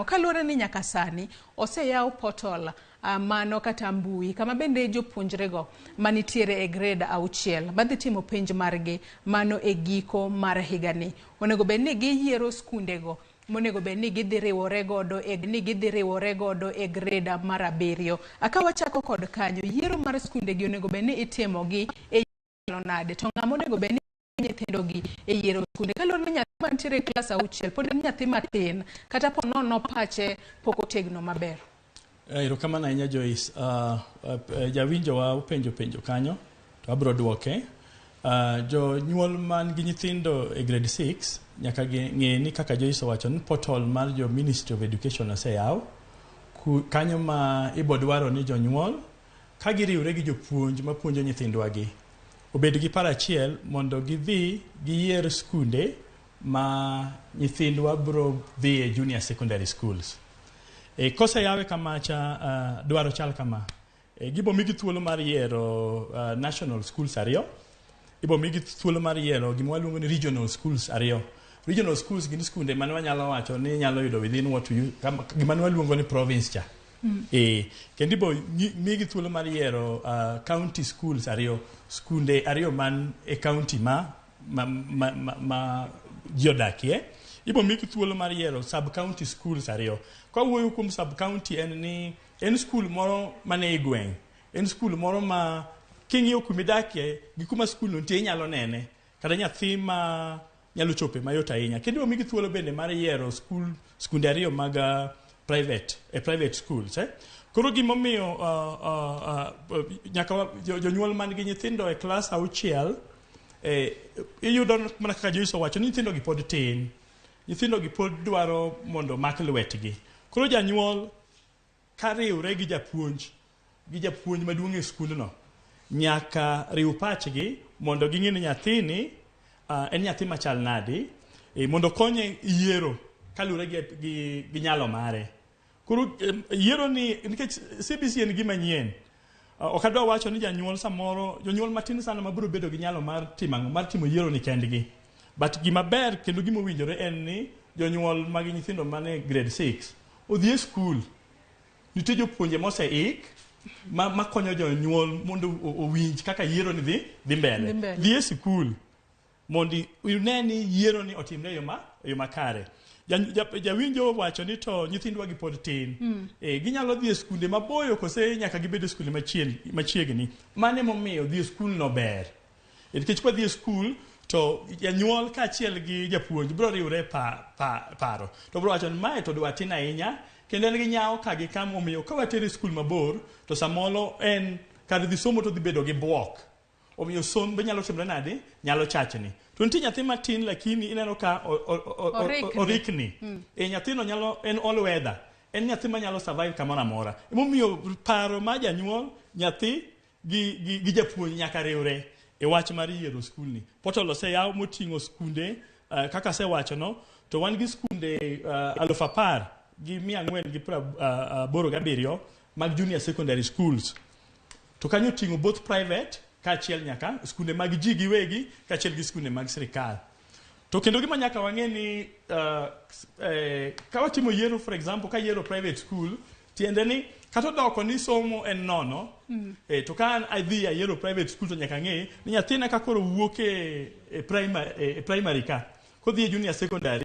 Kaluwore ni nyaka sani oseyaw portal mano kata mbui kama bende jopuonjrego manitiere e grade 6 madhi timo penj margi mano e giko mar higani onego bed ni giyiero skundego monego bed ni gidhi riwore godo e ni gidhi riwore godo e grade mar 7. Ka wachako kod kanyo, yiero mar skundegi onego bed ni itimogi e nade, to ng'ama onego bed ni nyithindogi e yiero skunde? Kaluwore ni nyathi mantiere e klas 6 pod en nyathi matin, kata po nono pache pok otegno maber. Erokamano ahinya Joyce. Jawinjowa openjo penjo kanyo to abiro duoke. Jonyuol man gi nyithindo e grade 6 nyaka ng'e ni kaka Joyce owacho ni portal mar jo Ministry of Education oseyaw kanyo ma ibodwaro ni jonyuol ka giriwre gi jopuonj mapuonjo nyithindwa gi obed gi paro achiel mondo gidhi giyier skunde ma nyithindwa biro dhi e junior secondary schools. Koseyawe kamacha, dwaro chal kama. Gibo migi thuolo mar yiero national schools 2, ibo migi thuolo mar yiero gima waluongo ni regional schools 2. Regional schools gin skunde mane wanyalo wacho ni nyalo yudo within what you, gima ne waluongo ni province cha. Kendo ibo migi thuolo mar yiero county schools 2, skunde 2 man e county ma ji odakie. Ibo migi thuolo mar yiero sub county schools 2. Ka wuoyo kuom sub county en ni en school moro mane e gweng', en school moro ma king'iyo kumidakie gi kuma school no nitie inyalo nene, kata nyathi ma nyalo chope mayot ahinya. Kendo ibo migi thuolo bende mar yiero skunde 2 mag private, private schools. Koro gimomiyo nyaka jonyuol man gi nyithindo e klas 6, iyudo mana kaka Joyce owacho ni nyithindo gi pod tin, nyithindo gi pod dwaro mondo mak lwetgi. Koro janyuol kariwre gi japuonj maduong' e skundno nyaka riw pachgi mondo ging'e ni nyathini en nyathi machal nadi, mondo konye yiero kaluwore gi nyalo mare. Koro yiero ni nikech CBC en gima nyien, ok adwa wacho ni janyuol samoro jonyuol matin sana mabiro bedo gi nyalo mar timo ang'o, mar timo yiero ni kendgi. But gima ber kendo gima owinjore en ni jonyuol mag nyithindo mane grade 6 odhi e skul. Nitie jopuonje moseik makonyo jonyuol mondo owinj kaka yiero ni dhi mbele. Dhi e skul mondo ine ni yiero ni otimre e yo makare. Jawinjo wacho ni to nyithindwa gi pod tin. Ginyalo dhi e skunde maboyo kose nyaka gibed e skunde machiegni. Mano emomiyo dhi e skul no ber. Nikech kwa dhi e skul to janyuol kaachiel gi japuonj biro riwre paro. To biro wacho ni mae to dwa tin ahinya kendo en gi nyawo ka gi kama, omiyo ka watere e skul mabor to samoro en kar dhi somo to dhi bedo gi buok. Omiyo sombe nyalo timore nade? Nyalo chachni. To nitie nyathi matin lakini ineno ka orikni. Nyathino nyalo, en all weather. En nyathi manyalo survive kamoro amora. Emomiyo paro ma janyuol, nyathi gi japuonj nyaka riwre e wach mar yiero skulni. Portal oseyaw moting'o skunde kaka asewacho no, to wan gi skunde 10,487 mag junior secondary schools. To kanyo oting'o both private kaachiel nyaka skunde mag ji giwegi kaachiel gi skunde mag sirikal. To kendo gima nyaka wang'e ni ka watimo yiero, for example, ka yiero private school, tiende ni kata odoko ni somo en nono, to ka an adhi ayiero private school to nyaka ang'e ni nyathina ka koro wuok e primary ka, kodhi e junior secondary,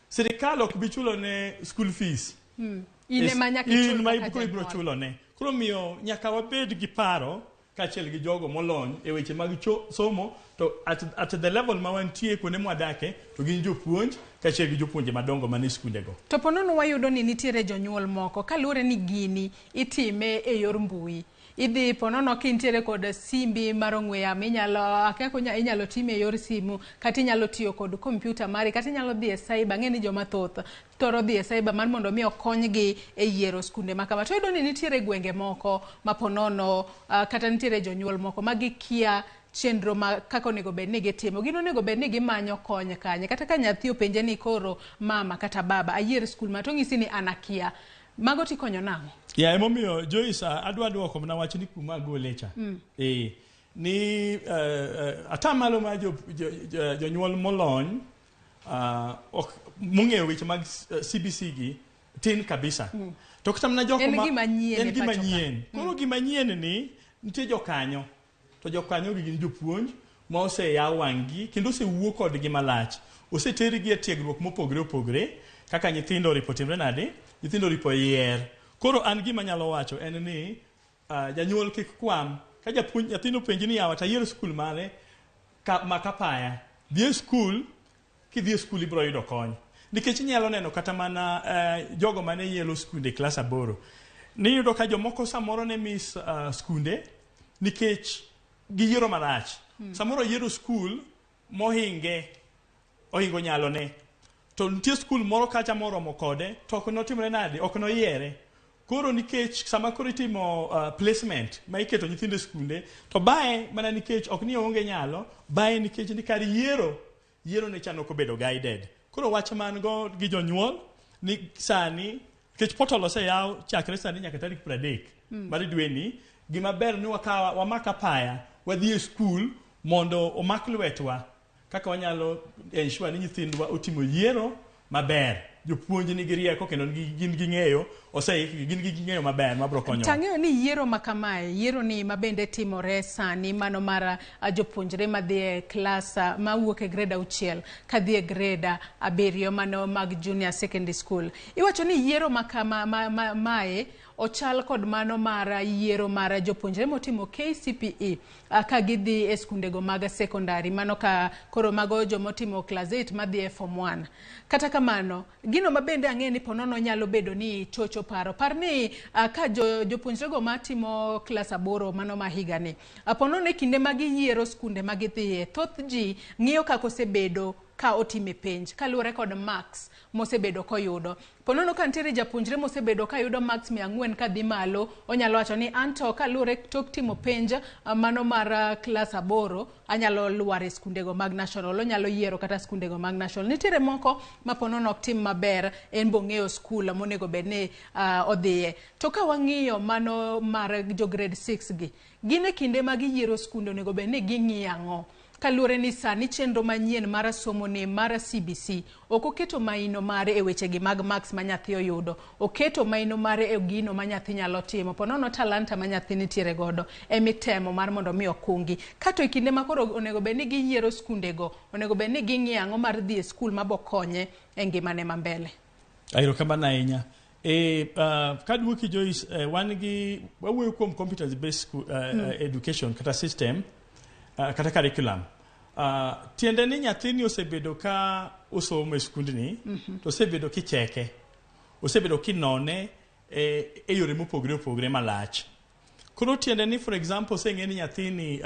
sirikal ok bi chulo ne school fees. In ema nyaka ichul In ma kaka koro ibiro janyuol. chulo ne. Koro miyo nyaka wabed gi paro kaachiel gi jogo molony e weche mag somo, to at the level ma wantie kuonde mwadake to gin jopuonj kaachiel gi jopuonje madongo manie skundego. To po nono wayudo ni nitiere jonyuol moko kaluwore ni gini itime e yor mbui. Idhi po nono kintiere kod simbi mar ong'we yamo, inyalo, akia ka inyalo time e yor simu, kata inyalo tiyo kod kompyuta mari, kata inyalo dhi e cyber. Ang'e ni joma thoth thoro dhi e cyber mar mondo mi okonygi e yiero skunde ma kama. To iyudo ni nitiere gwenge moko ma po nono, kata nitiere jonyuol moko ma gikia chenro ma kaka onego bed ni gitimo. Gin onego bed ni gimanyo kony kanye? Kata ka nyathi openje ni koro mama kata baba ayier skul ma, to onyisi ni an akia. Mago tikonyo nang'o? Ya, emomiyo Joyce, adwa duoko mana wach ni kuma agole cha. Ni atamalo mar jonyuol molony, ok mong'eyo weche mag CBC gi, Tin kabisa. To kata mana jok En ma gima nyien en e gima pacho ka. nyien. Koro gima nyien ni nitie jokanyo. To jokanyo gi gin jopuonj ma oseyaw wang'gi kendo osewuo kodgi malach. Osetergi e tiegruok mopogre opogre kaka nyithindo oripo timre nade, nyithindo oripo yier. Koro an gima anyalo wacho en ni janyuol kik kwam. Ka japuonj nyathini openji ni yawa tayier skul mane ka, ma kapaya. Dhi e skul, kidhi e skul ibiro yudo kony. Nikech inyalo neno kata mana jogo mane yielo skunde klas 8. Niyudo ka jomoko samoro ne miss skunde nikech giyiero marach. Samoro oyiero skul mohinge, ohingo nyalone. To nitie skul moro kacha moromo kode, to ok notimre nade, ok noyiere. Koro nikech sama koro itimo placement ma iketo nyithindo e skunde, to bae mana nikech ok ni oonge nyalo, bae nikech ni kar yiero, yiero ne chano kobedo guided. Koro wach man go gi jonyuol ni sani, nikech portal oseyaw chakre sani nyaka tarik 30 mar dweni, gima ber ni wakawa wamak apaya, wadhi e skul mondo omak lwetwa kaka wanyalo ensure ni nyithindwa otimo yiero maber. Jopuonj nigi rieko kendo gin gi ng'eyo, oseikgi, gin gi ng'eyo maber mabiro konyowa. Tang'eyo ni yiero ma kamae, yiero ni mabende timore sani mano mar jopuonjre madhi e klas mawuok e grade 6 kadhi e grade 7 mano mag junior secondary school. Iwacho ni yiero ma kama mae ochal kod mano mar yiero mar jopuonjre motimo KCPE ka gidhi e skundego mag secondary, mano ka koro mago jomotimo class 8 madhi e form 1. Kata kamano, gino mabende ang'e ni ponono nyalo bedo ni chocho paro. Par ni ka jopuonjrego matimo klas 8 mano ma higani, ponono e kinde ma giyiero skunde ma gidhiye, thoth ji ng'iyo kaka osebedo ka otime penj kaluwore kod marks mosebedo koyudo. Ponono ka nitiere japuonjre mosebedo kayudo marks 400 kadhi malo, onyalo wacho ni anto kaluwore tok timo penj mano mar klas 8 anyalo lwar e skundego mag national, onyalo yiero kata skundego mag national. Nitiere moko ma ponono ok tim maber, en bo ng'eyo skul monego bed ni odhiye. To ka wang'iyo mano mar jo grade 6 gi, gin e kinde ma giyiero skunde onego bed ni ging'iyo ang'o? Kaluwore ni sani chenro manyien mar somo ni mar CBC ok oketo maino mare e wechegi mag marks ma nyathi oyudo, oketo maino mare e gino ma nyathi nyalo timo. Ponono talanta ma nyathi nitiere godo emitemo mar mondo mi okungi. Kato e kinde ma koro onego bed ni giyiero skundego, onego bed ni ging'iyo ang'o mar dhi e skul mabokonye e ngimane ma mbele. Erokamano ahinya. Kaduoki Joyce, wan gi wawuoyo kuom competence based school, education kata system kata curriculum. Tiende ni nyathini osebedo ka osomo e skundni, to osebedo kicheke, osebedo kinone e yore mopogre opogre malach. Koro tiende ni for example oseng'e ni nyathini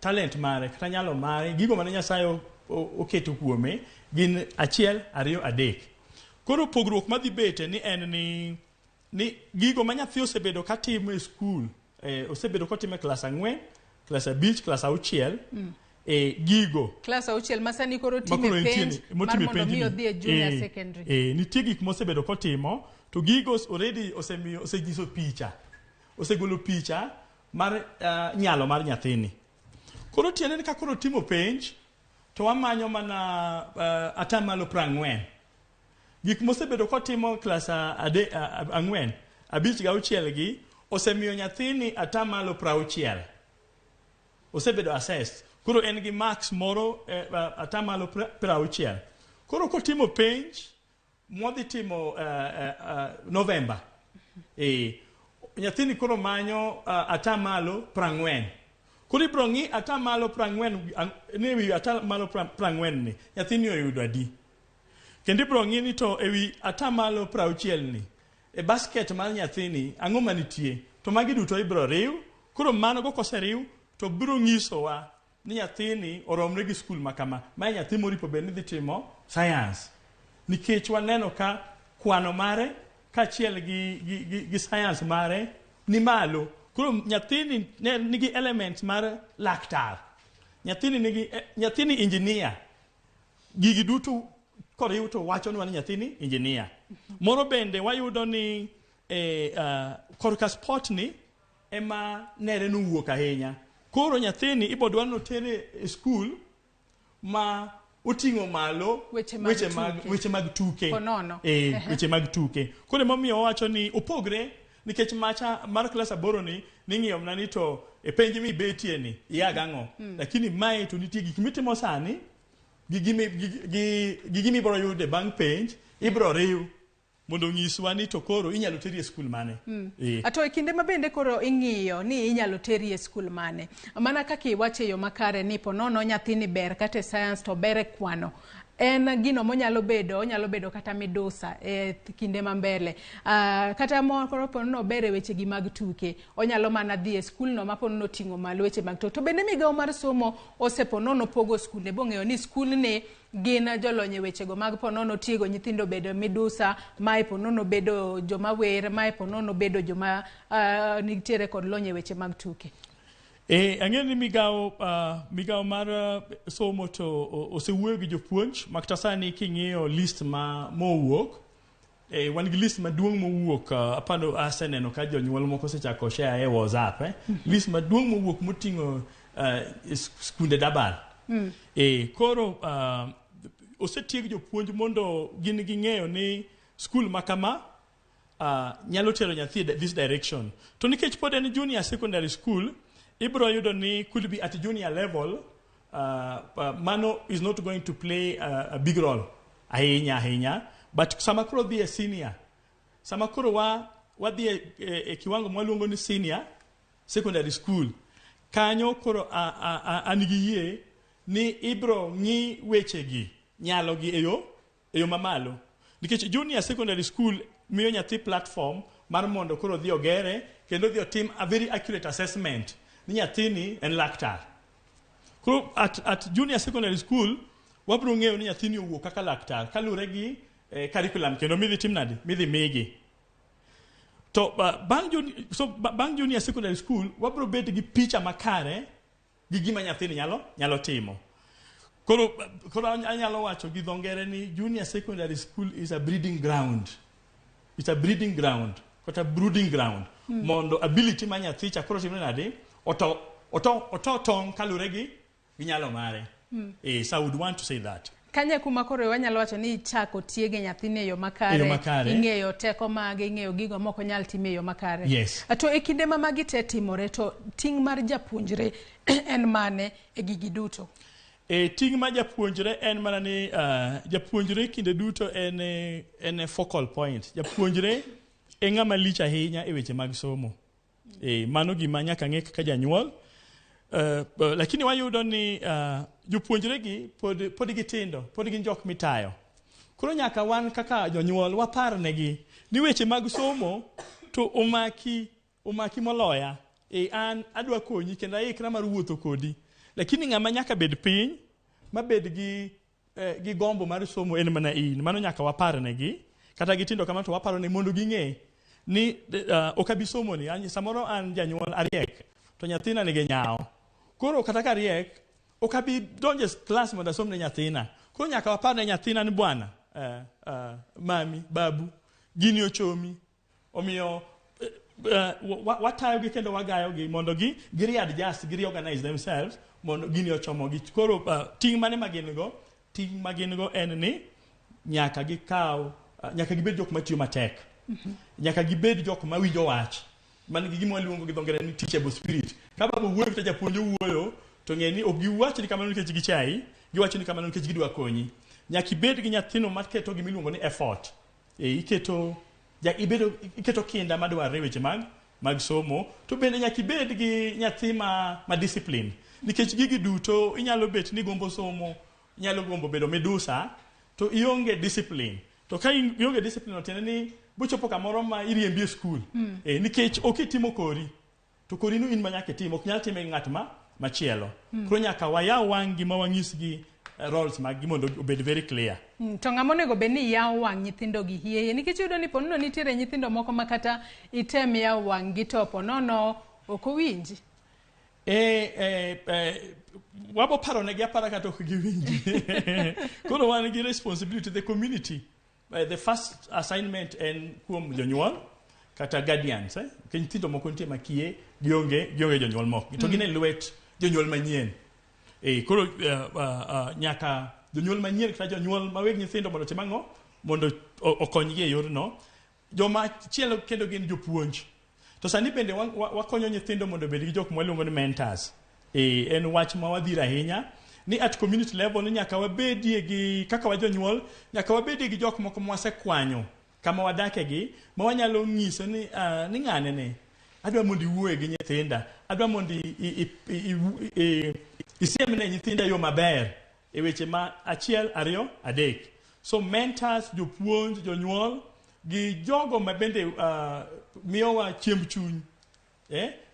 talent mare kata nyalo mare, gigo mane Nyasaye oketo kuome gin 1, 2, 3. Koro pogruok madhi bete ni en ni gigo ma nyathi osebedo katimo e skul, osebedo kotimo e klas 4, klas 5, klas 6, gigo. Klas 6 ma sani koro time penj mar mondo mi odhi e junior secondary. Nitie gik mosebedo kotimo, to gigo already osemiyo, osenyiso picha. Osegolo picha mar nyalo mar nyathini. Koro tiende ni ka koro timo penj, to wamanyo mana 40%. Gik mosebedo kotimo klas 4, 5 gi 6 gi osemiyo nyathini 60%. Osebedo assessed. Koro en gi marks moro 60%. Koro kotimo penj modhi timo November. Nyathini koro manyo 40%. Koro ibiro ng'i 40% ni wi 40% ni nyathini oyudo adi. Kendo ibiro ng'i ni to ewi 60% ni e basket mar nyathini ang'o manitie. To magi duto ibiro riw. Koro mano go koseriw to biro nyisowa ni nyathini oromre gi skul ma kama. Mae nyathi moripo bed ni dhi timo science. Nikech waneno ka kwano mare kaachiel gi science mare ni malo. Koro nyathini nigi element mar laktar. Nyathini nigi nyathini engineer. Gigi duto koriw to wachonwa ni nyathini engineer. Moro bende wayudo ni korka sport ni ema nere nowuok ahinya. Koro nyathini ibodwa notere e skul ma oting'o malo weche mag weche mag, tuke. Weche mag tuke. Ponono. Weche mag tuke. Koro emomiyo wawacho ni opogre nikech macha mar klas aboro ni ning'iyo mana ni to e penj mibetie ni ia gang'o. Lakini mae to nitie gik mitimo sani gi gima ibiro yude bang' penj ibiro riw mondo onyiswa ni to koro inyalo teri e skul mane. To e kinde ma bende koro ing'iyo ni inyalo teri e skul mane, mana kaka iwacho e yo makare ni ponono nyathini ber kata e science to ber e kwano, en gino monyalo bedo, onyalo bedo kata midusa e kinde ma mbele. Kata moro ponono ber e weche gi mag tuke, onyalo mana dhi e skul no ma ponono oting'o malo weche mag tuke. To bende migawo mar somo oseponono pogo skunde bong'eyo ni skulni gin jolony e wechego mag ponono tiego nyithindo bedo midusa, mae ponono bedo joma wer, mae ponono bedo joma nitiere kod lony e weche mag tuke. Ang'eyo ni migawo mar somo to osewuoyo gi jopuonj ma kata sani king'iyo list ma mowuok, wan gi list maduong' mowuok, apando aseneno ka jonyuol moko osechako share e WhatsApp, List maduong' mowuok moting'o skunde dabal. Koro osetieg jopuonj mondo gin ging'eyo ni skul ma kama nyalo tero nyathi e this direction. To nikech pod en junior secondary school, ibro yudo ni could be at junior level, mano is not going to play a big role ahinya ahinya, but sama koro dhi e senior, sama koro wadhi e kiwango mwaluongo ni senior secondary school, kanyo koro an gi yie ni ibro ng'i wechegi nyalo gi e yo mamalo. Nikech junior secondary school miyo nyathi platform mar mondo koro odhi ogere kendo odhi otim a very accurate assessment ni nyathini en laktar. Koro at junior secondary school wabro ng'eyo ni nyathini owuok kaka laktar kaluwore gi curriculum kendo midhi tim nade, midhi migi. To bang' junior secondary school wabro bet gi picha makare gi gima nyathini nyalo timo. Koro anyalo wacho gi dho ngere ni junior secondary school is a breeding ground. It's a breeding ground, kata brooding ground. Mondo ability ma nyathi cha koro timre nade, oto tong' kaluwore gi nyalo mare. So I would want to say that. Kanye kuma koro wanyalo wacho ni ichako tiege nyathini e yo makare, E yo makare. Ing'eyo teko mage, ing'eyo gigo moko nyal timo e yo makare. Yes. To e kinde ma magi te timore, to ting' mar japuonjre en mane e gigi duto? Ting' mar japuonjre en mana ni japuonjre kinde duto en e focal point. Japuonjre e ng'ama lich ahinya e weche mag somo. Mano gima nyaka ng'e kaka janyuol. Lakini wayudo ni jopuonjre gi pod gitindo, pod gin jok mitayo. Koro nyaka wan kaka jonyuol waparnegi ni weche mag somo to omaki moloya. An adwa konyi kendo aikra mar wuotho kodi. Lakini ng'ama nyaka bed piny, mabed gi gombo mar somo en mana in. Mano nyaka waparnegi. Kata gitindo kamano to waparo ni mondo ging'e ni ok abi somo ni. Samoro an janyuol ariek, to nyathina nigi nyawo. Koro kata ka ariek, ok abi donjo e klas mondo asom ne nyathina. Koro nyaka wapar ne nyathina ni bwana, mami, babu, gini ochomi. Omiyo watayogi kendo wagayogi mondo gi readjust, gi reorganize themselves mondo gini ochomogi. Koro ting' mane ma gin go? Ting' ma gin go en ni nyaka gikaw, nyaka gibed jok matiyo matek. Nyaka gibed jok mawinjo wach. Man gi gima waluongo gi dho ngere ni teachable spirit. Ka baba wuoyo kata japuonj owuoyo, to ng'e ni ok giwach ni kamano nikech gichayi, giwacho ni kamano nikech gidwa konyi. Nyaka ibed gi nyathino maketo gima iluongo ni effort. Iketo kinda madwarore e weche mag somo, to bende nyaka ibed gi nyathi ma discipline. Nikech gigi duto inyalo bet ni gombo somo, inyalo gombo bedo midusa, to ionge discipline. To ka ionge discipline, tiende ni bochopo kamoro ma iriembi e skul. Nikech ok itimo kori, to kori no in ma nyaka itim, ok nyal time gi ng'at machielo. Koro nyaka wayaw wang' gi ma wanyisgi roles mag gi mondo obed very clear. To ng'ama onego bed ni yawo wang' nyithindo gi hie, nikech iyudo ni ponono nitiere nyithindo moko ma kata item yawo wang' gi to ponono ok owinji. Wabo paro negi apara kata ok giwinji. Koro wan gi responsibility to the community. The first assignment en kuom jonyuol kata guardians, Nikech nyithindo moko nitie makie, gionge jonyuol moko. To gin e lwet jonyuol manyien. Koro nyaka Jonyuol manyien kata jonyuol ma weg nyithindo mondo otim ang'o? Mondo okonygi e yorno. Joma chielo kendo gin jopuonj. To sani bende wakonyo nyithindo mondo obed gi jok mwaluongo ni mentors. En wach ma wadhiro ahinya ni at community level ni nyaka wabedie gi kaka wajonyuol, nyaka wabedie gi jok moko mwasekwanyo kama wadake gi, ma wanyalo nyiso ni ni ng'ane ni adwa mondo iwuoye gi nyithinda, adwa mondo isiemne nyithinda yo maber e weche ma 1, 2, 3. So mentors, jopuonj, jonyuol gi jogo ma bende miyowa chiemb chuny,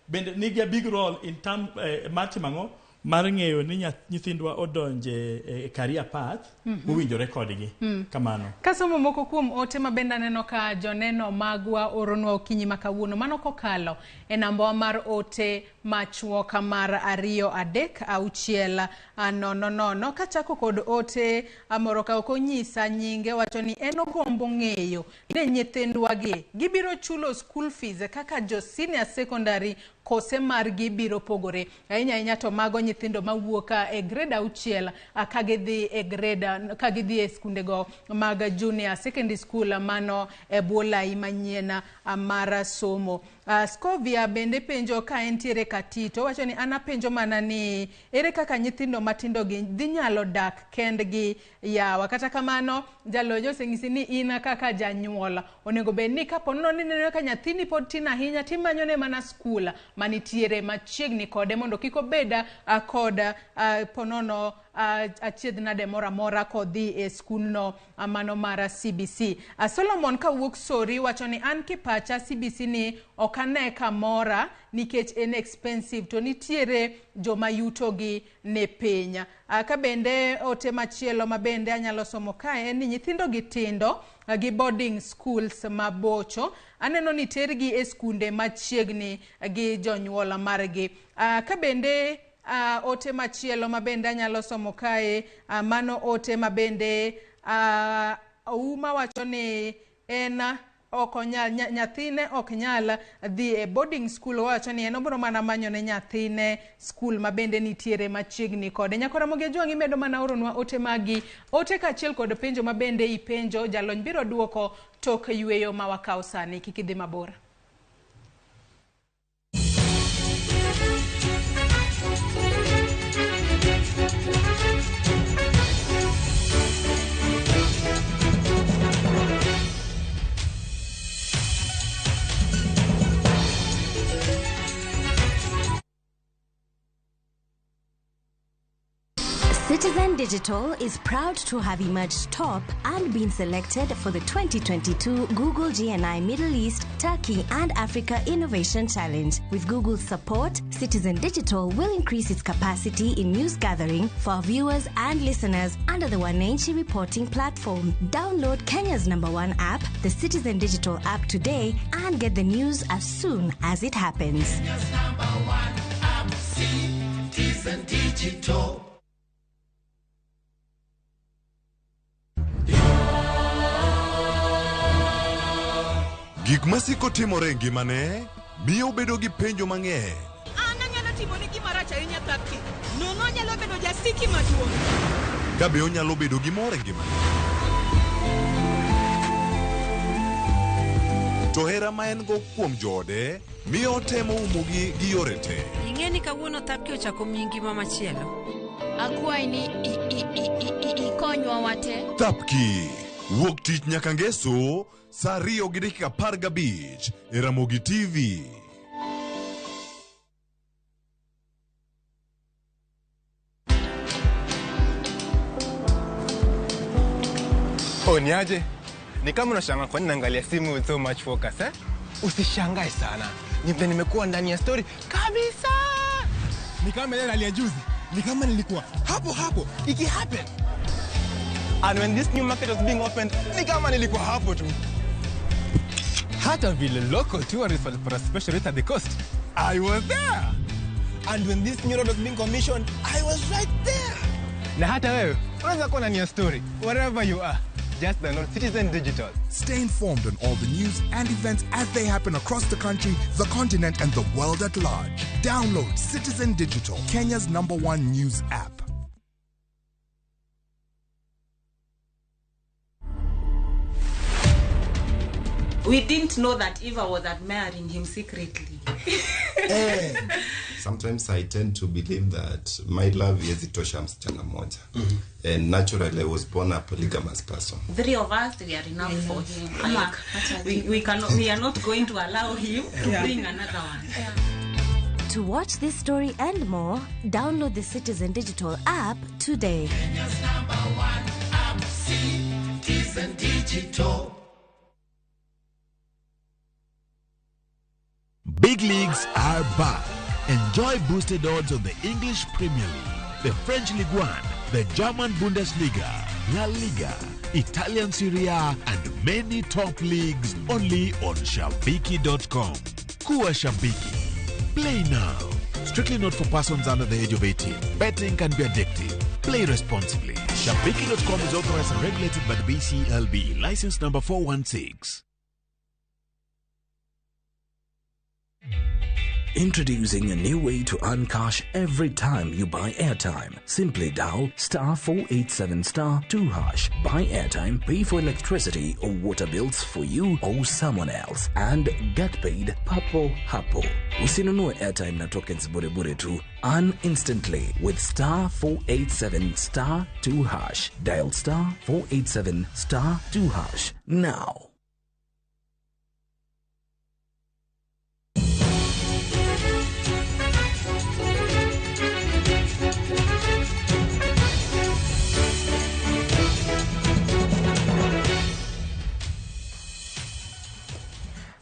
bende nigi a big role in term mar timo ang'o? Mar ng'eyo ni nyithindwa odonje e career path mowinjore kodgi. Kamano. Kasomo moko kuom ote ma bende aneno ka joneno magwa oronwa okinyi ma kawuono, mano kokalo e namba mar ote machuok mar 2 3 6 0 0. Kachako kod ote moro ka ok onyisa nyinge, wacho ni en ogombo ng'eyo ni nyithindwa gi gibiro chulo school fees kaka jo senior secondary kose margi biro pogore. Ahinya ahinya to mago nyithindo mawuok e grade 6 ka gidhi e grade, ka gidhi e skundego mag junior secondary school mano e bwo lai manyien mar somo. Scovia bende penjo ka entiere Katito, wacho ni an apenjo mana ni ere kaka nyithindo matindo gi dhi nyalo dak kendgi yawa. Kata kamano jalony oseng'isi ni in kaka janyuol onego bed ni kapo nono ni ineno ka nyathini pod tin ahinya timanyone mana skul manitiere machiegni kode mondo kik obed kod ponono achiedh nade moro amora kodhi e skundno mano mar CBC. Solomon kawuok Sori wacho ni an kipacha CBC ni ok ane kamora nikech en expensive to nitiere joma yutogi ne piny. Ka bende ote machielo ma bende anyalo somo kae en ni nyithindo gi tindo gi boarding schools mabocho, aneno ni tergi e skunde machiegni gi jonyuol margi. Ka bende ote machielo ma bende anyalo somo kae, mano ote ma bende Ouma wacho ni en ok onyal, nyathine ok nyal dhi e boarding school. Owacho ni en obiro mana manyo ne nyathine school ma bende nitiere machiegni kode. Nyakora Ramogi Ajwang' imedo mana oronwa ote magi, ote kaachiel kod penjo ma bende ipenjo, jalony biro duoko tok yweyo ma wakawo sani. Kik idhi mabor. Citizen Digital is proud to have emerged top and been selected for the 2022 Google GNI Middle East, Turkey and Africa Innovation Challenge. With Google's support, Citizen Digital will increase its capacity in news gathering for our viewers and listeners under the Wananchi reporting platform. Download Kenya's #1 app, the Citizen Digital app today, and get the news as soon as it happens. Kenya's #1 app, Citizen Digital. Gik masiko timore e ngimane miyo obedo gi penjo mang'eny. An anyalo timoni gima rach ahinya Thapki. Nono anyalo bedo jasiki maduong'. Ka be onyalo bedo gi mor e ngimane? To hera ma en go kuom joode miyo otemo umogi gi yore te. Ing'e ni kawuono Thapki ochako miyi ngima machielo. Akwayi ni ikonywa wate. Thapki wuok tich nyaka ngeso saa 2:15 e Ramogi TV. Oh, niaje? Ni kama unashangaa kwa nini naangalia simu with so much focus, eh? Usishangae sana. Ni vile nimekuwa ndani ya story kabisa. Ni kama ile hali ya juzi. Ni kama nilikuwa hapo hapo iki happen. And when this new market was being opened, ni kama nilikuwa hapo tu. Hata vile local tourists walipata special rate at the coast, I was there. And when this new road was being commissioned, I was right there. Na hata wewe, unaweza kuwa ndani ya story wherever you are. Just download Citizen Digital. Stay informed on all the news and events as they happen across the country, the continent, and the world at large. Download Citizen Digital, Kenya's #1 news app. We didn't know that Eva was admiring him secretly. Sometimes I tend to believe that my love haiwezi tosha msichana mmoja. And naturally I was born a polygamous person. Three of us, we are enough for him. Like, we cannot, we are not going to allow him to bring another one. To watch this story and more, download the Citizen Digital app today. Kenya's number one app, Citizen Digital. Big leagues are back. Enjoy boosted odds on the English Premier League, the French Ligue 1, the German Bundesliga, La Liga, Italian Serie A, and many top leagues only on Shabiki.com. Kuwa Shabiki. Play now. Strictly not for persons under the age of 18. Betting can be addictive. Play responsibly. Shabiki.com is authorized and regulated by the BCLB. License number 416. Introducing a new way to earn cash every time you buy airtime. Simply dial star 487 star 2 hash. Buy airtime, pay for electricity or water bills for you or someone else, and get paid papo hapo. Usinunue airtime na tokens bure bure tu. Earn instantly with star 487 star 2 hash. Dial star 487 star 2 hash now.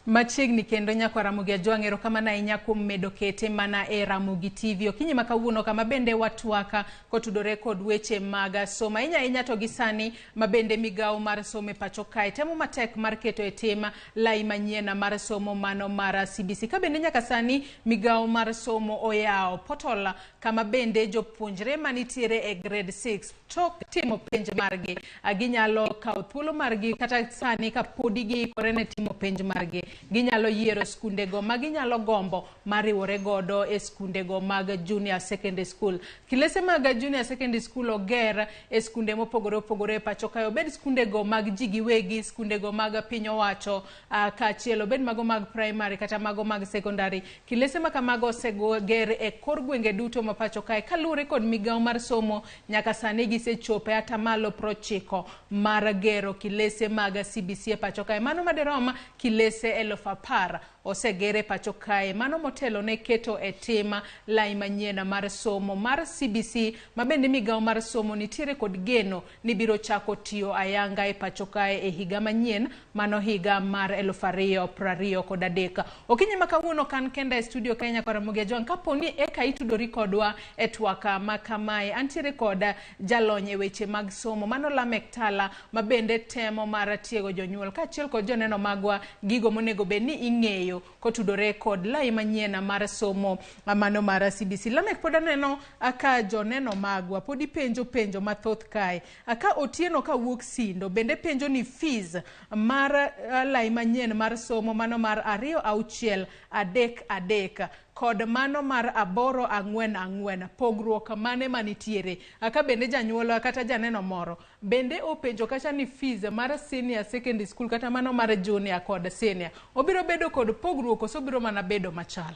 Machiegni kendo nyakwa Ramogi Ajwang', erokamano ahinya kuom medo kete mana e Ramogi TV. Okinyi ma kawuono kama bende watwaka kotudore kod weche mag somo. Ahinya ahinya to gi sani ma bende migawo mar somo e pacho kae temo matek mar keto e tim lai manyien mar somo mano mar CBC. Ka bende nyaka sani migawo mar somo oyawo portal kama bende jopuonjre manitiere e grade 6 tok timo penj margi. Ginyalo kawo thuolo margi kata sani ka podi giikore ne timo penj margi. Ginyalo yiero skundego ma ginyalo gombo mariwore godo e skundego mag junior secondary school. Kilese mag junior secondary school oger e skunde mopogore opogore e pacho kae, obed skundego mag ji giwegi, skundego mag piny owacho, kaachiel obed mago mag primary kata mago mag secondary. Kilese ma kamago oseger e kor gwenge duto ma pacho kae kaluwore kod migawo mar somo. Nyaka sani gisechopo e atamalo 90 mar gero kilese mag CBC e pacho kae. Mano maderom kilese 10,000 osegere pacho kae, mano motelo ne keto e tim lai manyien mar somo mar CBC, ma bende migawo mar somo nitiere kod geno ni biro chako tiyo ayanga e pacho kae e higa manyien, mano higa mar 2023. Okinyi ma kawuono kan kenda e studio Kenya kwa Ramogi Ajwang'. Kapo ni eka itudori kodwa e twaka ma kamae, antiere kod jalony e weche mag somo mano Lamek Tala, ma bende temo mar tiego jonyuol kaachiel kod joneno magwa gigo monego bed ni ing'eyo kotudore kod lai manyien mar somo mano mar CBC. Lamek, pod aneno ka joneno magwa pod ipenjo penjo mathoth kae. Ka Otieno kawuok Sindo bende penjo ni fees mar lai manyien mar somo mano mar 2 6 3 3 kod mano mar 8 4 4, pogruok mane manitiere? Ka bende janyuol kata janeno moro bende openjo kacha ni fees mar senior secondary school kata mano mar junior kod senior obiro bedo kod pogruok koso obiro mana bedo machal?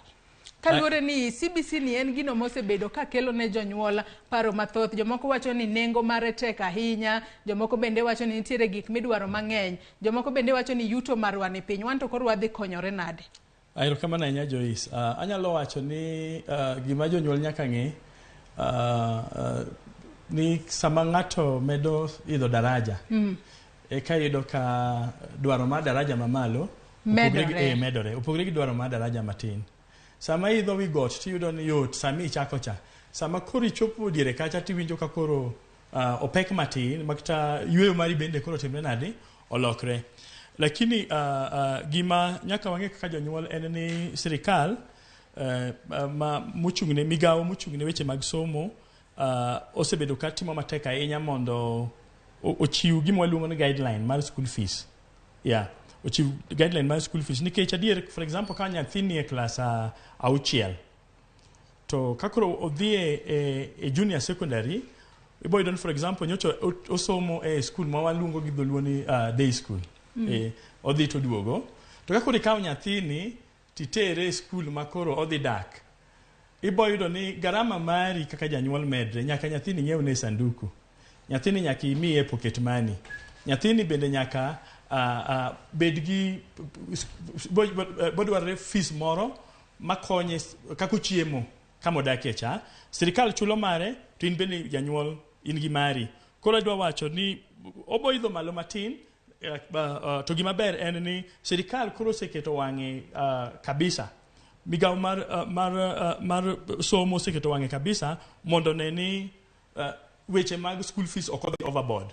Kaluwore ni CBC ni en gino mosebedo ka kelo ne jonyuol paro mathoth. Jomoko wacho ni nengo mare tek ahinya, jomoko bende wacho ni nitiere gik midwaro mang'eny, jomoko bende wacho ni yuto marwa ni piny, wan to koro wadhi konyore nade? Erokamano ahinya Joyce. Anyalo wacho ni gima jonyuol nyaka ng'e ni sama ng'ato medo idho daraja, eka yudo ka dwaro mar daraja mamalo medore, opogore gi dwaro mar daraja matin. Sama idho wi got tiyudo ni yot sama ichako cha. Sama koro ichopo diere kacha tiwinjo ka koro opek matin, makata yueyo mari bende koro timre nade, olokre. Lakini gima nyaka wang'e kaka jonyuol en ni sirikal ma mochung'ne migawo mochung'ne weche mag somo osebedo ka timo matek ahinya mondo ochiw gima waluongo ni guideline mar school fees. Yeah, ochiw guideline mar school fees nikech adier, for example, ka nyathi nie klas 6 to ka koro odhi e junior secondary, ibo yudo ni for example nyocha osomo e school ma waluongo gi dholuo ni day school. Odhi to duogo. To ka koro ikawo nyathini titere e skul ma koro odhi dak, ibo yudo ni garama mari kaka janyuol medre. Nyaka nyathini ng'iewne e sanduku, nyathini nyaka imiye pocket money, nyathini bende nyaka bed gi bodwarore fees moro makonye kaka ochiemo kama odakie cha. Sirikal chulo mare, to in bende janyuol in gi mari. Koro adwa wacho ni obo idho malo matin, to gima ber en ni sirikal koro oseketo wang'e kabisa. Migawo mar somo oseketo wang'e kabisa mondo ne ni weche mag school fees ok odhi overboard,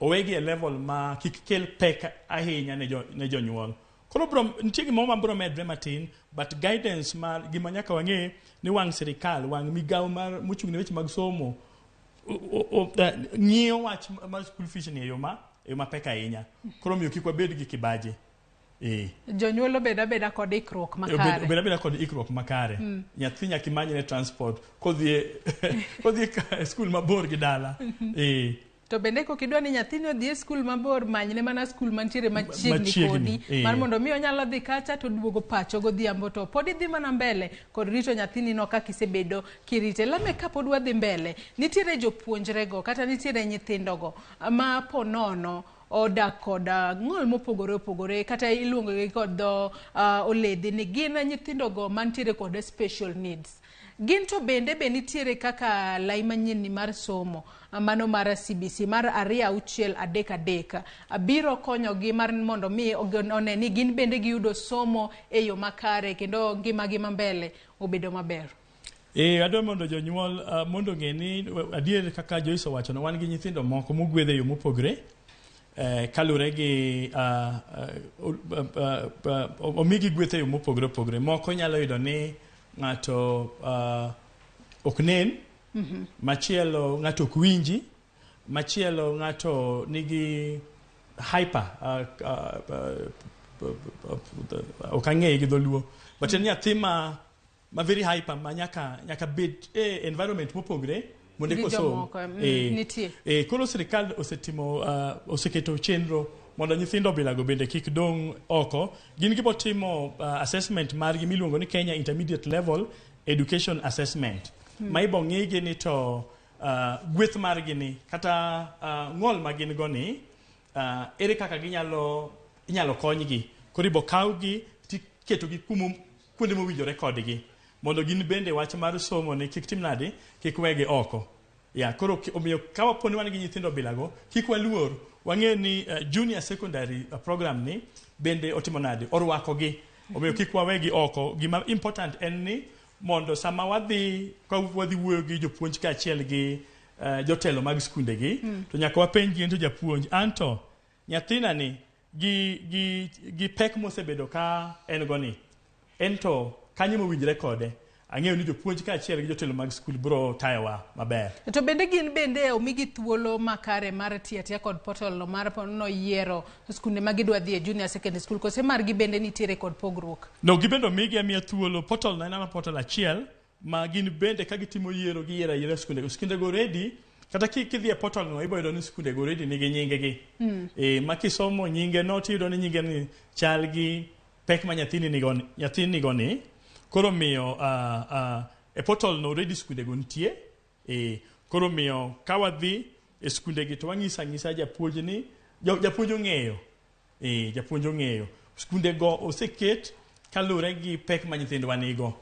owegi e level ma kik kel pek ahinya ne jonyuol. Koro bro, nitie gimoro ma bro medre matin, but guidance mar gima nyaka wang'e ni wang' sirikal, wang' migawo mar mochung' ne weche mag somo ng'iyo wach mar school fees ni e yo mapek ahinya. Koro omiyo kik wabed gi kibaji. Jonyuol obed abeda kod ikruok makare. Obed abeda kod ikruok makare. Nyathi nyaka imanyne transport kodhi e skul mabor gi dala. To bende kok idwa ni nyathini odhi e skul mabor, manyne mana skul mantiere machiegni kodi, mar mondo mi onyalo dhi kacha to duogo pacho godhiambo, to pod idhi mana mbele kod rito nyathini no kaka isebedo kirite. Lame kapod wadhi mbele, nitiere jopuonjrego kata nitiere nyithindogo ma po nono odak kod ng'ol mopogore opogore, kata iluongo gi kod dho oledhi ni gin nyithindogo mantiere kod special needs. Gin to bende be nitiere kaka lai manyien ni mar somo mano mar CBC mar 2 6 3 3 biro konyogi mar mondo mi one ni gin bende giyudo somo e yo makare kendo ngimagi ma mbele obedo maber. Adwa mondo jonyuol mondo ng'e ni adier kaka Joyce owacho, wan gi nyithindo moko mogwedho e yo mopogre, kaluwore gi omigi gweth e yo mopogore opogore. Moko nyalo yudo ni ng'ato ok nen, machielo ng'ato ok winji, machielo ng'ato nigi hyper, ok ang'eye gi dholuo, but en nyathi ma very hyper, ma nyaka bed e environment mopogre mondo eka osom. Koro sirikal osetimo oseketo chenro mondo nyithindo bilago bende kik dong' oko. Gin gibo timo assessment margi miluongo ni Kenya Intermediate Level Education Assessment. Ma ibo ng'igi ni to gweth margi ni kata ng'ol ma gin go ni ere kaka ginyalo inyalo konygi. Koro ibo kawgi tiketogi kuonde mowinjore kodgi mondo gin bende wach mar somo ni kik tim nadi, kik wegi oko. Ya, koro omiyo ka wapo ni wan gi nyithindo bilago, kik waluor, wang'e ni junior secondary program ni bende otimo nadi, orwakogi. Omiyo kik wawegi oko. Gima important en ni mondo sama wadhi ka wadhi wuoyo gi jopuonj kaachiel gi jotelo mag skundegi, to nyaka wapenj gi to japuonj, anto nyathina ni gi pek mosebedo ka en go ni, en to kanyo mowinjore kode. Ang'eyo ni jopuonj kaachiel gi jotelo mag skul biro tayowa maber. To bende gin bende omigi thuolo makare mar tiyo atiya kod portal no mar no yiero skunde ma gidwa dhi e junior secondary school, kose margi bende nitiere kod pogruok? No, gibende omigi amiya thuolo. Portal no en ama portal achiel ma gin bende ka gitimo yiero giyiero ayiera skundego. Skundego already, kata kidhi e portal no ibo yudo ni skundego already nigi nyingegi. Ma kisomo nyinge no tiyudo ni nyinge ni chal gi pek ma nyathini nigo ni. Koro miyo e portal no already skundego nitie. Koro miyo ka wadhi e skundegi to wang'iso ang'isa japuonj ni japuonj ong'eyo. Japuonj ong'eyo. Skundego oseket kaluwore gi pek ma nyithindwa nigo.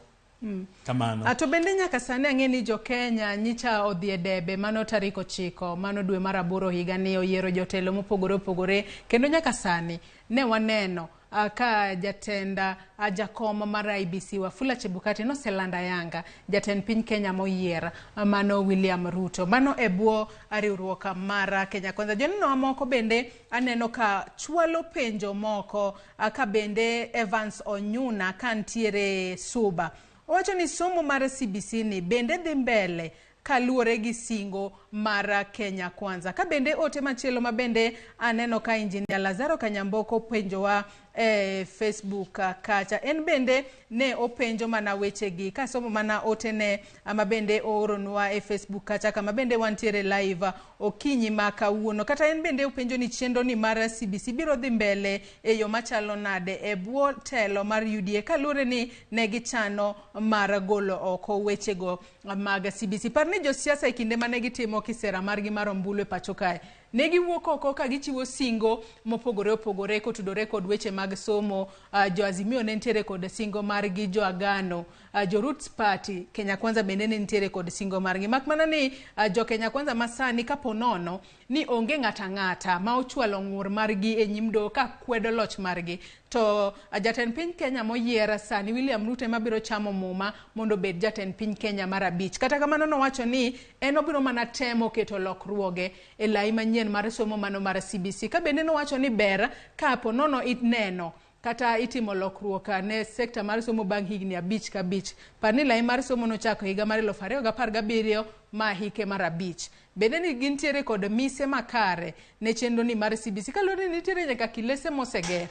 Kamano. To bende nyaka sani ang'e ni jo Kenya nyicha odhi e debe mano tarik 9 mano dwe mar 8 higa ni oyiero jotelo mopogore opogore, kendo nyaka sani ne waneno ka jatenda jakom mar IEBC Wafula Chebukati noselando ayanga jatend piny Kenya moyier mano William Ruto, mano e bwo riwruok mar Kenya Kwanza. Joneno moko bende aneno ka chwalo penjo moko, ka bende Evans Onyuna ka ntiere Suba owacho ni somo mar CBC ni bende dhi mbele kaluwore gi singo mar Kenya Kwanza. Ka bende ote machielo ma bende aneno ka Injinia Lazaro Kanyamboko penjowa e Facebook kacha. En bende ne openjo mana wechegi kasomo mana otene ma bende ooronwa e Facebook kacha kama bende wantiere live okinyi ma kawuono. Kata en bende openjo ni chenro ni mar CBC biro dhi mbele e yo machalo nade e bwo telo mar UDA kaluwore ni ne gichano mar golo oko wechego mag CBC. Par ni josiasa e kinde mane gitimo kisera margi mar ombulu e pacho kae, ne giwuok oko ka gichiwo singo mopogore opogore kotudore kod weche mag somo. Jo Azimio ne nitiere kod singo margi, jo Agano, jo Roots Party, Kenya Kwanza bende ne nitiere kod singo margi. Mak mana ni jo Kenya Kwanza masani kapo nono ni onge ng'ata ang'ata ma ochwalo ng'ur margi e nyim doho ka kwedo loch margi, to jatend piny Kenya moyier sani William Ruto ema biro chamo muma mondo obed jatend piny Kenya mar abich. Kata kamano nowacho ni en obiro mana temo keto lokruoge e lai manyien mar somo mano mar CBC. Ka bende nowacho ni ber kapo nono ineno kata itimo lokruok ne sekta mar somo bang' higni 5 ka 5. Par ni lai mar somo nochako higa mar 2017 ma hike mar 5. Bende ni gintiere kod mise makare ne chenro ni mar CBC kaluwore ni nitiere nyaka kilese moseger.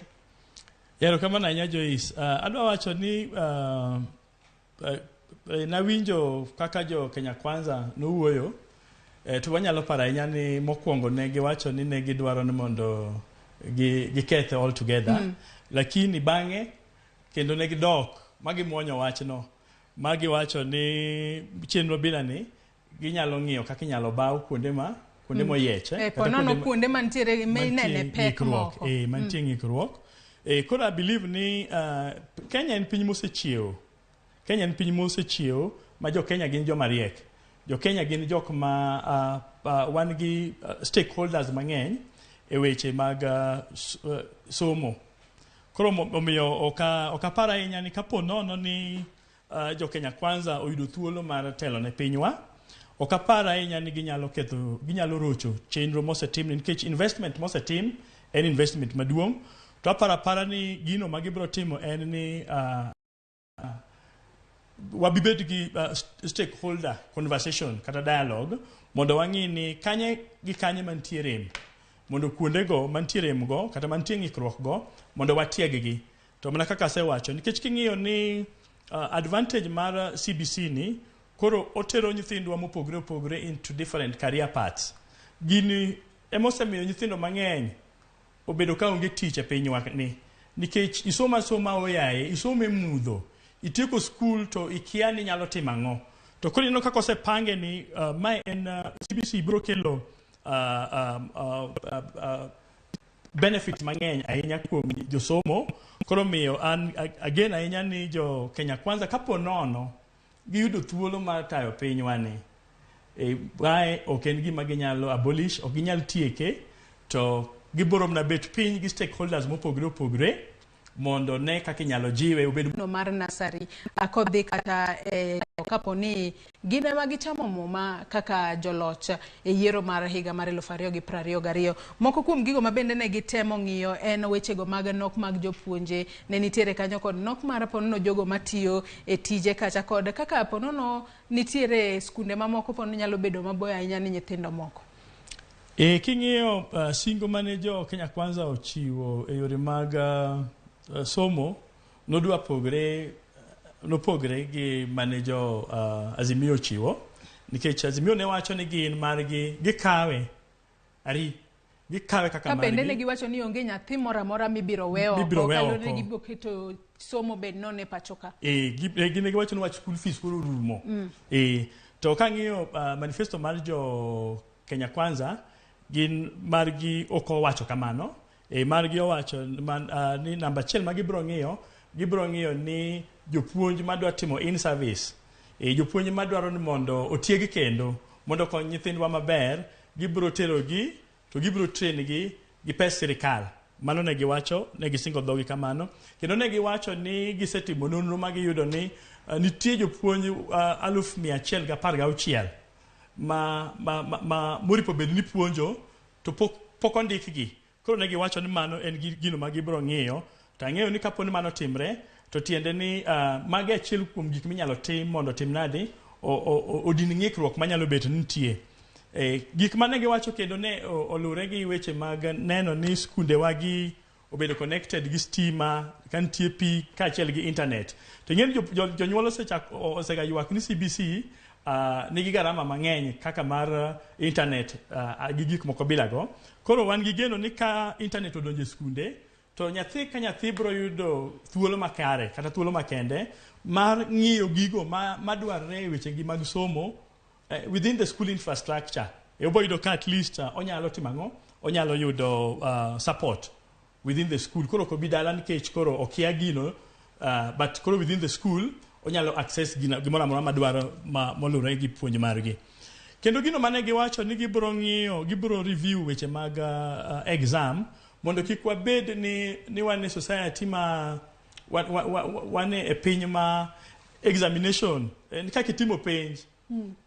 Erokamano ahinya Joyce. Adwa wacho ni nawinjo kaka jo Kenya Kwanza nowuoyo, to wanyalo paro ahinya ni mokwongo ne giwacho ni ne gidwaro ni mondo gikethe all together. Lakini bang'e kendo ne gidok ma gimuonyo wachno ma giwacho ni chenro bila ni ginyalo ng'iyo kaka inyalo baw kuonde ma kuonde moyieche, kata ponono kuonde mantiere minene pek moko. Mantie ng'ikruok. Koro I believe ni Kenya en piny mosechiewo. Kenya en piny mosechiewo ma jo Kenya gin joma riek. Jo Kenya gin jok ma wan gi stakeholders mang'eny e weche mag somo. Koro omiyo ok apar ahinya ni kapo nono ni jo Kenya Kwanza oyudo thuolo mar telo ne pinywa, ok apar ahinya ni ginyalo ketho, ginyalo rocho chenro mosetim, nikech investment mosetim en investment maduong'. To aparo apara ni gino ma gibiro timo en ni wabibed gi stakeholder conversation kata dialogue mondo wang'i ni kanye gi kanye mantie rem, mondo kuondego mantie rem go kata mantie ng'ikruok go mondo watieg gi. To mana kaka asewacho, nikech king'iyo ni advantage mar CBC ni koro otero nyithindwa mopogore opogore into different career paths. Gini emosemiyo nyithindo mang'eny obedo ka onge tich e pinywa ni, nikech isomo asoma oyaye, isomo e mudho, itieko skul to ikia ni inyalo timo ang'o. To koro ineno kaka osepange ni mae en CBC biro kelo benefit mang'eny ahinya kuom josomo. Koro miyo an ageno ahinya ni jo Kenya Kwanza kapo nono giyudo thuolo mar tayo pinywa ni, mae ok en gima ginyalo abolish, ok ginyal tieke, to gibiro mana bet piny gi stakeholders mopogore opogore mondo ne kaka inyalo jiwe obed no mar nasari kodhi kata kapo ni gin ema gichamo muma kaka joloch e yiero mar higa mar 2022. Moko kuom gigo ma bende ne gitemo ng'iyo en wechego mag nok mag jopuonje. Ne nitiere kanyo kod nok mar ponono jogo matiyo e tije kacha kod kaka ponono nitiere skunde mamoko ponono nyalo bedo maboyo ahinya ni nyithindo moko. King'iyo singo mane jo Kenya Kwanza ochiwo e yore mag somo, nodwa pogre, nopogre gi mane jo Azimio ochiwo, nikech Azimio ne wacho ni gin margi gikawe ari gikawe kaka Ka bende margi. ne giwacho ni onge nyathi moro amora mibiro weyo Mibiro oko, weyo kaluwore ni oko. gibiro keto somo bed nono e pacho ka. Gin giwacho ni wach school fees koro orumo. To kang'iyo manifesto mar jo Kenya Kwanza, gin margi ok owacho kamano. Margi owacho ni namba achiel ma gibiro ng'iyo, gibiro ng'iyo ni jopuonj madwa timo in service, jopuonj madwaro ni mondo otieg kendo mondo okony nyithindwa maber, gibiro terogi to gibiro train gi gi pes sirikal. Mano ne giwacho, ne gisingo dhogi kamano. Kendo ne giwacho ni gisetimo nonro ma giyudo ni nitie jopuonj 116,000 ma moripo bed ni puonjo to pok ondikgi. Koro ne giwacho ni mano en gino ma gibiro ng'iyo. To ang'eyo ni kapo ni mano timre, to tiende ni magi achiel kuom gik minyalo tim mondo tim nadi odin ng'ikruok manyalo bet ni nitie. Gik mane giwacho kendo ne olure gi weche mag neno ni skundewa gi obedo connected gi stima ka nitie pi kaachiel gi internet. To ing'e ni jonyuol osega ywak ni CBC nigi garama mang'eny kaka mar internet gi gik moko bilago. Koro wan gi geno ni ka internet odonjo e skunde to nyathi ka nyathi biro yudo thuolo makare kata thuolo makende mar ng'iyo gigo madwarore e wechegi mag somo within the school infrastructure. Obo yudo ka at least onyalo timo ang'o? Onyalo yudo support within the school. Koro ok obi dala nikech koro okia gino, but koro within the school onyalo access gimoro amora madwaro moluwore gi puonj margi. Kendo gino mane giwacho ni gibiro ng'iyo, gibiro review weche mag exam mondo kik wabed ni wan e society ma wan e piny ma examination en kaka itimo penj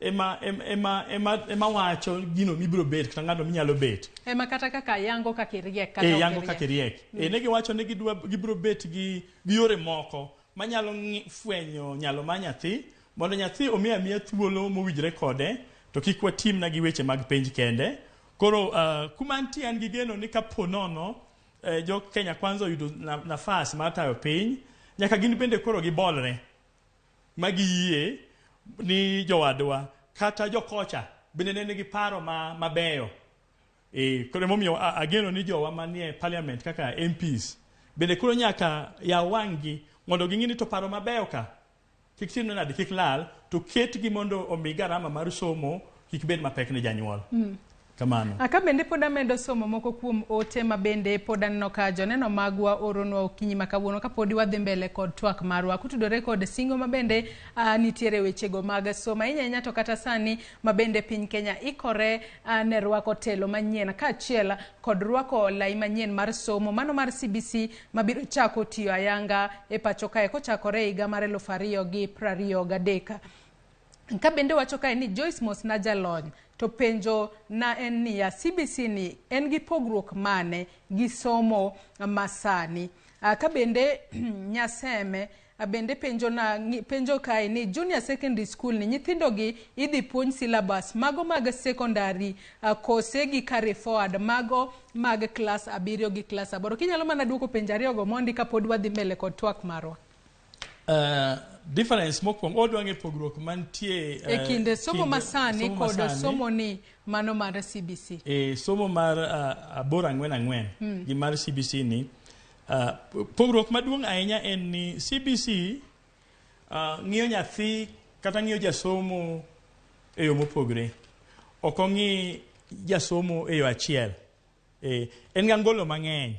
ema wacho gino mibiro bet kata ng'ano minyalo bet. Ema kata kaka yango kaka iriek kata ok yango kaka iriek. Ne giwacho ni gibiro bet gi yore moko manyalo fwenyo nyalo mar nyathi mondo nyathi omiye amiya thuolo mowinjore kode to kik watimna gi weche mag penj kende. Koro kuma nitie an gi geno ni kapo nono jo Kenya Kwanza oyudo nafas mar tayo piny, nyaka gin bende koro gibolre ma giyie ni jowadwa kata jokocha bende ne nigi paro mabeyo. Koro emomiyo ageno ni jowa manie parliament kaka MPs bende koro nyaka yaw wang'gi mondo ging'e ni to paro mabeyo ka kik timne nade, kik lal, to ketgi mondo omi garama mar somo kik bed mapek ne janyuol. Kamano. Aka bende pod amedo somo moko kuom ote ma bende pod aneno ka joneno magwa oronwa okinyi ma kawuono kapodi wadhi mbele kod twak marwa kotudore kod singo ma bende nitiere wechego mag somo ahinya ahinya to kata sani ma bende piny Kenya ikore ne rwako telo manyien kaachiel kod rwako lai manyien mar somo mano mar CBC mabiro chako tiyo ayanga e pacho kae kochakore higa mar 2023. Ka bende wacho kae ni Joyce Mosna jalony to penjo na en niya, CBC ni en gi pogruok mane gi somo masani? Ka bende Nyaseme bende penjo kae ni junior secondary school ni nyithindo gi idhi puonj syllabus mago mag secondary kose gi carry forward mago mag class 7 gi class 8. Kinyalo mana duoko penjo ariyogo mondi kapod wadhi mbele kod twak marwa. Difference mokwongo odwa ng'e pogruok mantie e kinde somo masani kod somo ni mano mar CBC. Somo mar 8-4-4 gi mar CBC ni pogruok maduong' ahinya en ni CBC ng'iyo nyathi kata ng'iyo jasomo e yo mopogre. Ok ong'i jasomo e yo achiel. En gi angolo mang'eny.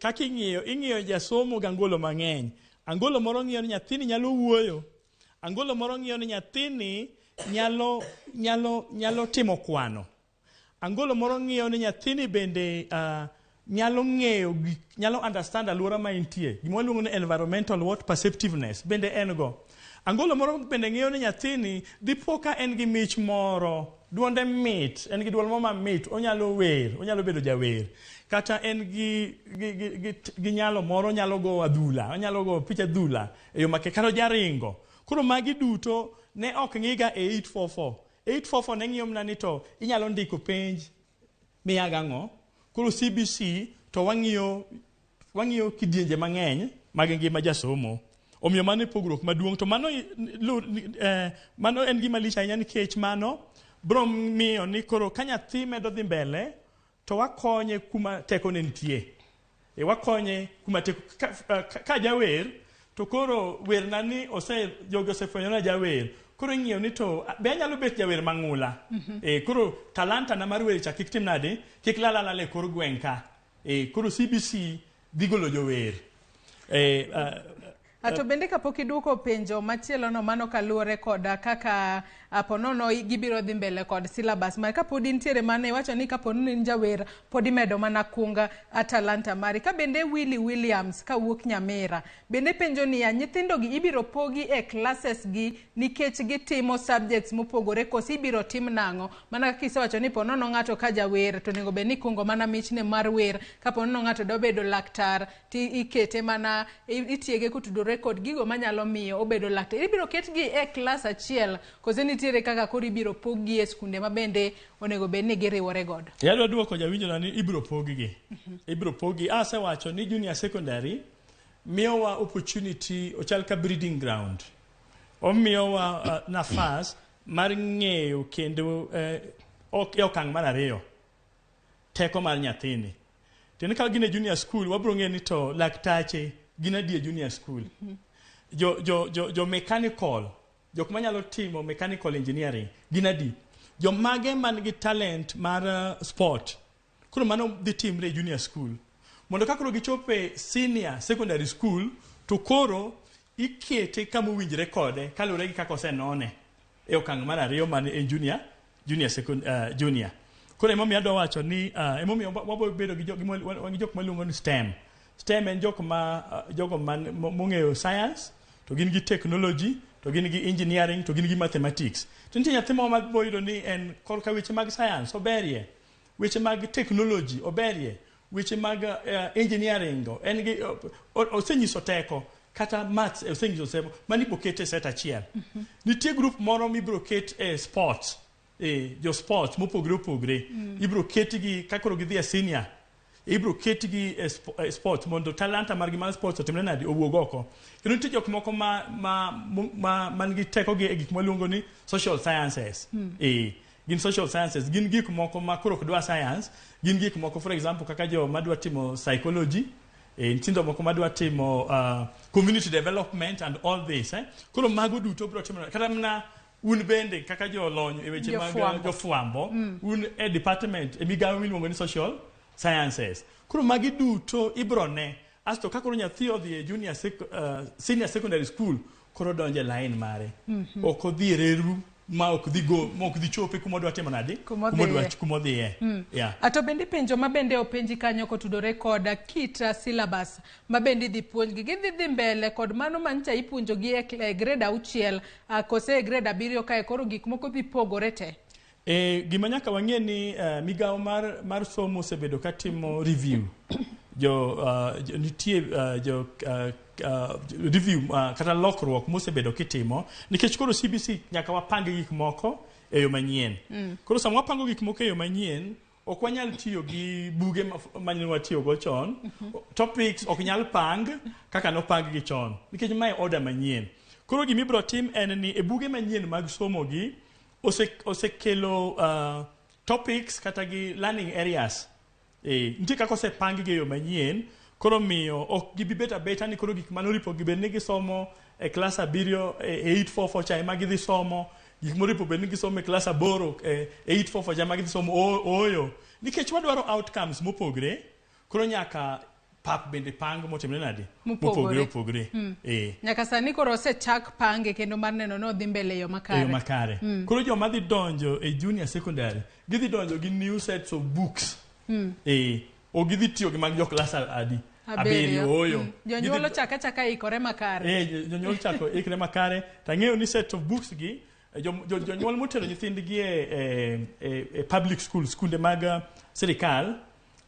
Kaka ing'iyo jasomo gi angolo mang'eny. Angolo moro ng'iyo ni nyathini nyalo wuoyo. Angolo moro ng'iyo ni nyathini nyalo timo kwano. Angolo moro ng'iyo ni nyathini bende nyalo ng'eyo, nyalo understand alwora ma entie. Gima waluongo ni environmental what perceptiveness bende en go. Angolo moro bende ng'iyo ni nyathini dipo ka en gi mich moro, duonde mit, en gi duol moro mamit, onyalo wer, onyalo bedo jawer. Kata en gi nyalo moro, onyalo go adhula, onyalo go picha adhula e yo make, kata ojaringo. Koro magi duto ne ok ng'iga e 844. 844 ne ng'iyo mana ni to inyalo ndiko penj miya gang'o. Koro CBC to wang'iyo kidienje mang'eny mag ngima jasomo. Omiyo mano e pogruok maduong'. To mano en gima lich ahinya nikech mano biro miyo ni koro ka nyathi medo dhi mbele to wakonye kuma tekone nitie. Wakonye kuma teko ka jawer to koro werna ni jogi osefwenyo ni jawer. Koro ing'iyo ni to be anyalo bet jawer mang'ula. Koro talanta na mar wer cha kik tim nade, kik lal alala e kor gweng' ka. Koro CBC dhi golo jower. To bende kapok iduoko penjo machielo no mano kaluwore koda kaka ponono gibiro dhi mbele kod syllabus mar kapod nitiere mane iwacho ni kapo ni in jawer pod imedo mana kunga talanta mari. Ka bende Willy Williams kawuok Nyamira bende penjo niya, nyithindo gi ibiro pogi e classes gi nikech gitimo subjects mopogore koso ibiro tim nang'o? Mana kaka isewacho ni ponono ng'ato ka jawer to onego bed ni ikungo mana michne mar wer, kaponono ng'ato dwa bedo laktar ti ikete mana itiege kotudore kod gigo manyalo miyo obedo laktar. Ibiro ketgi e klas achiel kose nitiere nitiere kaka koro ibiro pog-gi e skunde ma bende onego bed ni giriwore godo? Adwa duoko jawinjona ni ibiro pog-gi. Ibiro pog-gi. Asewacho ni junior secondary miyowa opportunity ochal ka breeding ground. Omiyowa nafas mar ng'eyo kendo e okang' mar ariyo teko mar nyathini. Tiende ka gin e junior school wabiro ng'eyo ni to laktache gin adi e junior school. Jo mechanical, jok manyalo timo mechanical engineering gin adi. Jomage man gi talent mar sport. Koro mano dhi timre e junior school. Mondo ka koro gichopo e senior secondary school to koro ikete kama owinjore kode kaluwore gi kaka osenone e okang' mar ariyo man e junior. Koro emomiyo adwa wacho ni emomiyo wabiro bedo gi jok maluongo ni STEM. STEM en jok ma jogo man mong'eyo science to gin gi technology to gin gi engineering to gin gi mathematics. To nitie nyathi moro ma biro yudo ni en korka weche mag science oberie, weche mag technology oberie, weche mag engineering go en gi osenyiso teko kata maths osenyiso teko mano ibiro ket e set achiel. Nitie group moro mibiro ket e sports, jo sports mopogore opogore. Ibiro ketgi ka koro gidhi e senior, ibiro ketgi e sports mondo talanta margi mar sports otimre nade owuog oko. Kendo nitie jok moko ma man gi teko gi e gik mwaluongo ni social sciences. Gin social sciences, gin gik moko ma koro ok dwa science, gin gik moko for example kaka jo madwa timo psychology, nyithindo moko madwa timo community development and all this. Koro mago duto biro timore kata mana un bende kaka jolony e weche mag Jofwambo. jofwambo, un e department e migawo miluongo ni social sciences. Koro magi duto ibiro ne asto ka koro nyathi odhi e senior secondary school koro donjo e line mare. Ok odhi e reru ma ok dhi go ma ok dhi chope kuma odwa timo nade Kuma odhiye. kuma odhiye. Yeah. Ato bende penjo ma bende openji kanyo kotudore kod kit syllabus ma bende idhi puonjgi gidhi dhi mbele kod mano mancha ipuonjogi e grade 6 kose e grade 7 kae koro gik moko dhi pogore te. Gima nyaka wang'e ni migawo mar somo osebedo katimo review. Jo nitie jo review kata lokruok mosebedo kitimo nikech koro CBC nyaka wapang gik moko e yo manyien. Koro sama wapango gik moko e yo manyien ok wanyal tiyo gi buge mane watiyogo chon. Topics ok nyal pang kaka nopang gi chon nikech mae order manyien. Koro gima ibiro tim en ni e buge manyien mag somo gi osekelo topics kata gi learning areas. Nitie kaka osepang gi e yo manyien koro miyo ok gibi bet abeta ni koro gik manoripo gibed ni gisomo e klas 7 e 844 cha ema gidhi somo gik moripo bed ni gisomo e klas 8 e 844 cha ema gidhi somo ooyo nikech wadwaro outcomes mopogre koro nyaka pap bende pang motimre nade Mopogore. mopogore opogore. Nyaka sani koro osechak pange kendo mar neno ni odhi mbele e yo makare. E yo makare. Koro joma dhi donjo e junior secondary gidhi donjo gi new sets of books. Ok gidhi tiyo gi mag jo klas adi Abiriyo. abiriyo ooyo. Jonyuol ochak achaka ikore makare. Jonyuol chako ikre makare tang'eyo ni set of books gi jonyuol motero nyithindgi e public school skunde mag sirikal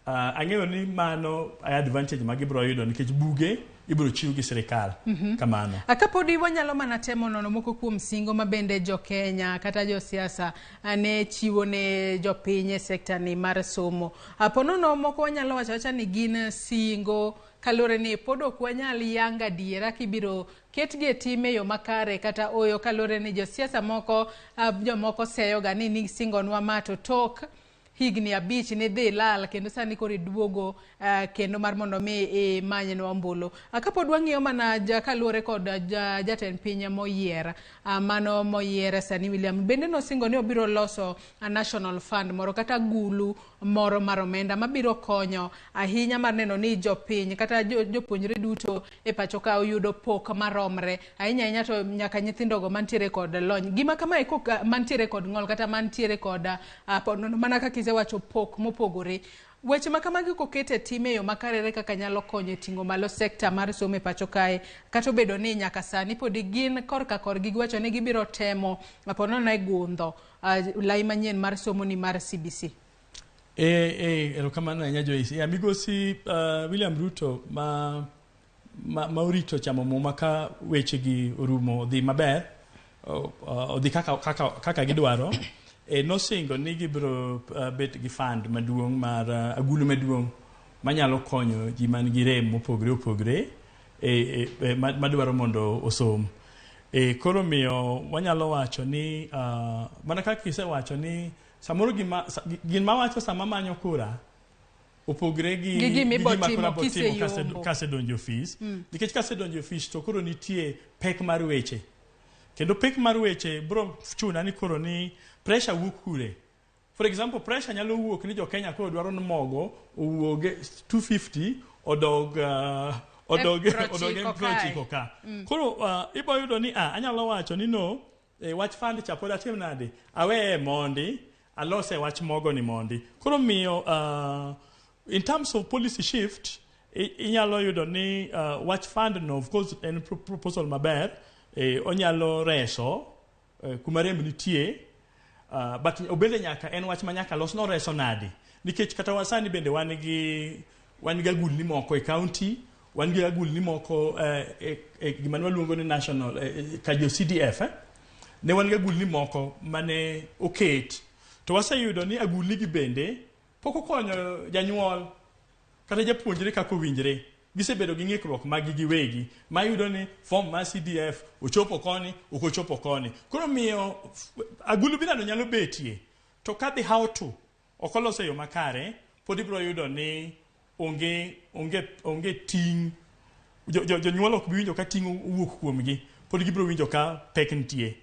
ang'eyo ni mano e advantage ma gibiro yudo nikech buge ibiro chiw gi sirikal. Kamano. Kapodi wanyalo mana temo nono moko kuom singo ma bende jo Kenya kata josiasa ne chiwo ne jopiny e sekta ni mar somo. Po nono moko wanyalo wacho awacha ni gin singo kaluwore ni pod ok wanyal yango adiera kibiro ketgi e tim e yo makare kata oyo kaluwore ni josiasa moko jomoko seyoga ni nisingonwa ma to tok higni 5 nidhi ilal kendo sani koro iduogo kendo mar mondo mi imanynwa ombulu. Kapod wang'iyo mana kaluwore kod jatend piny moyier mano moyier sani William bende nosingo ni obiro loso a national fund moro kata gulu moro mar omenda mabiro konyo ahinya mar neno ni jopiny kata jopuonjre duto e pacho ka oyudo pok maromre ahinya ahinya to nyaka nyithindogo mantiere kod lony gima kamae koka mantiere kod ng'ol kata mantiere kod mana kaka isewacho pok mopogore. Weche ma kamagi koket e tim e yo makare ere kaka nyalo konyo e ting'o malo sekta mar somo e pacho kae kata obedo ni nyaka sani podi gin korka korgi giwacho ni gibiro temo ponono e gundho lai manyien mar somo ni mar CBC. Erokamano ahinya Joyce. Migosi William Ruto ma orito chamo muma ka weche gi orumo dhi maber. odhi kaka gidwaro, nosingo ni gibiro bet gi fund maduong' mar agulu maduong' manyalo konyo ji man gi rem mopogre opogre madwaro mondo osom. Koro miyo wanyalo wacho ni mana kaka isewacho ni samoro gima wacho sama manyo kura opogre gi gima koro abotimo kasedonjo ofis. Nikech kasedonjo ofis to koro nitie pek mar weche. Kendo pek mar weche bro chuna ni koro ni pressure wuok kure. For example, pressure nyalo wuok ni jo Kenya koro dwaro ni mogo owuog 250 odog 90 ka. Koro ibo yudo ni anyalo wacho ni no, wach fund cha pod atim nade, aweye mondi alose wach mogo ni mondi. Koro miyo in terms of policy shift, inyalo yudo ni wach fund no of course en proposal maber, onyalo reso kuma rem nitie, but obende nyaka en wach manyaka los no reso nade, nikech kata wasani bende wan gi agulni moko e county, wan gi agulni moko gima waluongo ni national ka jo CDF, ne wan gi agulni moko mane oket to waseyudo ni agulni gi bende pok okonyo janyuol kata japuonjre kaka owinjre. Gisebedo gi ng'ikruok mag giwegi ma yudo ni form mar CDF ochopo koni, ok ochopo koni. Koro miyo agulu bilano nyalo betie, to kadhi how to ok olose yo makare, pod ibiro yudo ni onge ting'. Jonyuol ok bi winjo ka ting' owuok kuomgi, pod gibiro winjo ka pek nitie.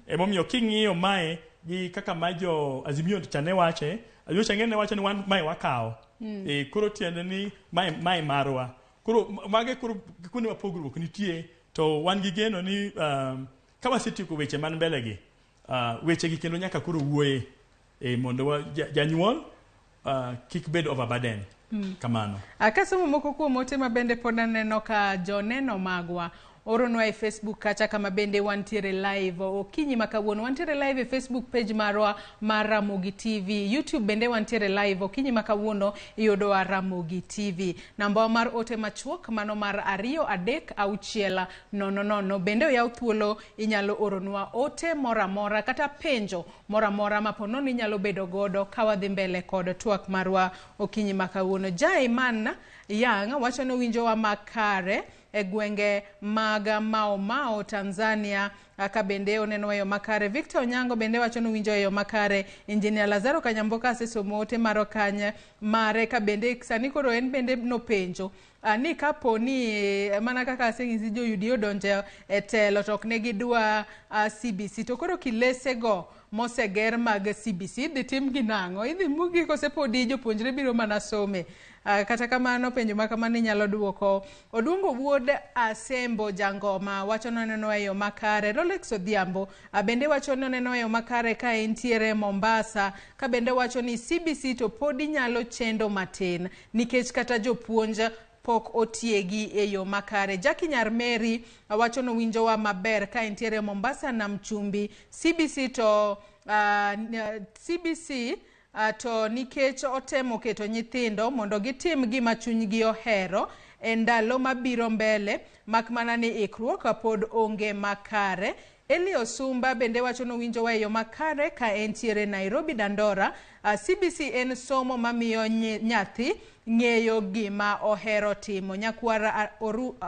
Emomiyo king'iyo mae gi kaka ma jo Azimio cha ne wache, Azimio cha ne wacho ni wan mae wakawo. Koro tiende ni mae marwa. Koro mage koro kuonde ma pogruok nitie, to wan gi geno ni ka wasetieko weche man mbele gi, weche gi kendo nyaka koro wuoye mondo janyuol kik bed overburden. Kamano. Akasomo moko kuom ote ma bende pod aneno ka joneno magwa oronwa e Facebook kacha kama bende wantiere live okinyi ma kawuono. Wantiere live e Facebook page marwa mar Ramogi TV. YouTube bende wantiere live okinyi ma kawuono, iyudowa Ramogi TV. Namba mar ote machuok mano mar 2 3 6 0 0. Bende oyaw thuolo, inyalo oronwa ote moro amora kata penjo moro amora ma po nono inyalo bedo godo ka wadhi mbele kod twak marwa okinyi ma kawuono. Jaiman Yang wacho ni owinjowa makare e gwenge mag Mao Mao, Tanzania, ka bende oneno e yo makare. Victor Onyango bende wacho ni owinjo e yo makare. Engineer Lazaro Kanyamboka asesomo ote maro kanye mare, ka bende sani koro en bende nopenjo ni kapo ni mana kaka aseng'isi jo UDA odonjo e telo to ok ne gidwa CBC, to koro kilesego moseger mag CBC idhi tim gi nang'o? Idhi mugi kose podi jopuonjre biro mana some? Kata kamano penjo ma kamano inyalo duoko. Odungo wuod Asembo Jangoma wacho ni oneno e yo makare. Rolex Odhiambo bende wacho ni oneno e yo makare ka entiere Mombasa, ka bende wacho ni CBC to podi nyalo chendo matin nikech kata jopuonj pok otiegi e yo makare. Jackie Nyar Mary wacho ni owinjowa maber ka entiere Mombasa nam chumbi. CBC to CBC to nikech otemo keto nyithindo mondo gitim gima chunygi ohero e ndalo mabiro mbele, mak mana ni ikruok pod onge makare. Eli Osumba bende wacho ni owinjowa e yo makare ka entiere Nairobi Dandora. CBC en somo mamiyo nyathi ng'eyo gima ohero timo. Nyakwara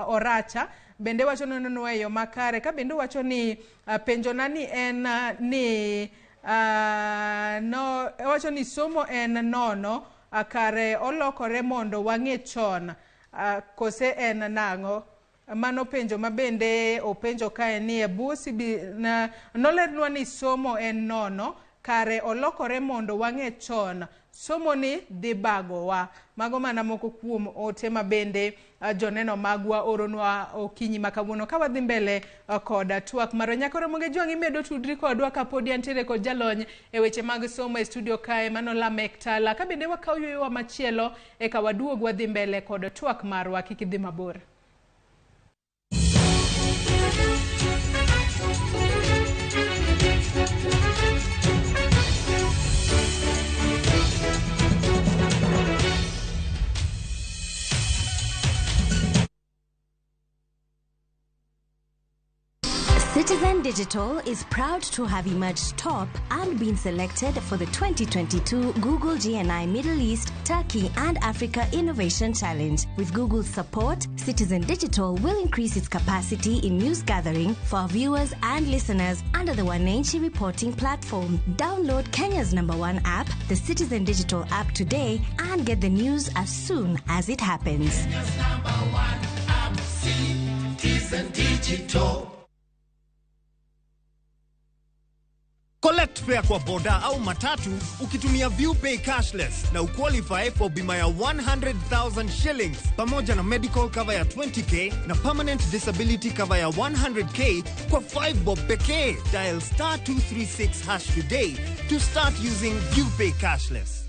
Oracha bende wacho ni onenowa e yo makare, ka bende wacho ni penjona ni en ni no, wacho ni somo en nono, kare olokore mondo wang'e chon, kose en nang'o? Mano penjo ma bende openjo kae ni e bwo CB nolernwa ni somo en nono, kare olokore mondo wang'e chon, somo ni dhi bagowa. Mago mana moko kuom ote ma bende joneno magwa oronwa okinyi ma kawuono. Ka wadhi mbele kod twak marwa, Nyakoro Monge Jwang' imedo tudri kodwa kapodi antiere kod jalony e weche mag somo e studio kae mano Lamek Tala. Ka bende wakaw yueyowa machielo eka waduog wadhi mbele kod twak marwa, kik idhi mabor. Citizen Digital is proud to have emerged top and been selected for the 2022 Google GNI Middle East, Turkey and Africa Innovation Challenge. With Google's support, Citizen Digital will increase its capacity in news gathering for our viewers and listeners under the Wananchi reporting platform. Download Kenya's number one app, the Citizen Digital app today and get the news as soon as it happens. Kenya's number one app, Citizen Digital. Collect fare kwa boda au matatu ukitumia ViewPay cashless na uqualify for bima ya 100,000 shillings pamoja na medical cover ya 20k na permanent disability cover ya 100k kwa 5 bob pekee. Dial star 236 hash today to start using ViewPay cashless.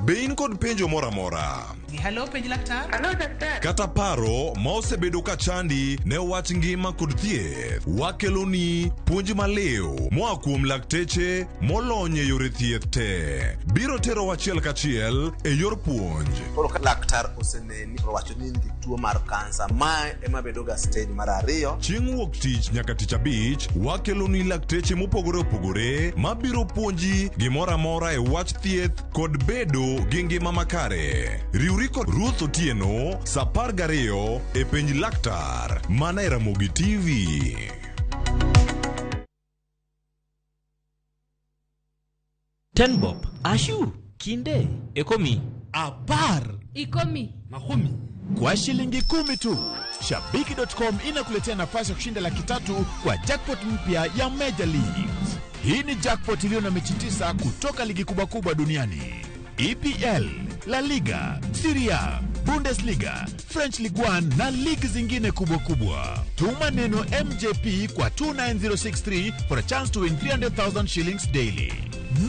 Be in kod penjo moro amora Hello, penj laktar. Hello, daktari. Kata paro ma osebedo ka chandi ne wach ngima kod thieth, wakeloni puonj maliw moa kuom lakteche molony e yore thieth te. Biro terowa achiel kachiel e yor puonj. Koro ka laktar oseneni to owacho ni in gi tuo mar kansa, mae ema bedo ga stage mar ariyo. Chieng' wuok tich nyaka tich abich, wakeloni lakteche mopogore opogore mabiro puonji gimoro amora e wach thieth kod bedo gi ngima makare. Riwri kod Ruth Otieno sa 12 e penj laktar mana e Ramogi TV. Tenbob, Ashu, Kinde, Ekomi. Apar. Ikomi. Makumi. Kwa shilingi 10 tu, Shabiki.com inakuletea nafasi ya kushinda 300,000 kwa jackpot mpya ya Major Leagues. Hii ni jackpot iliyo na mechi 9 kutoka ligi kubwa kubwa duniani: EPL, La Liga, Serie A, Bundesliga, French Ligue 1 na ligi zingine kubwa kubwa. Tuma neno MJP kwa 29063 for a chance to win 300,000 shillings daily.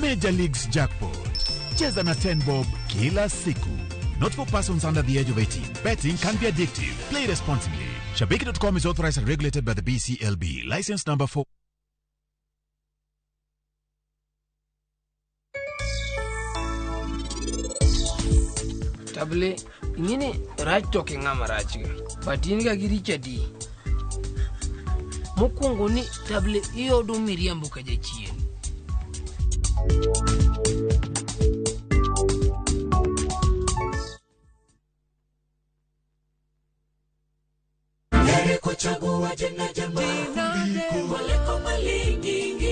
Major Leagues Jackpot. Cheza na 10 bob kila siku. Not for persons under the age of 18. Betting can be addictive. Play responsibly. Shabiki.com is authorized and regulated by the BCLB. License number 4. Table ing'eni rach to ok ing'ama rach ga but in ga gi richo adi mokwongo ni table iyudo miriambo ka jachien.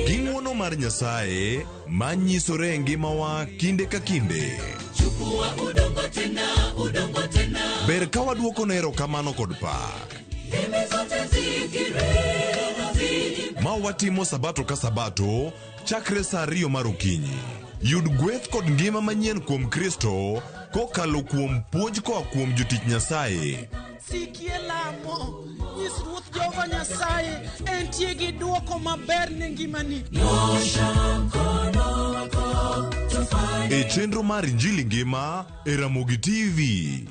Gi ng'wono mar Nyasaye ma nyisore e ngimawa kinde ka kinde. Ber ka waduoko ne erokamano kod pak. Ma watimo sabato ka sabato chakre sa 2 mar okinyi. Yud gweth kod ngima manyien kuom Kristo kokalo kuom puonj koa kuom jotich Nyasaye. Sikie lamo, nyis Ruoth Jehova Nyasaye entie gi duoko maber ne ngimani. E chenro mar Injili Ngima e Ramogi TV.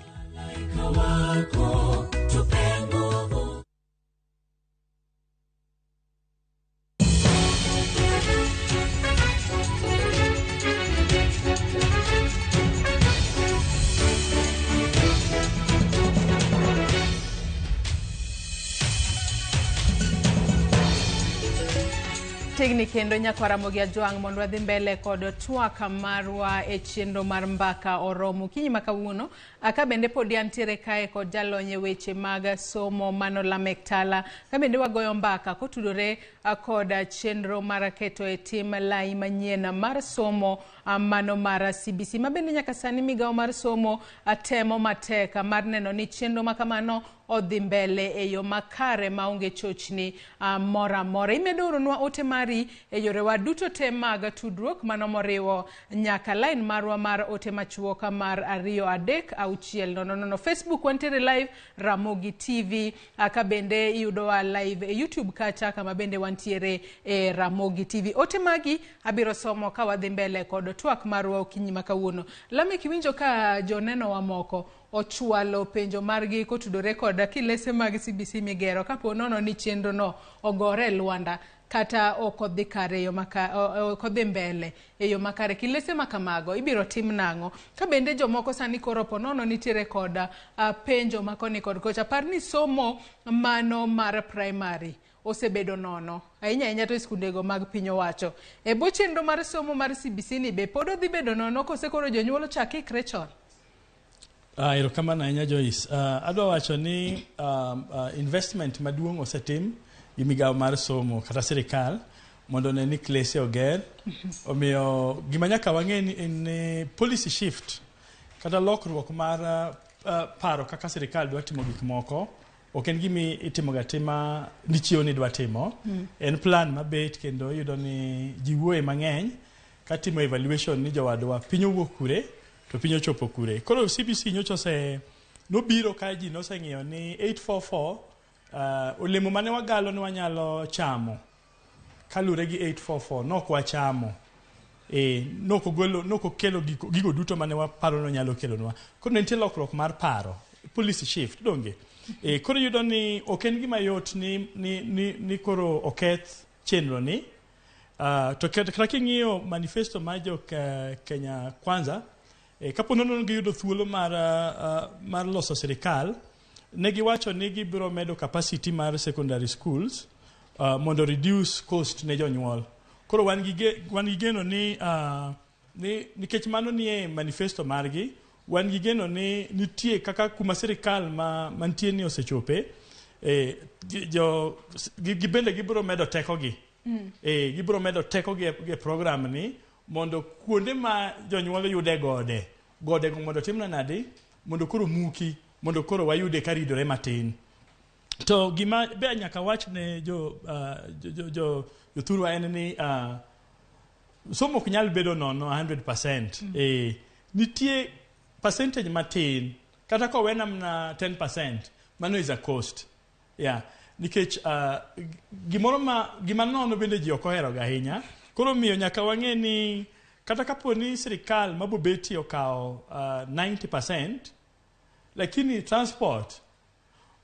Tegni kendo nyakwa Ramogi Ajwang' mondo wadhi mbele kod twak marwa e chenro mar mbaka oromo okinyi ma kawuono. Ka bende podi antiere kae kod jalony e weche mag somo mano Lamek Tala, ka bende wagoyo mbaka kotudore kod chenro mar keto e tim lai manyien mar somo mano mar CBC, ma bende nyaka sani migawo mar somo temo matek mar neno ni chenro ma kamano odhi mbele e yo makare maonge chochni moro amora. Imedo oronwa ote mari e yorewa duto te mag tudruok mano moriwo nyaka line marwa mar ote machuok mar 2 3 6 0 0. Facebook wantiere live Ramogi TV, ka bende iyudowa live e YouTube kacha kama bende wantiere e Ramogi TV. Ote magi abiro somo ka wadhi mbele kod twak marwa okinyi ma kawuono. Lamek, iwinjo ka joneno wa moko ochwalo penjo margi kotudore kod kilese mag CBC migero kapo nono ni chenro no ogore e lwanda kata ok odhi kare e yo ok odhi mbele e yo makare. Kilese ma kamago ibiro tim nang'o? Ka bende jomoko sani koro ponono nitiere kod penjo ma koni kod kocha. Par ni somo mano mar primary osebedo nono ahinya ahinya to e skundego mag piny owacho. E bwo chenro mar somo mar CBC ni be pod odhi bedo nono kose koro jonyuol ochak ikre chon? Erokamano ahinya Joyce. Adwa wacho ni investment maduong' osetim gi migawo mar somo kata sirikal mondo one ni klese oger. Omiyo gima nyaka wang'e ni en ni policy shift kata lokruok mar paro kaka sirikal dwa timo gik moko ok en gima itimoga tima ni chiewo ni dwa timo. En plan mabet kendo iyudo ni ji wuoye mang'eny katimo evaluation ni jowadwa piny owuok kure to piny ochopo kure. Koro CBC nyocha ose nobiro ka ji noseng'iyo ni 844 olemo mane wagalo ni wanyalo chamo kalure gi 844 nok wachamo. Nokogolo nokokelo gigo duto mane waparo ni onyalo kelonwa. Koro ne nitie lokruok mar paro, policy shift donge. Koro iyudo ni ok en gima yot ni koro oketh chenro ni. To kata king'iyo manifesto mar jo Kenya Kwanza, kapo nono giyudo thuolo mar loso sirikal, ne giwacho ni gibiro medo capacity mar secondary schools mondo reduce cost ne jonyuol. Koro wan gi geno ni nikech mano nie manifesto margi, wan gi geno ni nitie kaka kuma sirikal mantie ni osechope, gibende gibiro medo tekogi. Gibiro medo tekogi e program ni mondo kuonde ma jonyuol yude gode go mondo timne nadi, mondo koro muki, mondo koro wayude ka ridore matin. To gima be nyaka wach ne jothurwa en ni somo ok nyal bedo nono 100%. Nitie percentage matin, kata kowena mana 10%, mano is a cost. Yeah. Nikech gimoro ma gima nono bende ji ok oheroga ahinya. Koro miyo nyaka wang'e ni kata kapo ni sirikal mabobeti okawo 90%, lakini transport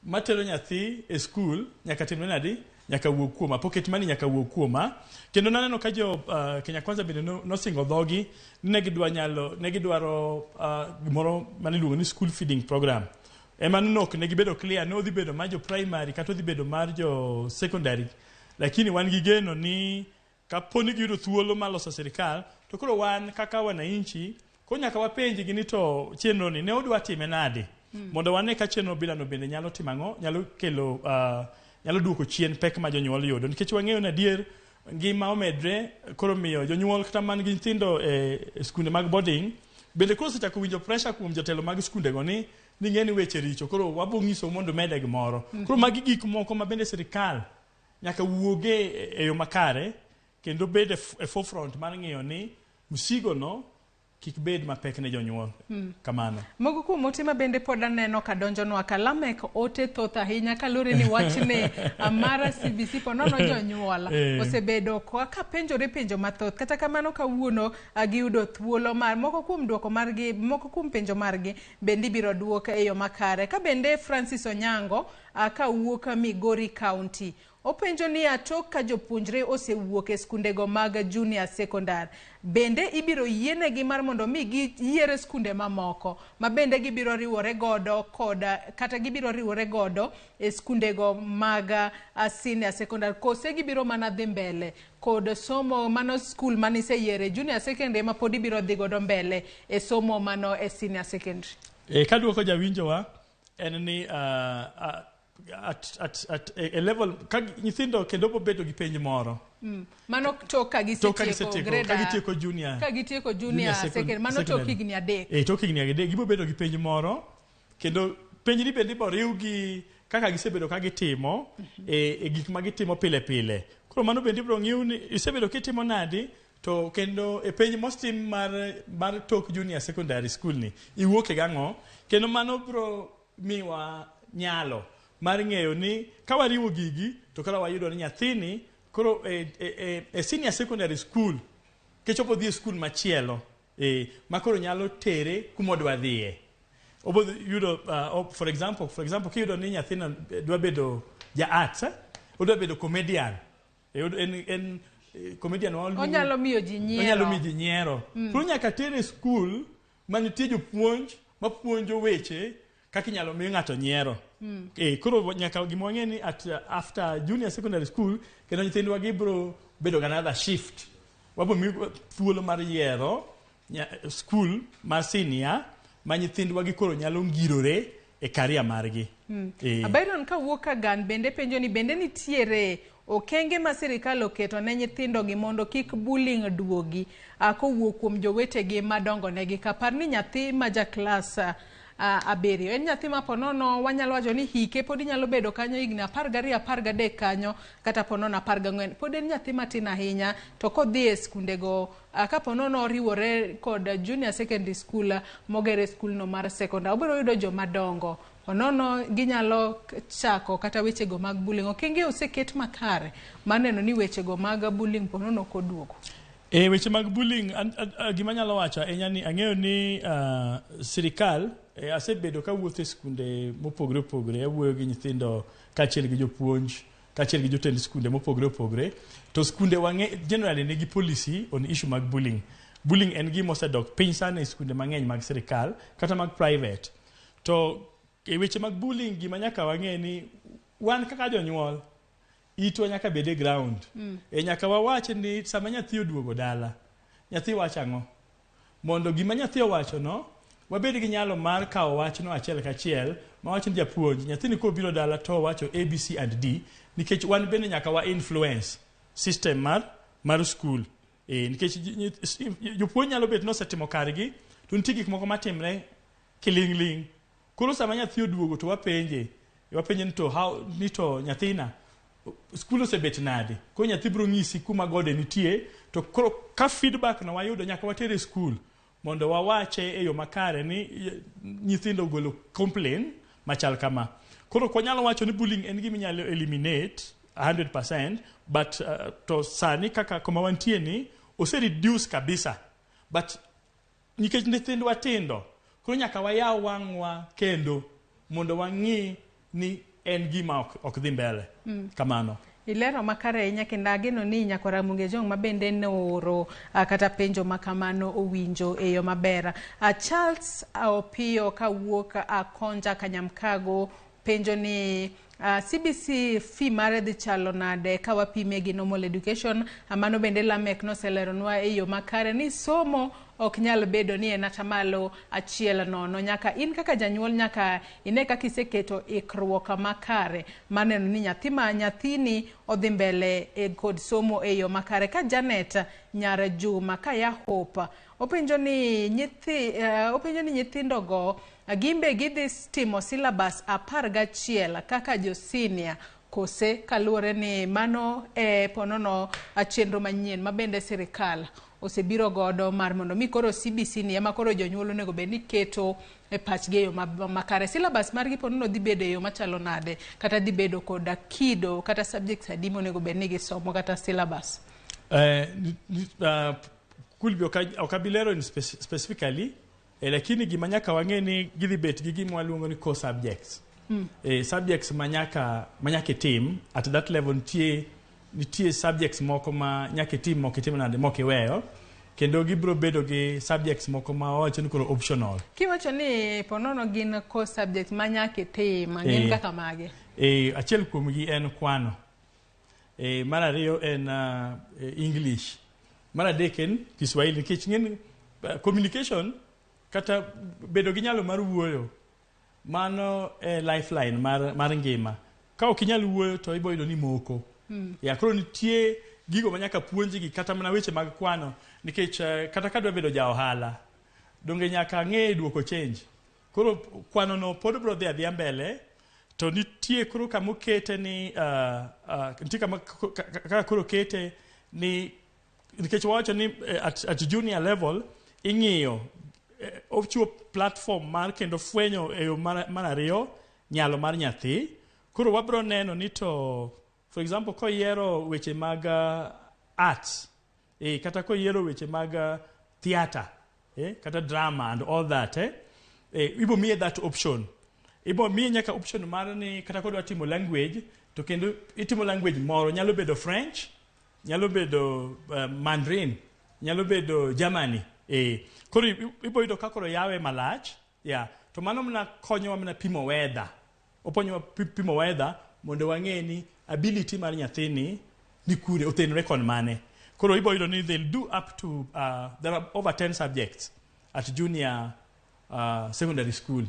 matero nyathi e skul nyaka timre nadi, nyaka wuog kuoma, pocket money nyaka wuog kuoma. Kendo naneno ka jo Kenya Kwanza bende nosingo dhogi ne gidwaro gimoro mane iluongo ni school feeding program. Ema nok ne gibedo clear ni odhi bedo mar jo primary kata odhi bedo mar jo secondary, lakini wan gi geno ni kapo ni giyudo thuolo mar loso sirikal to koro wan kaka wananchi koro nyaka wapenjgi ni to chenro ni ne odwa time nade, mondo wane ka chenro bilano bende nyalo timo ang'o, nyalo kelo nyalo duoko chien pek ma jonyuol yudo, nikech wang'eyo ni adier ngima omedre. Koro miyo jonyuol kata man gi nyithindo e skunde mag boarding bende koro osechako winjo pressure kuom jotelo mag skundego ni ng'e ni weche richo, koro wabo nyiso mondo mede gimoro. Koro magi gik moko ma bende sirikal nyaka wuoge e yo makare kendo bed e forefront mar ng'iyo ni msigo no kik bed mapek ne jonyuol. Kamano. Moko kuom ote ma bende pod aneno ka donjonwa ka Lamek ote thoth ahinya kaluwore ni wachni mar CBC ponono jonyuol osebedo ka penjore penjo mathoth. Kata kamano kawuono giyudo thuolo mar moko kuom duoko margi, moko kuom penjo margi bende ibiro duok e yo makare. Ka bende Francis Onyango kawuok Migori County openjo ni tok ka jopuonjre osewuok e skundego mag junior secondary, bende ibiro yienegi mar mondo mi giyier skunde mamoko ma bende gibiro riwore godo kod kata gibiro riwore godo e skundego mag senior secondary, kose gibiro mana dhi mbele kod somo mano skul maniseyiere junior secondary ma pod ibiro dhi godo mbele e somo mano e senior secondary? Kaduoko jawinjowa en ni at a level ka nyithindo kendo bobedo gi penj moro. Mano tok ka gisetieko grade, ka gitieko junior, ka gitieko junior secondary, mano tok higni 3. Tok higni 3 gibo bedo gi penj moro, kendo penj ni bende ibo riw gi kaka gisebedo ka gitimo e gik ma gitimo pile pile. Koro mano bende ibiro ng'iw ni isebedo kitimo nadi, to kendo e penj mostim mar tok junior secondary school ni iwuok e gang'o, kendo mano biro miwa nyalo mar ng'eyo ni ka wariwo gigi to koro wayudo ni nyathini koro e senior secondary school kechopo dhi e skul machielo ma koro nyalo tere kuma odwa dhiye. Obo yudo for example kiyudo ni nyathino dwa bedo ja arts, odwa bedo comedian. En comedian ma Onyalo miyo ji nyiero. Onyalo miyo ji nyiero. Koro nyaka tere e skul manitie jopuonj mapuonjo weche kaka inyalo mi ng'ato nyiero. Koro nyaka gima wang'e ni at after junior secondary school kendo nyithindwa gibiro bedo gi another shift. Wabiro mi thuolo mar yiero skul mar senior ma nyithindwa gi koro nyalo ngirore e career margi. Byron kawuok Kagan bende penjo ni bende nitiere okenge ma sirikal oketo ne nyithindo gi mondo kik bullying duogi kowuok kuom jowetegi madongo negi. Kapar ni nyathi ma ja klas 7 en nyathi ma ponono wanyalo wacho ni hike pod inyalo bedo kanyo higni 12 13 kanyo kata ponono 14, pod en nyathi matin ahinya, to kodhi e skundego kaponono oriwore kod junior secondary school mogere skul no mar secondary obiro yudo joma dongo ponono ginyalo chako kata wechego mag bullying. Okenge oseket makare maneno ni wechego mag bullying ponono ok oduogo. Weche mag bullying, gima anyalo wacho ahinya ni ang'eyo ni sirikal asebedo kawuotho e skunde mopogore opogore, awuoyo gi nyithindo kaachiel gi jopuonj kaachiel gi jotend skunde mopogore opogore, to skunde wang'e generally nigi policy on issue mag bullying. Bullying en gima osedok piny sana e skunde mang'eny mag sirikal kata mag private. To e weche mag bullying gima nyaka wang'e ni wan kaka jonyuol itwa nyaka bed e ground. Nyaka wawach ni sama nyathi oduogo dala, nyathi wacho ang'o? Mondo gima nyathi owacho no, wabed gi nyalo mar kawo wachno achiel kachiel, mawach ni japuonj, nyathini kobiro dala to owacho A, B, C and D, nikech wan bende nyaka wa influence system mar school. Nikech jopuonj nyalo bet nosetimo kargi, to nitie gik moko matimre kiling'ling'. Koro sama nyathi oduogo to wapenje ni to how ni to nyathina skul osebet nade? Koro nyathi biro ng'isi kuma gode nitie, to koro ka feedback no wayudo nyaka watere skul mondo wawache e yo makare ni nyithindo ogolo complain machal kama. Koro ok wanyalo wacho ni bullying en gima inyalo eliminate 100%, but to sani kaka kuma wantie ni ose reduce kabisa. But nikech nyithindwa tindo, koro nyaka wayaw wang'wa kendo mondo wang'i ni en gima ok dhi mbele. Kamano. Ilero makare ahinya kendo ageno ni nyakwar Ramogi Ojwang' ma bende nooro kata penjo ma kamano owinjo e yo maber. Charles Opiyo kawuok Konja Kanyamkago penjo ni CBC fee mare dhi chalo nade ka wapime gi normal education. Mano bende Lamek noseleronwa e yo makare ni somo ok nyal bedo ni en atamalo 1 nono. Nyaka in kaka janyuol nyaka ine kaka iseketo ikruok makare maneno ni nyathi ma nyathini odhi mbele kod somo e yo makare. Ka Janet Nyar Juma kaya Hope openjo ni nyithindogo gimbe gidhi timo syllabus 11 kaka jo senior kose, kaluwore ni mano e ponono chenro manyien ma bende sirikal osebiro godo mar mondo mi koro CBC ni ema koro jonyuol onego bed ni keto e pachgi e yo makare. Syllabus margi ponono dhi bedo e yo machalo nade kata dhi bedo koda kido kata subjects adi monego bed ni gisomo kata syllabus? Kul bi ok abi lero specifically, lakini gima nyaka wang'e ni gidhi bet gi gima waluongo ni core subjects. Subjects ma nyaka itim at that level. Nitie subjects moko ma nyaka itim, mok itim nade, mok iweyo, kendo gibiro bedo gi subjects moko ma wawacho ni koro optional. Kiwacho ni ponono gin core subjects ma nyaka itim, gin kaka mage? Achiel kuomgi en kwano. Mar ariyo en English. Mar adek en Kiswahili, nikech ng'eni communication kata bedo gi nyalo mar wuoyo, mano e lifeline mar ngima. Ka ok inyal wuoyo to ibo yudo ni moko. Ya koro nitie gigo ma nyaka puonjgi kata mana weche mag kwano, nikech kata ka dwa bedo ja ohala, donge nyaka ang'e duoko change. Koro kwano no pod biro dhi adhiya mbele, to nitie koro kama okete ni nitie kama kaka koro okete ni nikech wawacho ni at junior level ing'iyo ochiwo platform mar kendo fwenyo e yo mar ariyo nyalo mar nyathi. Koro wabiro neno ni to for example koyiero weche mag arts, kata koyiero weche mag theatre, kata drama and all that, ibo miye that option. Ibo miye nyaka option mar ni kata kodwa timo language to kendo itimo language moro, nyalo bedo French. nyalo bedo Mandarin, nyalo bedo Germany. Koro ibo yudo ka koro yawe malach, yeah. To mano mana konyowa mana pimo weather. Okonyowa pimo weather mondo wang'e ni ability mar nyathini ni kure, othenore kon mane. Koro ibo yudo ni they'll do up to there are over 10 subjects at junior secondary school.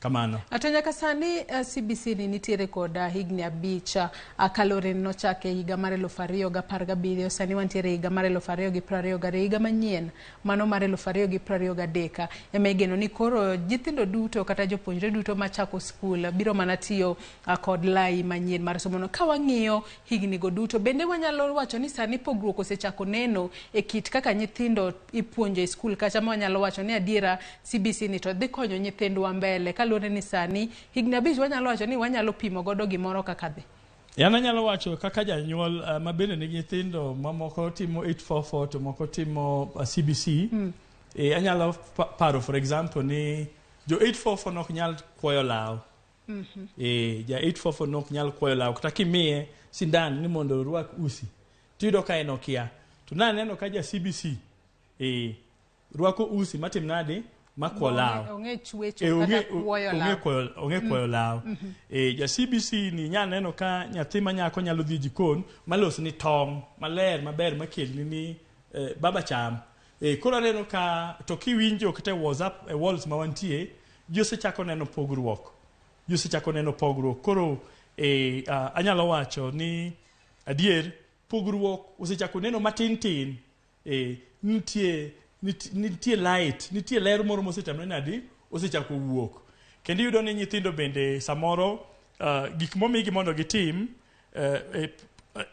Kamano. To nyaka sani CBC ni nitiere kod higni 5 kaluwore ni nochake higa mar 2017. Sani wantiere higa mar 2022, higa manyien mano mar 2023 ema igeno ni koro nyithindo duto kata jopuonjre duto machako skul biro mana tiyo kod lai manyien mar somono. Ka wang'iyo higni go duto, bende wanyalo wacho ni sani pogruok osechako neno e kit kaka nyithindo ipuonjo e skul, kacha ma wanyalo wacho ni adiera CBC ni to dhi konyo nyithindwa mbele, kaluwore ni sani higni 5 wanyalo wacho ni wanyalo pimo godo gimoro kaka dhi. An anyalo wacho kaka janyuol ma bende nigi nyithindo mamoko timo 844 to moko timo CBC. Anyalo paro for example ni jo 844 nok nyal kuoyo law. Ja 844 nok nyal kuoyo law kata kimiye sindan ni mondo orwak usi tiyudo ka en okia. To naneno ka ja CBC rwako usi matim nade makwo law. Onge chwecho kata kuoyo law. Onge kuoyo law. Ja CBC ni nya neno ka nyathi ma nyako nyalo dhi jikon malos ni tong' maler maber makelni ni baba cham. Koro aneno ka to kiwinjo kata e WhatsApp e walls ma wantie ji osechako neno pogruok. Ji osechako neno pogruok. Koro anyalo wacho ni adier pogruok osechako neno matin tin. Nitie light, nitie ler moro mosetamre nadi osechako wuok. Kendo iyudo ni nyithindo bende samoro gik momigi mondo gitim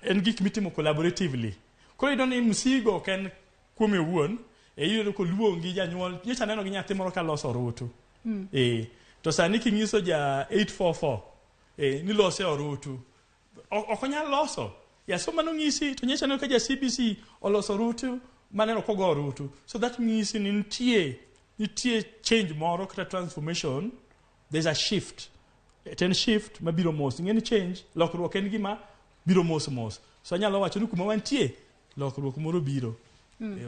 en gik mitimo collaboratively. Koro iyudo ni msigo ok en kuome owuon, iyudo koluongi janyuol, nyocha aneno gi nyathi moro kaloso orutu. To sani king'iso ja 844 ni lose orutu, ok onyal loso. Ya so mano ng'isi to nyocha aneno ka ja CBC oloso orutu maneno kogo orutu. So that ng'isi ni nitie change moro kata transformation, there's a shift. Ten shift mabiro mos. Ing'e ni change, lokruok en gima biro mos mos. So anyalo wacho ni kuma wantie, lokruok moro biro.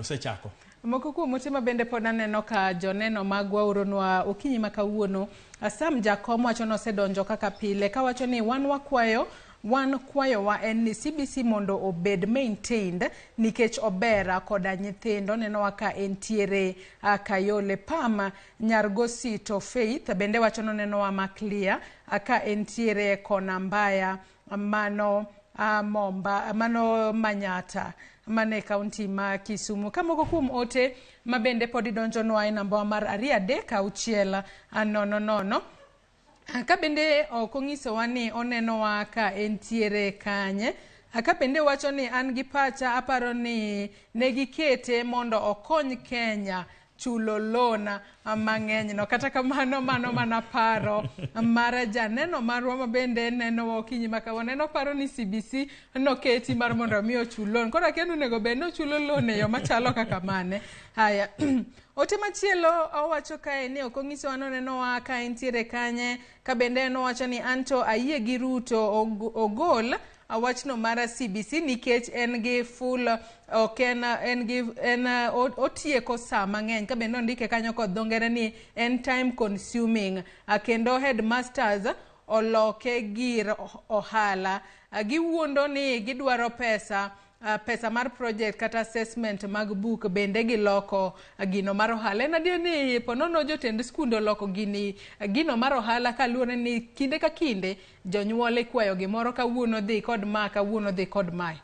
Osechako. Moko kuom ote ma bende pod aneno ka joneno magwa oronwa okinyi ma kawuono. Sam Jakom wacho ni osedonjo kaka pile, kawacho ni wan wakwayo, wan kwayowa en ni CBC mondo obed maintained nikech obera koda nyithindo. Nenowa ka entiere Kayole. Pam Nyargosito Faith bende wacho ni onenowa ma clear ka entiere kona Mbaya mano Momba, mano Manyata mane kaunti ma Kisumu. Ka moko kuom ote ma bende pod idonjonwa e namba mar 2 3 6 0 0. Ka bende ok onyisowa ni onenowa ka entiere kanye. Ka bende wacho ni an gi pacha aparo ni negikete mondo okony Kenya chulo loan mang'eny no. Kata kamano mano mana paro mar janeno marwa ma bende nenowa okinyi ma kawuono. En oparo ni CBC noketi mar mondo mi ochul loan. Koro akia ni onego bed ni ochulo loan e yo machalo kaka mane. Haya. Ote machielo owacho kae ni ok onyisowa ni onenowa ka entiere kanye. Ka bende en owacho ni anto ayie gi Ruto ogol wachno mar CBC nikech en gi full ok en gi en otieko saa mang'eny. Ka bende ondike kanyo kod dho ngere ni en time consuming, kendo headmasters oloke gir ohala. Giwuondo ni gidwaro pesa, pesa mar project kata assessment mag book bende giloko gino mar ohala. En adier ni ponono jotend skunde oloko gini gino mar ohala kaluwore ni kinde ka kinde jonyuol ikwayo gimoro, kawuono dhi kod ma, kawuono dhi kod mae.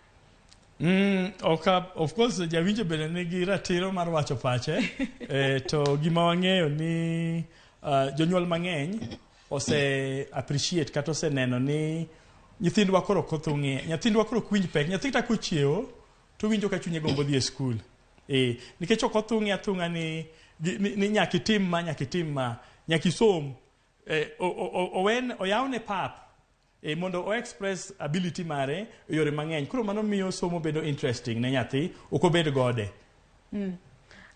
Of course jawinjo bende nigi ratiro mar wacho pache. To gima wang'eyo ni jonyuol mang'eny ose appreciate kata oseneno ni nyithindwa koro ok othung'e, nyathindwa koro ok winj pek. Nyathi kata kochiewo to winjo ka chunye gombo dhi e skul. Nikech ok othung'e athung'a ni nyaka itim ma, nyaka itim ma, nyaka isom. Oyawne pap mondo o express ability mare e yore mang'eny. Koro mano miyo somo bedo interesting ne nyathi, ok obed gode.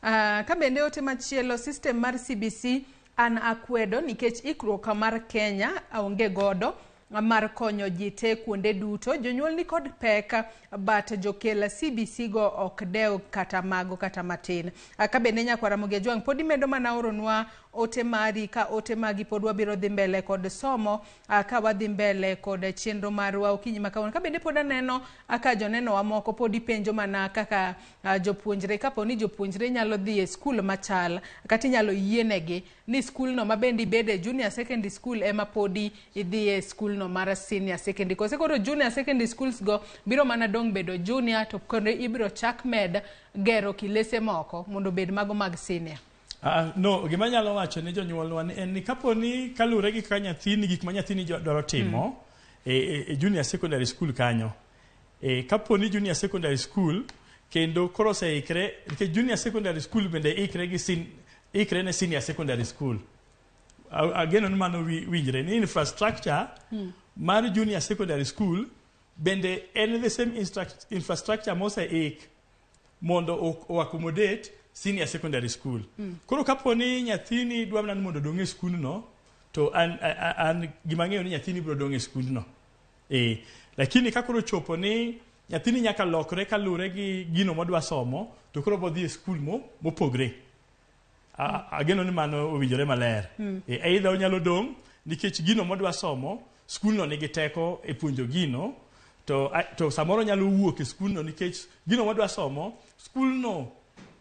Ka bende ote machielo, system mar CBC an akwedo nikech ikruok mar Kenya onge godo. mar konyo ji te kuonde duto. Jonyuol ni kod pek, but jokel CBC go ok dew kata mago kata matin. Ka bende nyakwar Ramogi Ajwang' pod imedo mana oronwa ote mari ka ote magi pod wabiro dhi mbele kod somo ka wadhi mbele kod chenro marwa okinyi ma kawuono. Ka bende pod aneno ka joneno wa moko pod ipenjo mana kaka jopuonjre kapo ni jopuonjre nyalo dhi e skul machal kata inyalo yienegi ni skul no ma bende ibede junior secondary school ema podi idhi e skul no mar senior secondary. Kose koro junior secondary schools go biro mana dong' bedo junior to kendo ibiro chak med gero kilese moko mondo obed mago mag senior. No, gima anyalo wacho ne jonyuolwa ni en ni kapo ni kaluwore gi kaka nyathini gik ma nyathini dwaro timo e junior secondary school kanyo. Kapo ni junior secondary school kendo koro oseikre nikech junior secondary school bende ikre gi ikre ne senior secondary school. Ageno ni mano winjre ni infrastructure mar junior secondary school bende en the same infrastructure moseik mondo o accommodate senior secondary school. Koro kapo ni nyathini dwa mana ni mondo odong' e skundno, to an gima ang'eyo ni nyathini biro dong' e skundno. Lakini ka koro chopo ni nyathini nyaka lokre kaluwore gi gino modwa somo, to koro bodhi e skul mopogre. Ageno ni mano owinjore maler. Either onyalo dong' nikech gino modwa somo, skulno nigi teko e puonjo gino, to samoro nyalo wuok e skulno nikech gino modwa somo, skulno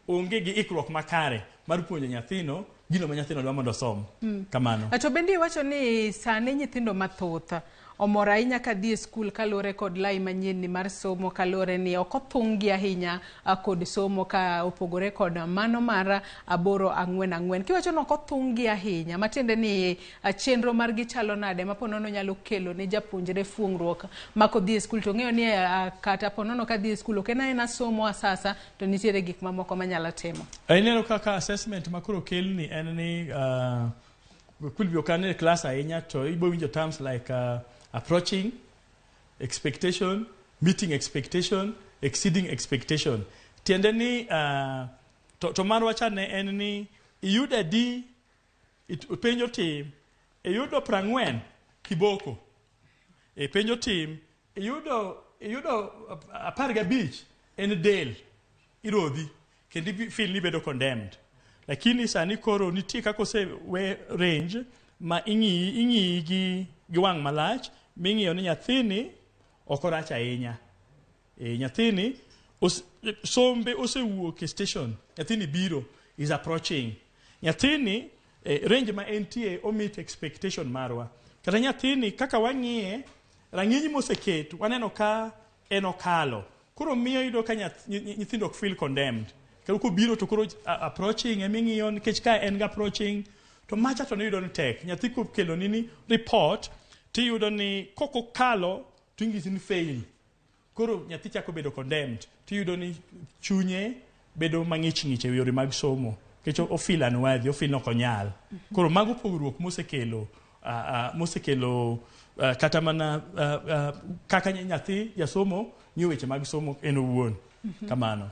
onge gi ikruok makare mar puonjo nyathino gino ma nyathino dwa mondo osom. Kamano. To bende iwacho ni sani nyithindo mathoth omor ahinya ka dhi e skul kaluwore kod lai manyien ni mar somo, kaluwore ni ok othung'-gi ahinya kod somo ka opogore kod mano mar 8 4 4. Kiwacho ni ok othung'-gi ahinya, matiende ni chenro margi chalo nade ma ponono nyalo kelo ne japuonjre fuong'ruok ma kodhi e skul to ong'eyo ni kata ponono ka dhi e skul ok en aena somo asasa to nitiere gik mamoko manyalo timo. Ineno kaka assessment ma koro kelni en ni could be ok e class ahinya to ibo winjo terms like approaching expectation, meeting expectation, exceeding expectation. Tiende ni to marwa cha ne en ni iyudo adi penjo tim iyudo 40 kiboko e penjo tim iyudo 15 en del irodhi kendo feel ni bedo condemned. Lakini sani koro nitie kaka osewe range ma ing'iyi gi wang' malach ming'iyo ni nyathini ok orach ahinya. Nyathini sombe osewuok e station, nyathini biro is approaching. Nyathini range ma entie o meet expectation marwa. Kata nyathini kaka wang'iye rang'iny moseket waneno ka en okalo. Koro miyo iyudo ka nyithindo ok feel condemned. Kendo kobiro to koro approaching eming'iyo nikech ka en ga approaching to macha to niyudo ni tek. Nyathi kokeloni ni report tiyudo ni kokokalo to ingisi ni fail. Koro nyathi chako bedo condemned tiyudo ni chunye bedo mang'ich ng'ich e yore mag somo nikech o feel unworthy, o feel ok onyal. Koro mago pogruok mosekelo kata mana kaka nyathi jasomo ng'iyo weche mag somo en owuon. Kamano.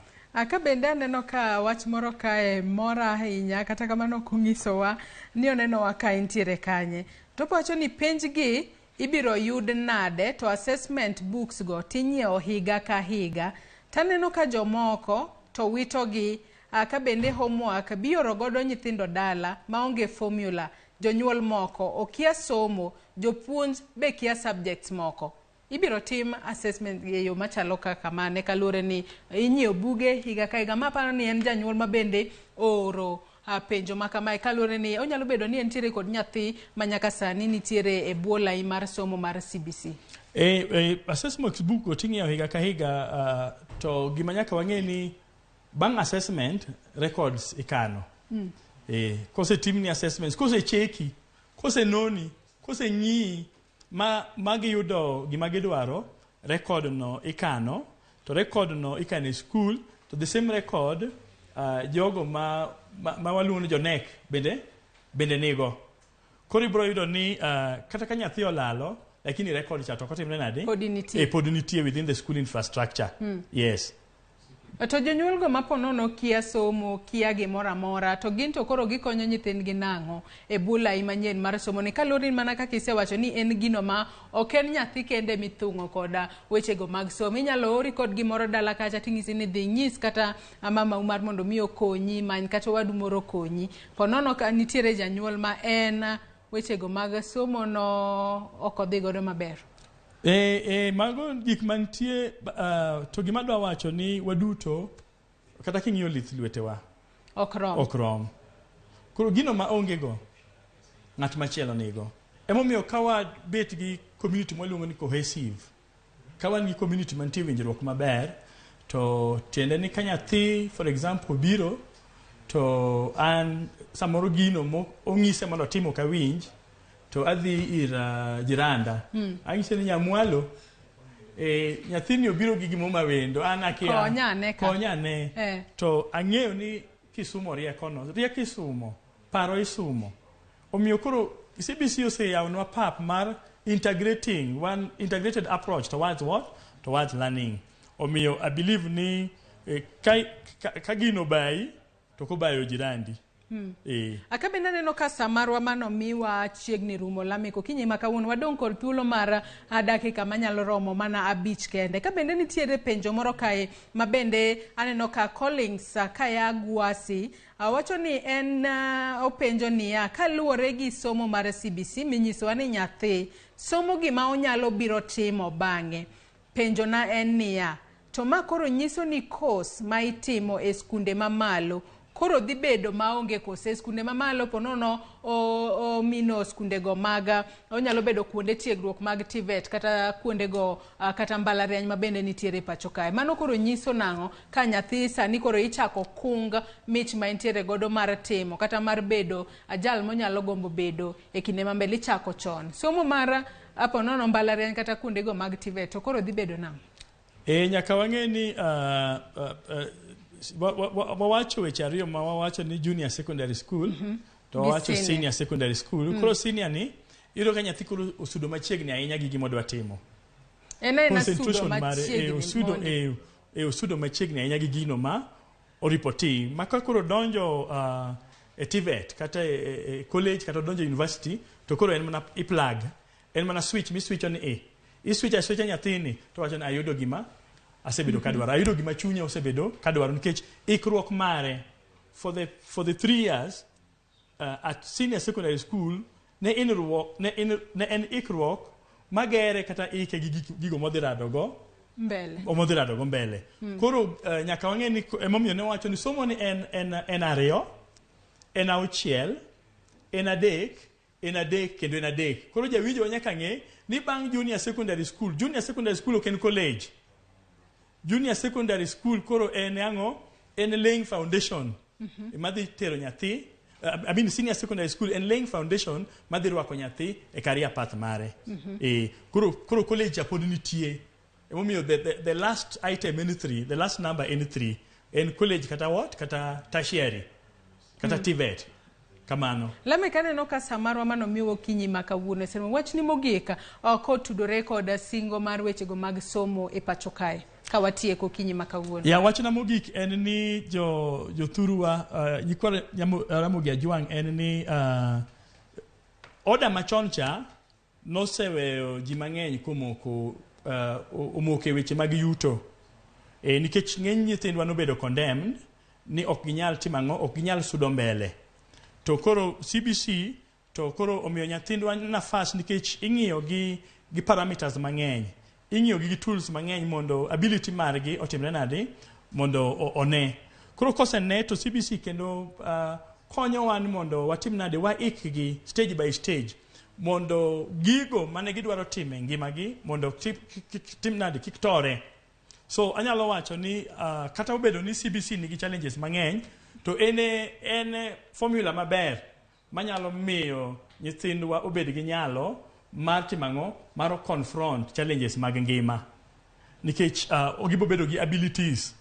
Ka bende aneno ka wach moro kae mora ahinya, kata kamano ok onyisowa ni onenowa ka entiere kanye. To owacho ni penjgi ibiro yud nade to assessment books go tinyiewo higa ka higa. Taneno ka jomoko to witogi ka bende homework bioro godo nyithindo dala maonge formula. Jonyuol moko okia somo, jopuonj be kia subjects moko. Ibiro tim assessment e yo machalo kaka mane kaluwore ni inyiewo buge higa ka higa. Ma aparo ni en janyuol ma bende ooro penjo ma kamae kaluwore ni onyalo bedo ni entiere kod nyathi ma nyaka sani nitiere e bwo lai mar somo mar CBC. Assessment book go ting'iewo higa ka higa to gima nyaka wang'e ni bang' assessment records ikano. Kosetimni assessments, kosecheki, kosenoni, koseng'iyi ma giyudo gima gidwaro, record no ikano, to record no ikano e school, to the same record jogo ma waluongo ni jonek bende nigo. Koro ibiro yudo ni kata ka nyathi olalo, lakini record cha to ok otimre nade? Pod nitie. Pod nitie within the school infrastructure. Yes. To jonyuol go ma ponono kia somo, kia gimoro amora, to gin to koro gikonyo nyithindgi nang'o e bulai manyien mar somo ni kaluwore ni mana kaka isewacho ni en gino ma ok en nyathi kende mithung'o koda wechego mag somo. Inyalo ori kod gimoro dala kacha ting'isi ni dhi nyis kata mamau mar mondo mi okonyi, many kata owadu moro okonyi. Ponono ka nitiere janyuol ma en wechego mag somo no ok odhi godo maber. Mago gik mantie to gima adwa wacho ni waduto kata king'iyo lith lwetewa Ok rom. Ok rom. Koro gino ma onge go ng'at machielo nigo. Emomiyo ka wabet gi community mwaluongo ni cohesive, ka wan gi community mantie winjruok maber, to tiende ni ka nyathi for example biro to an samoro gino mo ong'ise mondo otim ok awinj to adhi ir jiranda. Anyise ni nyamwalo nyathini obiro gi gimo mawendo an akia. Konya ane ka. Konya ane. To ang'eyo ni kisumo riekono rieko isumo paro isumo omiyo koro CBC oseyawonwa pap mar integrating one integrated approach towards what towards learning omiyo I believe ni ka gino bayi to kobayo jirandi. Aka bende aneno ka sa marwa manomiwa chiegni rumo Lameck okinyi ma kawuono wadong' kod thuolo mar dakika manyalo romo mana 5 kende. Ka bende nitiere penjo moro kae ma bende aneno ka Collins kaya Gwasi wacho ni en openjo niya kaluwore gi somo mar CBC minyisowa ni nyathi somo gima onyalo biro timo bang'e. Penjo na en niya to ma koro nyiso ni course ma itimo e skunde mamalo koro dhi bedo maonge kose e skunde mamalo ponono omino skundego mag onyalo bedo kuonde tiegruok mag TVET kata kuondego kata mbalariany ma bende nitiere pacho kae. Mano koro nyiso nang'o ka nyathi sani koro ichako kung mich ma entiere godo mar timo kata mar bedo jal monyalo gombo bedo e kinde ma mbele ichako chon. Somo mar ponono mbalariany kata kuondego mag TVET to koro dhi bedo nang'o? Nyaka wang'e ni wawacho weche ariyo ma wawacho ni junior secondary school to wawacho senior secondary school. Koro senior ni iyudo ka nyathi koro osudo machiegni ahinya gi gima odwa timo. En aena sudo machiegni. Osudo machiegni ahinya gi gino ma oripo tim. Ma ka koro donjo e TVET kata e college kata donjo e university to koro en mana i plug. En mana switch mi switcho ni e. I switch a switcha nyathini to wacho ni ayudo gima asebedo kadwaro. Ayudo gima chunya osebedo kadwaro nikech ikruok mare for the 3 years at senior secondary school ne en ikruok magere kata ike gi gigo modhi radogo mbele. Modhi radogo mbele. Koro nyaka wang'e ni emomiyo ne wacho ni somo ni en 2, en 6, en 3, en 3 kendo en 3. Koro jawinjo nyaka ng'e ni bang' junior secondary school ok en college. Junior secondary school koro en ang'o? En laying foundation. Madhi tero nyathi, I mean senior secondary school en laying foundation madhi rwako nyathi e career path mare. Koro college pod nitie. Emomiyo the last item en 3, the last number en 3. En college kata what? Kata tertiary. Kata TVET. Kamano. Lameck aneno ka samarwa manomiwa okinyi ma kawuono sema wachni mogik kotudore kod singo mar wechego mag somo e pacho kae ka watieko okinyi ma kawuono. Ya wachna mogik en ni jothurwa nyikwa Ramogi Ajwang' en ni oda machon cha noseweyo ji mang'eny komoko omoko e weche mag yuto. Nikech ng'eny nyithindwa nobedo condemned ni ok ginyal timo ang'o, ok ginyal sudo mbele. To koro CBC to koro omiyo nyathindwa nafas nikech ing'iyo gi parameters mang'eny. Ing'iyo gi tools mang'eny mondo ability margi otimre nade mondo one. Koro kosene to CBC kendo konyo wan mondo watim nade waikgi stage by stage mondo gigo mane gidwaro timo e ngimagi mondo tim nade kik tore. So anyalo wacho ni kata obedo ni CBC nigi challenges mang'eny to en formula maber manyalo miyo nyithindwa obed gi nyalo mar timo ang'o mar confront challenges mag ngima nikech gibo bedo gi abilities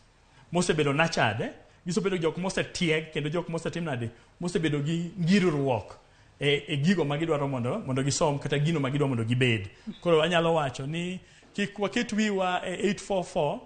mosebedo nurtured, gisebedo jok mosetieg kendo jok mosetim nade mosebedo gi ngirruok e gigo ma gidwaro mondo gisom kata gino ma gidwaro mondo gibed. Koro anyalo wacho ni kik waket wiwa e 844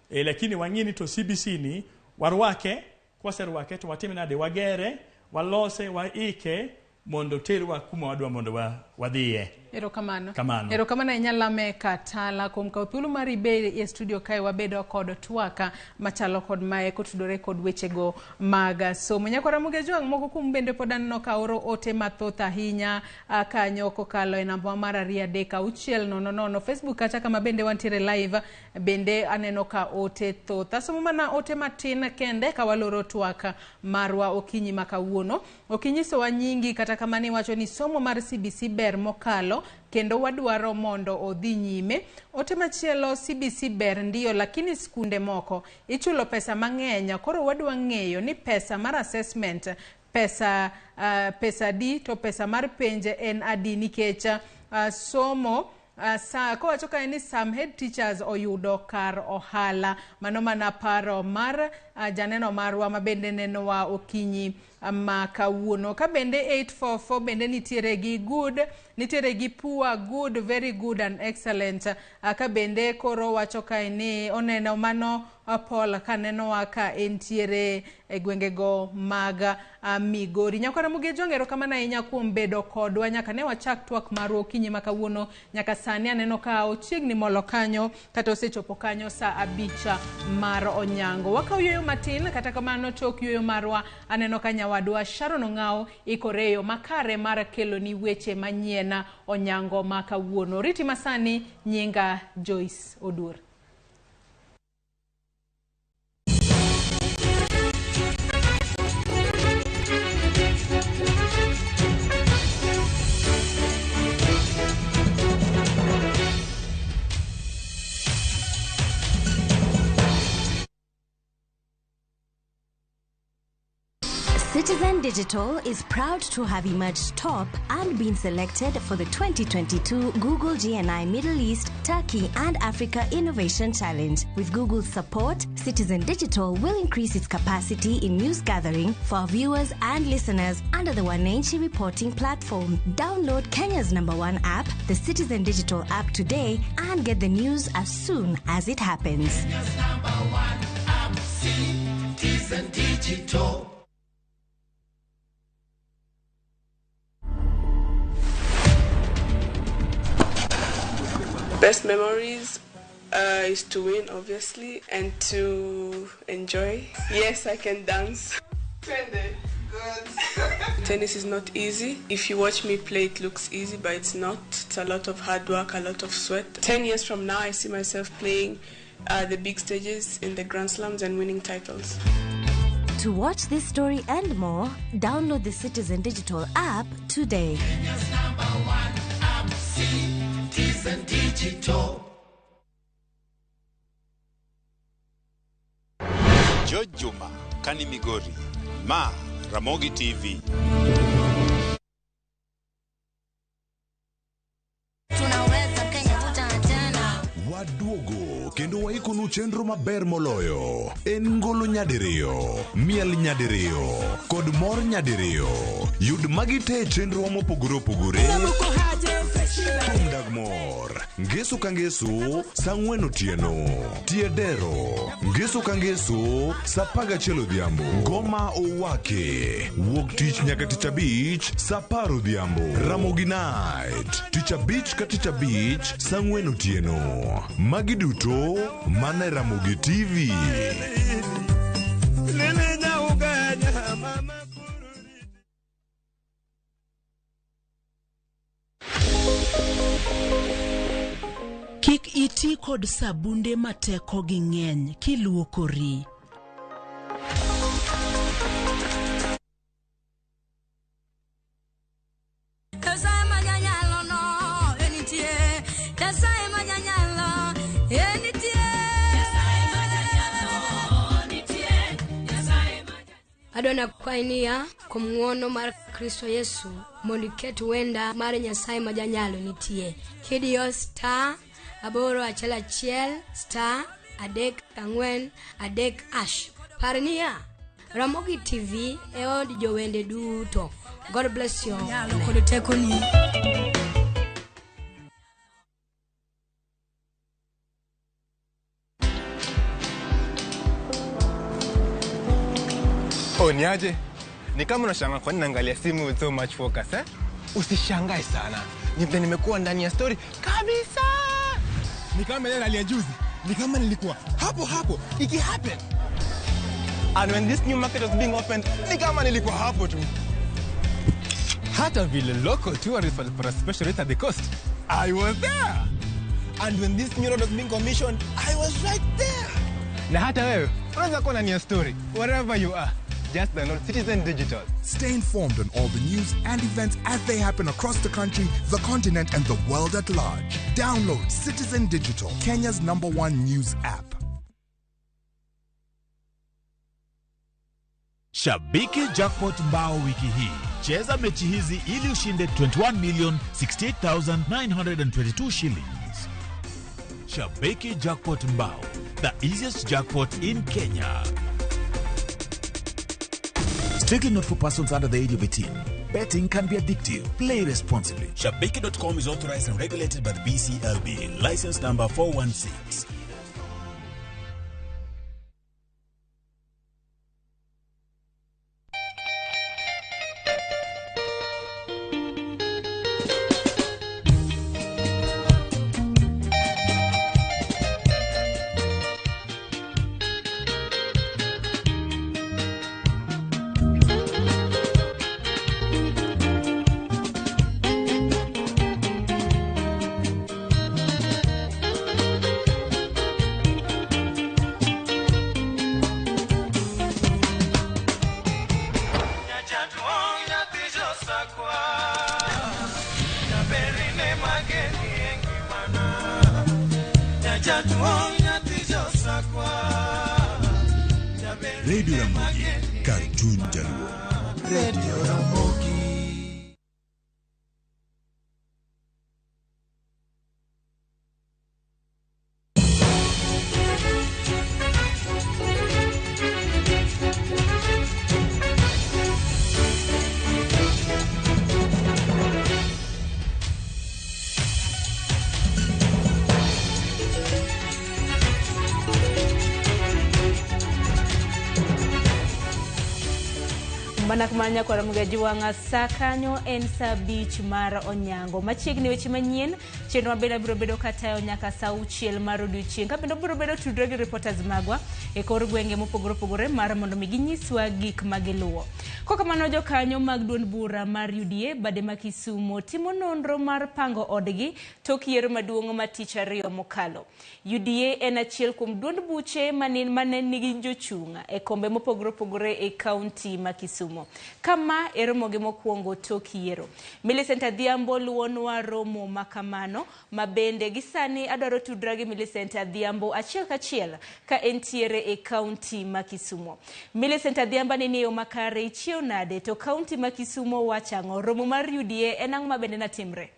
Lakini wang'i ni to CBC ni warwake, kwaserwake to watime nade, wagere, walose, waike mondo terwa kuma wadwa mondo wadhiye. Erokamano. Kamano. Erokamano ahinya Lameck Atala kuom kawo thuolo mar ibed e studio kae wabedo kod twaka machalo kod mae kotudore kod wechego mag somo. Nyakwara Ramogi Ajwang' moko kuom bende pod aneno ka oro ote mathoth ahinya kanyo kokalo e namba mar 2 3 6 0 0 Facebook kacha kama bende wantiere live bende aneno ka ote thoth. Asomo mana ote matin kende ka waloro twaka marwa okinyi ma kawuono. Okinyisowa nyingi kata kamano iwacho ni somo mar CBC ber mokalo kendo wadwaro mondo odhi nyime. Ote machielo, CBC ber ndiyo, lakini skunde moko ichulo pesa mang'eny, koro wadwa ng'eyo ni pesa mar assessment pesa pesa adi to pesa mar penj en adi nikech somo kowacho kae ni some head teachers oyudo kar ohala. Mano mana paro mar janeno marwa ma bende nenowa okinyi ma kawuono. Ka bende 844 bende nitiere gi good, nitiere gi poor, good, very good and excellent. Ka bende koro wacho kae ni oneno mano Paul kanenowa ka entiere e gwengego mag Migori. Nyakwara Ramogi Ajwang' erokamano ahinya kuom bedo kodwa nyaka ne wachak twak marwa okinyi ma kawuono nyaka sani aneno ka ochiegni molo kanyo kata osechopo kanyo saa 5 mar onyango. Wakawo yueyo matin, kata kamano tok yueyo marwa aneno ka nyawadwa Sharon Ong'awo ikore yo makare mar keloni weche manyien onyango ma kawuono. Riti masani nyinga Joyce Odur. Citizen Digital is proud to have emerged top and been selected for the 2022 Google GNI Middle East, Turkey and Africa Innovation Challenge. With Google's support, Citizen Digital will increase its capacity in news gathering for our viewers and listeners under the Wananchi reporting platform. Download Kenya's #1 app, the Citizen Digital app today, and get the news as soon as it happens. Kenya's #1 app, Citizen Digital. Best memories is to win, obviously, and to enjoy. Yes, I can dance. Good. Tennis is not easy. If you watch me play, it looks easy, but it's not. It's a lot of hard work, a lot of sweat. 10 years from now, I see myself playing the big stages in the Grand Slams and winning titles. To watch this story and more, download the Citizen Digital app today. Kenya's #1 app, Citizen Digital. George Juma, Kani Migori, Ma Ramogi TV. Tunaweza Kenya tena. Waduogo kendo waikonu chenro maber moloyo. En ngolo nyadiriyo, miel nyadiriyo, kod mor nyadiriyo. Yud magi te chenro mopogore opogore. Thum dag mor, ngeso ka ngeso, saa 4 otieno. Tiedero, ngeso ka ngeso, saa 11 odhiambo. Ngoma owake, wuok tich nyaka tich abich, saa 10 odhiambo. Ramogi Night, tich abich ka tich abich, saa 4 otieno. Magi duto, mana e Ramogi TV. Kik iti kod sabunde ma tekogi ng'eny kiluokori. Adona kwainia kuom ng'wono mar Kristo Yesu mondo iket wenda mar Nyasaye ma janyalo nitie. Kidiyo star 811 star 34 3 hash. Par niya, Ramogi TV e od jowende duto. God bless you. Kod tekoni. ni aje? Ni kama unashangaa kwa nini naangalia simu with so much focus, eh? Usishangae sana. Ni vile nimekuwa ndani ya story kabisa. Ni kama ile hali ya juzi. Ni kama nilikuwa hapo hapo iki happen. And when this new market was being opened, ni kama nilikuwa hapo tu. Hata vile local tourists walipata special rate at the coast, I was there. And when this new road was being commissioned, I was right there. Na hata wewe unaweza kuwa ndani ya story wherever you are. Just download Citizen Digital. Stay informed on all the news and events as they happen across the country, the continent, and the world at large. Download Citizen Digital, Kenya's #1 news app. Shabiki Jackpot Mbao wiki hii. Cheza mechi hizi ili ushinde 21,068,922 shillings. Shabiki Jackpot Mbao, the easiest jackpot in Kenya. Strictly not for persons under the age of 18. Betting can be addictive. Play responsibly. Shabiki.com is authorized and regulated by the BCLB. License number 416. Radio Ramogi, Cartoon Jaluo. Radio Ramogi. Mana kwa Ramogi wanga sakanyo en sa beach mar Onyango. Machiegni weche manyien chenro maber biro bedo katayo nyaka sa auchiel mar odiochieng'. Ka bende biro bedo tudre gi reporters magwa e kor gwenge mopogore opogore mar mondo mi ginyiswa gik ma giluwo. Kokamano jokanyo mag duond bura mar UDA bade ma Kisumu timo nonro mar pango odgi tok yiero maduong' ma tich ariyo mokalo. UDA en achiel kuom duond buche mane nigi jochung' e kombe mopogore opogore e kaunti ma Kisumu. Kama e romogi mokwongo tok yiero. Millicent Adhiambo luwonwa romo makamano ma bende gi sani adwaro tudra gi Millicent Adhiambo achiel kachiel ka entiere e kaunti ma Kisumu. Millicent Adhiambo ni yo makare ichiew nade to kaunti ma Kisumu wachang'o romo mar UDA en ang'o ma bende natimre?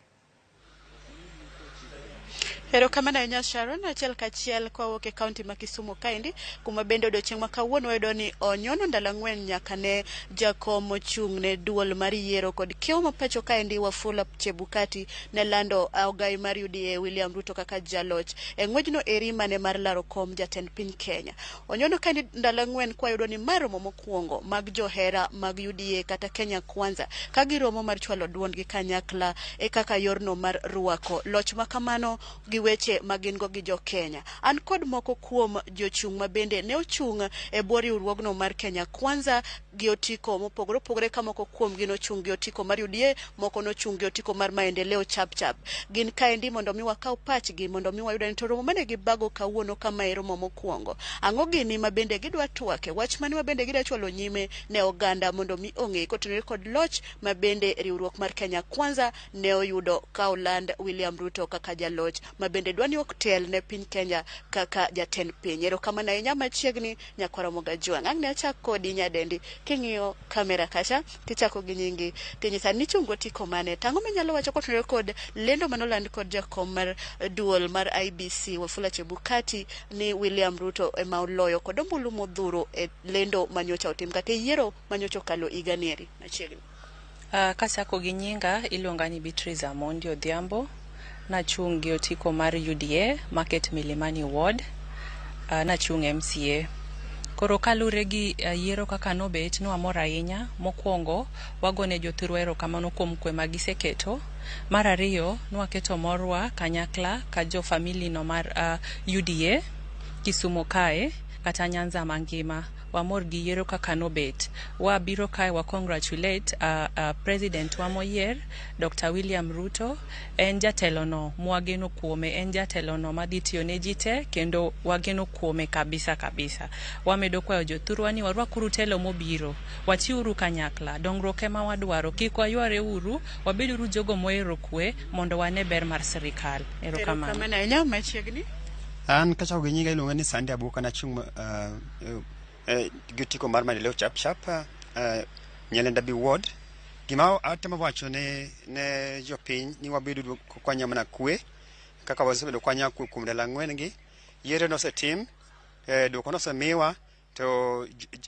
Erokamano ahinya Sharon, achiel kachiel kwawuok e kaunti ma Kisumu kaendi kuma bende odiochieng' ma kawuono wayudo ni onyono ndalo ang'wen nyaka ne jakom mochung' ne duol mar yiero kod kiewo ma pacho kaendi Wafula Chebukati ne lando ogai mar UDA William Ruto kaka jaloch e ng'wejno eri mane mar laro kom jatend piny Kenya. Onyono kaendi ndalo ang'wen kwayudo ni ma romo mokwongo mag johera mag UDA kata Kenya Kwanza ka giromo mar chwalo duondgi kanyakla e kaka yorno mar rwako loch ma kamano gi weche magin go gi jo Kenya. An kod moko kuom jochung' ma bende ne ochung' e bwo riwruogno mar Kenya Kwanza gi otiko mopogore opogore ka moko kuomgi nochung' gi otiko mar UDA, moko nochung' gi otiko mar Maendeleo Chapchap. Gin kaendi mondo mi wakaw pachgi mondo mi wayud ni to romo mane gibago kawuono kama e romo mokwongo. Ang'o gini ma bende gidwa twake? Wach mane ma bende gidwa chwalo nyime ne oganda mondo mi ong'e kotenore kod loch ma bende riwruok mar Kenya Kwanza ne oyudo ka oland William Ruto kaka jaloch ma bende dwa ni ok tel ne piny Kenya kaka jatend piny. Erokamano ahinya machiegni nyakwar Ramogi Ajwang'. Ang' ne achak kodi nyadendi king'iyo kamera kacha tichako gi nyingi tinyisa ni ichungo otiko mane tang'o minyalo wacho kotenore kod lendo manoland kod jakom mar duol mar IBC Wafula Chebukati ni William Ruto ema oloyo kod ombulu modhuro e lendo manyocha otim kata e yiero manyocha okalo higa nieri machiegni. Kachako gi nyinga iluonga ni Beatrice Amondi Odhiambo. Nachung' gi otiko mar UDA Market Milimani Ward. Nachung' MCA. Koro kalure gi yiero kaka nobet, nwamor ahinya. Mokwongo, wagone jothurwa erokamano kuom kwe ma giseketo. Mar ariyo, nwaketo morwa kanyakla ka jo family no mar UDA, Kisumo kae, kata Nyanza mangima. Wamor gi yiero kaka nobet. Wabiro kae wa congratulate president wa moyier, Dr. William Ruto. En jatelo no mwageno kuome, en jatelo no madhi tiyo ne ji te, kendo wageno kuome kabisa kabisa. Wamedo kwayo jothurwa ni warwakuru telo mobiro, watiuru kanyakla, dongruok ema wadwaro, kik wayware uru, wabeduru jogo mohero kwe mondo wane ber mar sirikal. Erokamano. Erokamano ahinya machiegni. An kachako gi nyinga iluonga ni Sandy Abuka nachung' gi otiko mar Maendeleo Chap Chap Nyalenda B Ward. Gima atemo wacho ne jopiny ni wabedo kwanya mana kwe kaka wasebedo kwanya kwe kuom ndalo ang'wen gi yiero nosetim duoko nosemiwa to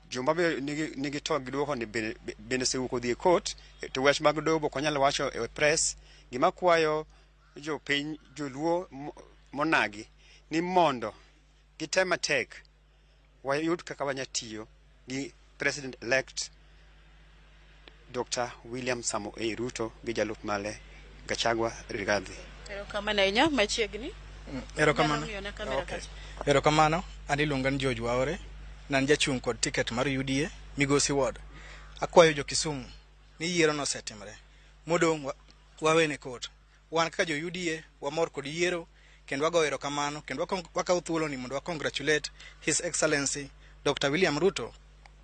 joma be nigi to gi duoko ni bende osewuok odhi e court to wach mag doho ok wanyal wacho e press. Gima kwayo jopiny joluo monagi ni mondo gitem matek wayud kaka wanya tiyo gi President elect Dr. William Samoei Ruto gi jalup mare Gachagua Rigathi. Erokamano ahinya machiegni. Erokamano. Nyalo ng'iyo kamera Okay. kacha. Erokamano, an iluonga ni George Waore, nan jachung' kod tiket mar UDA, Migosi Ward. Akwayo jo Kisumu ni yiero nosetimre. Modong' wawene court. Wan kaka jo UDA wamor kod yiero kendo wagoyo erokamano kendo wakawo thuolo ni mondo wa congratulate His Excellency Dr. William Ruto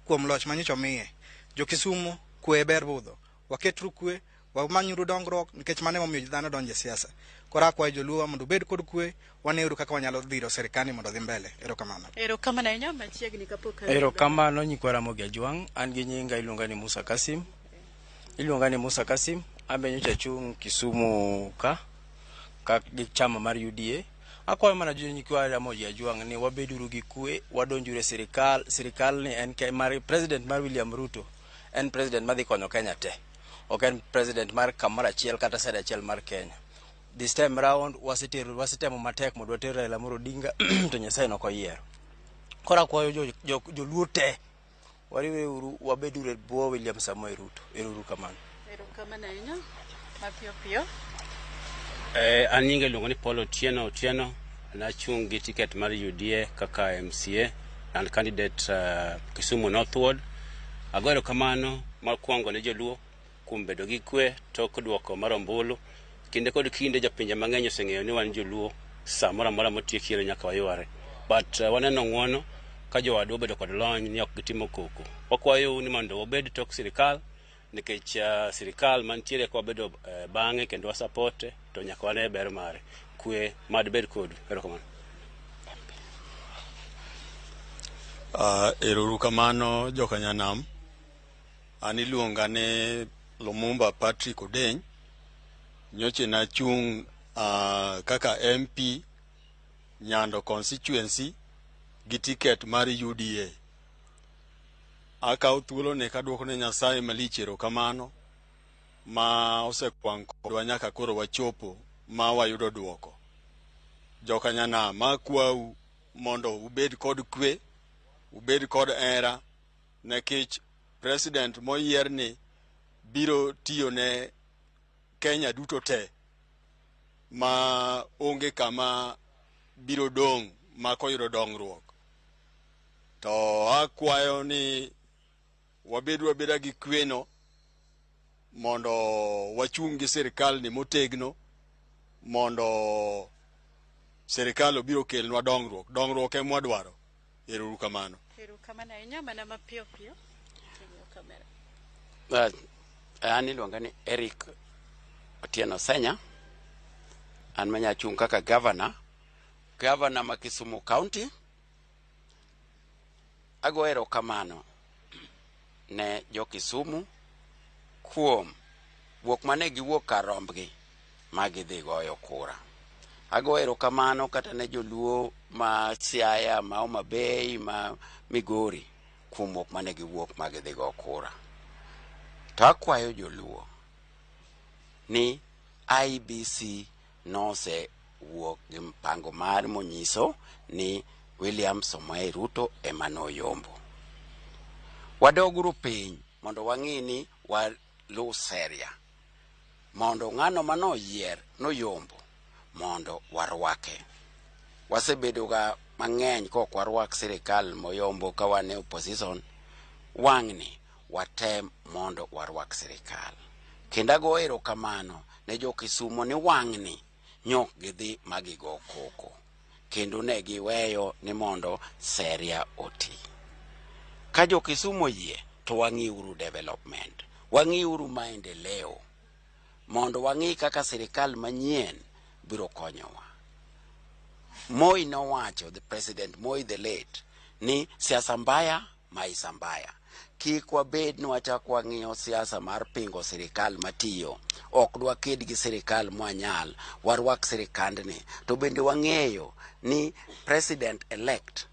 kuom loch manyocha omiye. Jo Kisumu, kwe ber budho. Waketuru kwe, wamanyuru dongruok nikech mano emomiyo dhano donjo e siasa. Koro akwayo joluo mondo obed kod kwe, waneuru kaka wanyalo dhiro sirkal mondo odhi mbele. Erokamano. Erokamano ahinya machiegni kapok Erokamano nyikwa Ramogi Ajwang', an gi nyinga iluonga ni Musa Kasim. Iluonga ni Musa Kasim, an be nyocha achung' Kisumu ka gi chama mar UDA. Akwayo mana nyikwa Ramogi Ajwang' ni wabeduru gi kwe, wadonjuru e sirikal. Sirikal ni en mar president mar William Ruto, en president madhi konyo Kenya te. Ok en president mar kamoro achiel kata side achiel mar Kenya. This time round wasetemo matek mondo water Raila Amolo Odinga to Nyasaye nok oyiero. Koro akwayo joluo te wariwre uru wabeduru e bwo William Samoei Ruto. Ero uru kamano. Erokamano ahinya mapiyo piyo. An nyinga iluongo ni Paul Otieno Otieno, nachung' gi tiket mar UDA kaka MCA, an candidate Kisumu North Ward. Agoyo erokamano mokwongo ne joluo kuom bedo gi kwe tok duoko mar ombulu. Kinde kod kinde jopinje mang'eny oseng'eyo ni wan joluo sa moro amora motiek yiero nyaka wayware. But waneno ng'uono ka jowadwa obedo kod lony ni ok gitimo koko. Wakwayou ni mondo wabed tok sirikal nikech sirikal mantiere ka wabedo bang'e kendo wasapote to nyaka wane ber mare. Kwe mad bed kodu. Erokamano. Ero kamano jokanyanam. An iluonga ni Lumumba Patrick Odeny. Nyocha nachung' kaka MP Nyando constituency gi tiket mar UDA. Akawo thuolo ni kaduoko ne Nyasaye malich erokamano ma osekwang' kodwa nyaka koro wachopo ma wayudo duoko. Jokanyanam akwau mondo ubed kod kwe, ubed kod hera nikech president moyier ni biro tiyo ne Kenya duto te ma onge kama biro dong' ma koyudo dongruok. To akwayo ni wabed wabeda gi kweno mondo wachung' gi sirikal ni motegno mondo sirikal obiro kelnwa dongruok. Dongruok ema wadwaro. Ero uru kamano. Erokamano ahinya mana mapiyo piyo. An iluonga ni Eric Otieno Senya. An manya chung' kaka governor ma Kisumu County. Ago erokamano ne jo Kisumu kuom wuok mane giwuok kar rombgi ma gidhi goyo kura. Ago erokamano kata ne joluo ma Siaya, ma Homa Bay, ma Migori kuom wuok mane giwuok ma gidhi go kura. To akwayo joluo ni IBC nosewuok gi mpango mar monyiso ni William Samoei Ruto ema noyombo. Wadoguru piny mondo wang'i ni waluw seria mondo ng'ano manoyier noyombo mondo warwake. Wasebedo ga mang'eny kok warwak sirikal moyombo ka wan e opposition. Wang'ni watem mondo warwak sirikal. Kendo ago erokamano ne jo Kisumo ni wang'ni nyok gidhi magigo koko. Kendo ne giweyo ni mondo seria oti. Ka jo Kisumo oyie to wang'iuru development, wang'iuru maendeleo, mondo wang'i kaka sirikal manyien biro konyowa. Moi nowacho, the President Moi the late, ni siasa mbaya maisha mbaya. Kik wabed ni wachak wang'iyo siasa mar pingo sirikal matiyo. Ok dwaked gi sirikal mwanyal, warwak sirikandni. To bende wang'eyo ni President elect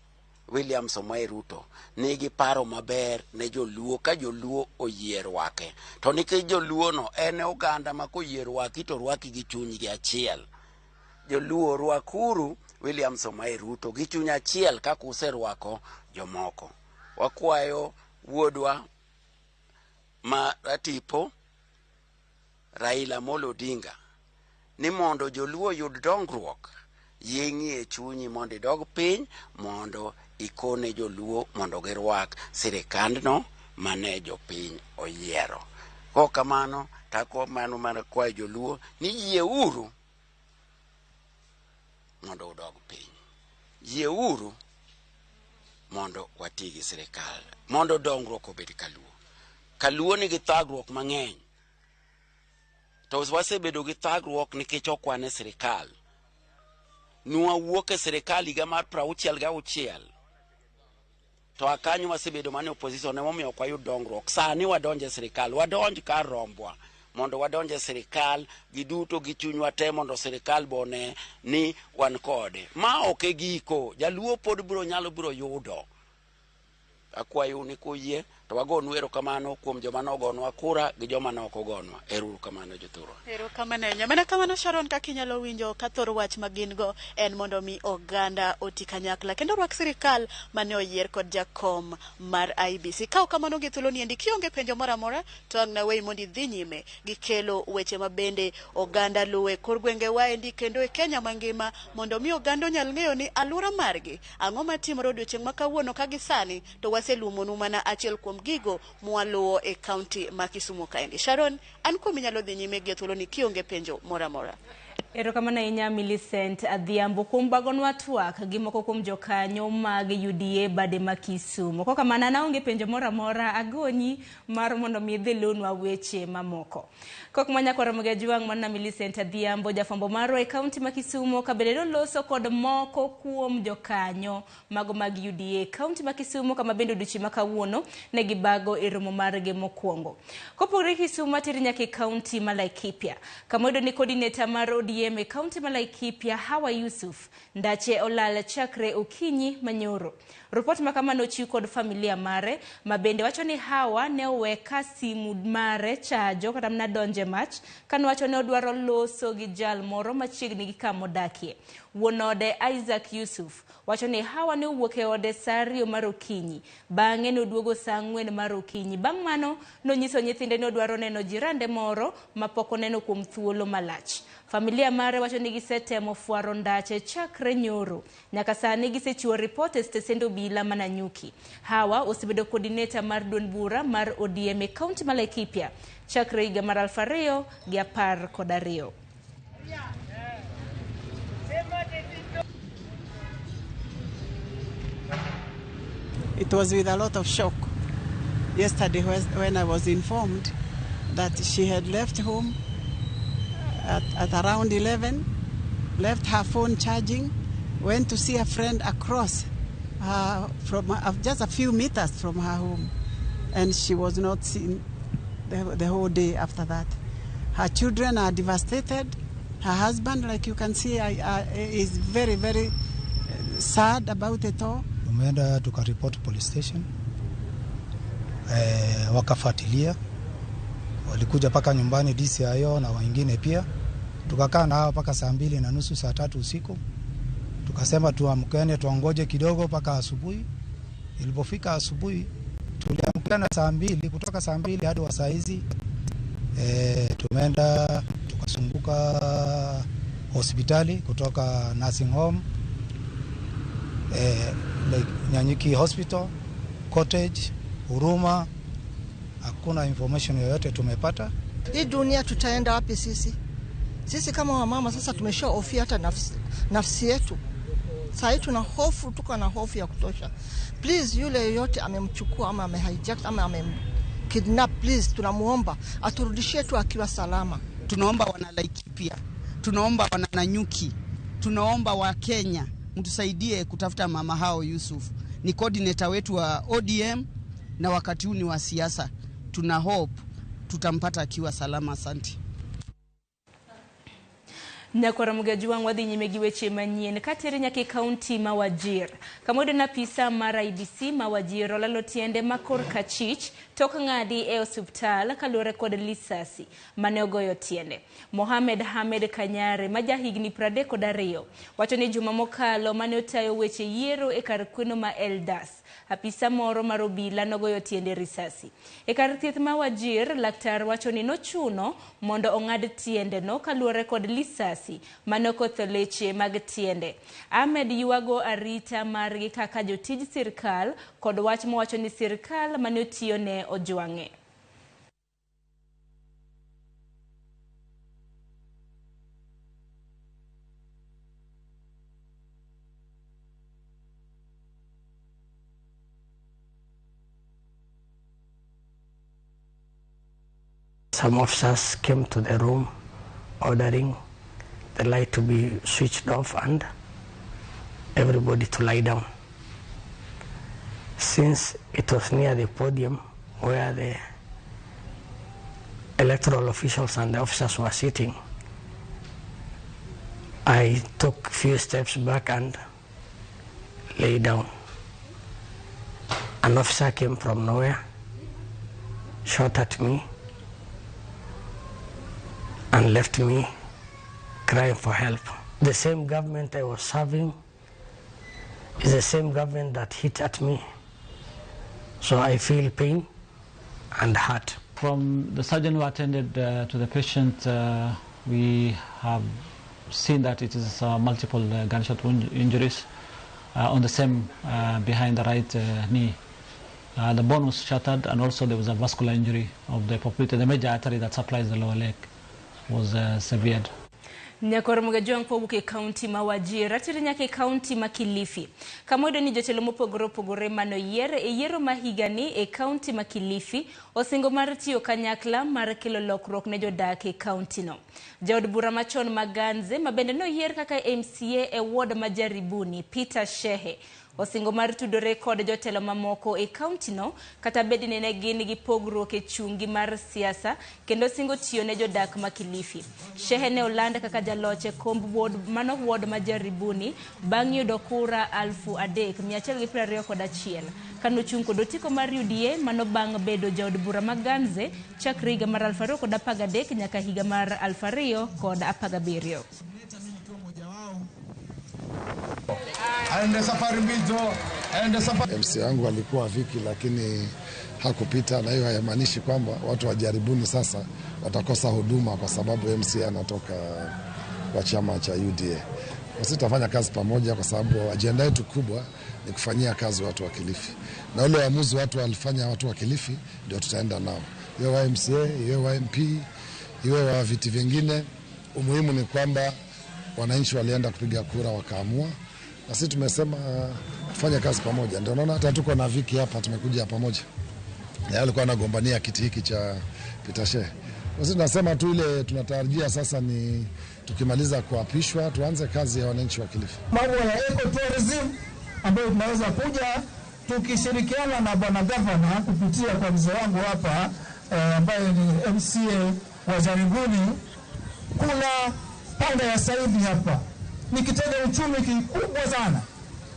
William Samoei Ruto nigi paro maber ne joluo ka joluo oyie rwake. To nikech joluo no en oganda ma koyie rwaki to rwaki gi chunygi achiel. Joluo rwakuru William Samoei Ruto gi chuny achiel kaka userwako jomoko. Wakwayo wuodwa ma ratipo Raila Amolo Odinga ni mondo joluo oyud dongruok, yie e chunyi mondo idog piny mondo ikone joluo mondo girwak sirikandno mane jopiny oyiero. Kok kamano tako mano mana kwayo joluo ni yieuru mondo udog piny. Yieuru mondo wati gi sirikal mondo dongruok obed kaluo. Kaluo nigi thagruok mang'eny. To wasebedo gi thagruok nikech ok wan e sirikal. Nwawuok e sirikal higa mar 66. To akanyo wasebedo mana e opposition emomiyo ok wayud dongruok. Sani wadonjo e sirikal, wadonj kar rombwa mondo wadonj e sirikal giduto gi chunywa te mondo sirikal bone ni wan kode. Ma ok e giko, jaluo pod biro nyalo biro yudo. Akwayou ni kuyie to wagonu erokamano kuom joma nogonwa kura gi joma ne ok ogonwa. Ero kamano jothurwa. Erokamano ahinya. Mana kamano Sharon, kaka inyalo winjo ka thor wach ma gin go en mondo mi oganda oti kanyakla kendo orwak sirikal mane oyier kod jakom mar IEBC. Ka ok kamano gi thuolo niendi kionge penjo moro amora to ang' naweyi mondo idhi nyime gi kelo weche ma bende oganda luwo e kor gwenge waendi kendo e Kenya mangima mondo mi oganda onyal ng'eyo ni alwora margi ang'o matimore odiochieng' ma kawuono ka gi sani to waselumonu mana achiel kuom gigo mwaluwo e kaunti ma Kisumu kaendi. Sharon, an kuom inyalo dhi nyime gi thuolo ni kionge penjo moro amora. Erokamano ahinya Millicent Adhiambo kuom bagonwa twak gi moko kuom jokanyo mag UDA bade ma Kisumu. Kok kamano an aonge penjo moro amora, agonyi mar mondo mi idhi lunwa weche mamoko. Kok manya Ramogi Ajwang' mana Millicent Adhiambo jafwambo marwa e kaunti ma Kisumu ka bende noloso kod moko kuom jokanyo mago mag UDA kaunti ma Kisumu kama bende odiochieng' ma kawuono ne gibago e romo margi mokwongo. Kopogore Kisumu ateri nyaka e kaunti ma Laikipia kama oyudo ni coordinator mar ODM e kaunti ma Laikipia Hawa Yusuf ndache olal chakre okinyi manyoro. Ripot ma kamano ochiw kod familia mare ma bende wacho ni Hawa ne owe ka simu mare chajo kata mana donje mach kanowacho ni odwaro loso gi jal moro machiegni gi kama odakie. Wuon ode Isaac Yusuf wacho ni Hawa ne owuok e ode saa 2 mar okinyi, bang'e noduogo saa 4 mar okinyi. Bang' mano nonyiso nyithinde ni odwaro neno jirande moro mapok oneno kuom thuolo malach. Familia mare wacho ni gisetemo fwaro ndache chakre nyoro. Nyaka sani gisechiwo ripot e stesend obila ma Nanyuki. Hawa osebedo coordinator mar duond bura mar ODM e kaunti ma Laikipia chakre higa mar 2012. It was with a lot of shock yesterday when I was informed that she had left home at around 11, left her phone charging, went to see a friend across from just a few meters from her home, and she was not seen the whole day after that. Her children are devastated. Her husband, like you can see, is very, very sad about it all. Tumeenda tukaripoti police station, wakafuatilia, walikuja paka nyumbani DCIO na wengine pia. Tukakaa na hao paka 2:30 saa 3 usiku. Tukasema tuamkene tuangoje kidogo mpaka asubuhi. Ilipofika asubuhi tuliamkana saa 2, kutoka saa 2 hadi saa hizi tumeenda tukasunguka hospitali kutoka nursing home, like Nanyuki Hospital, Cottage, Huruma. Hakuna information yoyote tumepata. Hii dunia tutaenda wapi sisi? Sisi kama wamama sasa tumeshahofia hata nafsi yetu. Sasa tuna hofu, tuko na hofu ya kutosha. Please, yule yoyote amemchukua ama amehijack ama amemkidnap, please tunamuomba aturudishie tu akiwa salama. Tunaomba wana Laikipia, tunaomba wana Nanyuki, tunaomba wa Kenya mtusaidie kutafuta mama hao Yusuf. Ni coordinator wetu wa ODM na wakati huu ni wa siasa. Tuna hope tutampata akiwa salama. Asante. Nyakora Mugajuang wadhi nyime gi weche manyien katere nyaka e kaunti ma Wajir. Kamodo na apisa mar IBC ma Wajir olalo tiende ma korka chich tok ng'adi e osiptal kaluwore kod lisasi mane ogoyo tiende. Mohamed Hamed Kanyare ma jahigni 32 wacho ni juma mokalo mane otayo weche yiero e kar kweno ma Eldas, apisa moro mar obila nogoyo tiende risasi. E kar thieth ma Wajir, laktar wacho ni nochuno mondo ong'ad tiende no kaluwore kod lisasi mane oketho leche mag tiende. Ahmed ywago arita margi kaka jotij sirkal kod wach mowacho ni sirkal mane otiyo ne ojwang'e. Some officers came to the room ordering the light to be switched off and everybody to lie down. Since it was near the podium where the electoral officials and the officers were sitting, I took a few steps back and lay down. An officer came from nowhere, shot at me, and left me crying for help. The same government I was serving is the same government that hit at me. So I feel pain and hurt. From the surgeon who attended to the patient, we have seen that it is multiple gunshot wound injuries on the same behind the right knee. The bone was shattered, and also there was a vascular injury of the popliteal, the major artery that supplies the lower leg, was severed. Nyakor Mugajuang kowuok e kaunti ma Wajir atere nyaka e kaunti ma Kilifi. Kama ni jotelo mopogore opogore manoyier e yiero ma higani e kaunti ma Kilifi osingo mar tiyo kanyakla mar kelo lokruok ne jodak e kaunti no. Jaod bura machon Maganze ma bende noyier kaka MCA e ward ma Jaribuni Peter Shehe osingo mar tudore kod jotelo mamoko e kaunti no kata bed ni ne gin gi pogruok e chungi mar siasa kendo singo tiyo ne jodak ma Kilifi. Shehe ne oland kaka jaloch e komb ward mano ward ma Jaribuni bang' yudo kura 3,121 kanochung' kod otiko mar UDA mano bang' bedo jaod bura Maganze chakre higa mar 2013 nyaka higa mar 2017. MC yangu alikuwa Viki lakini hakupita, na hiyo haimaanishi kwamba watu wa Jaribuni sasa watakosa huduma kwa sababu MC anatoka kwa chama cha UDA. Sisi tutafanya kazi pamoja kwa sababu ajenda yetu kubwa ni kufanyia kazi watu wa Kilifi. Na ule uamuzi watu walifanya watu wa Kilifi ndio tutaenda nao. Iwe wa MCA, iwe wa MP, iwe wa viti vingine, umuhimu ni kwamba wananchi walienda kupiga kura wakaamua. Na sisi tumesema tufanye kazi pamoja. Ndio naona hata tuko na Viki hapa, tumekuja pamoja. Yeye alikuwa anagombania kiti hiki cha Peter Shehe. Sisi tunasema tu ile tunatarajia sasa ni tukimaliza kuapishwa tuanze kazi ya wananchi wa Kilifi. Mambo ya ecotourism ambayo tunaweza kuja tukishirikiana na bwana governor kupitia kwa mzee wangu hapa ambaye ni MCA wa Jaribuni. Kuna panda ya Saidi hapa ni kitega uchumi kikubwa sana,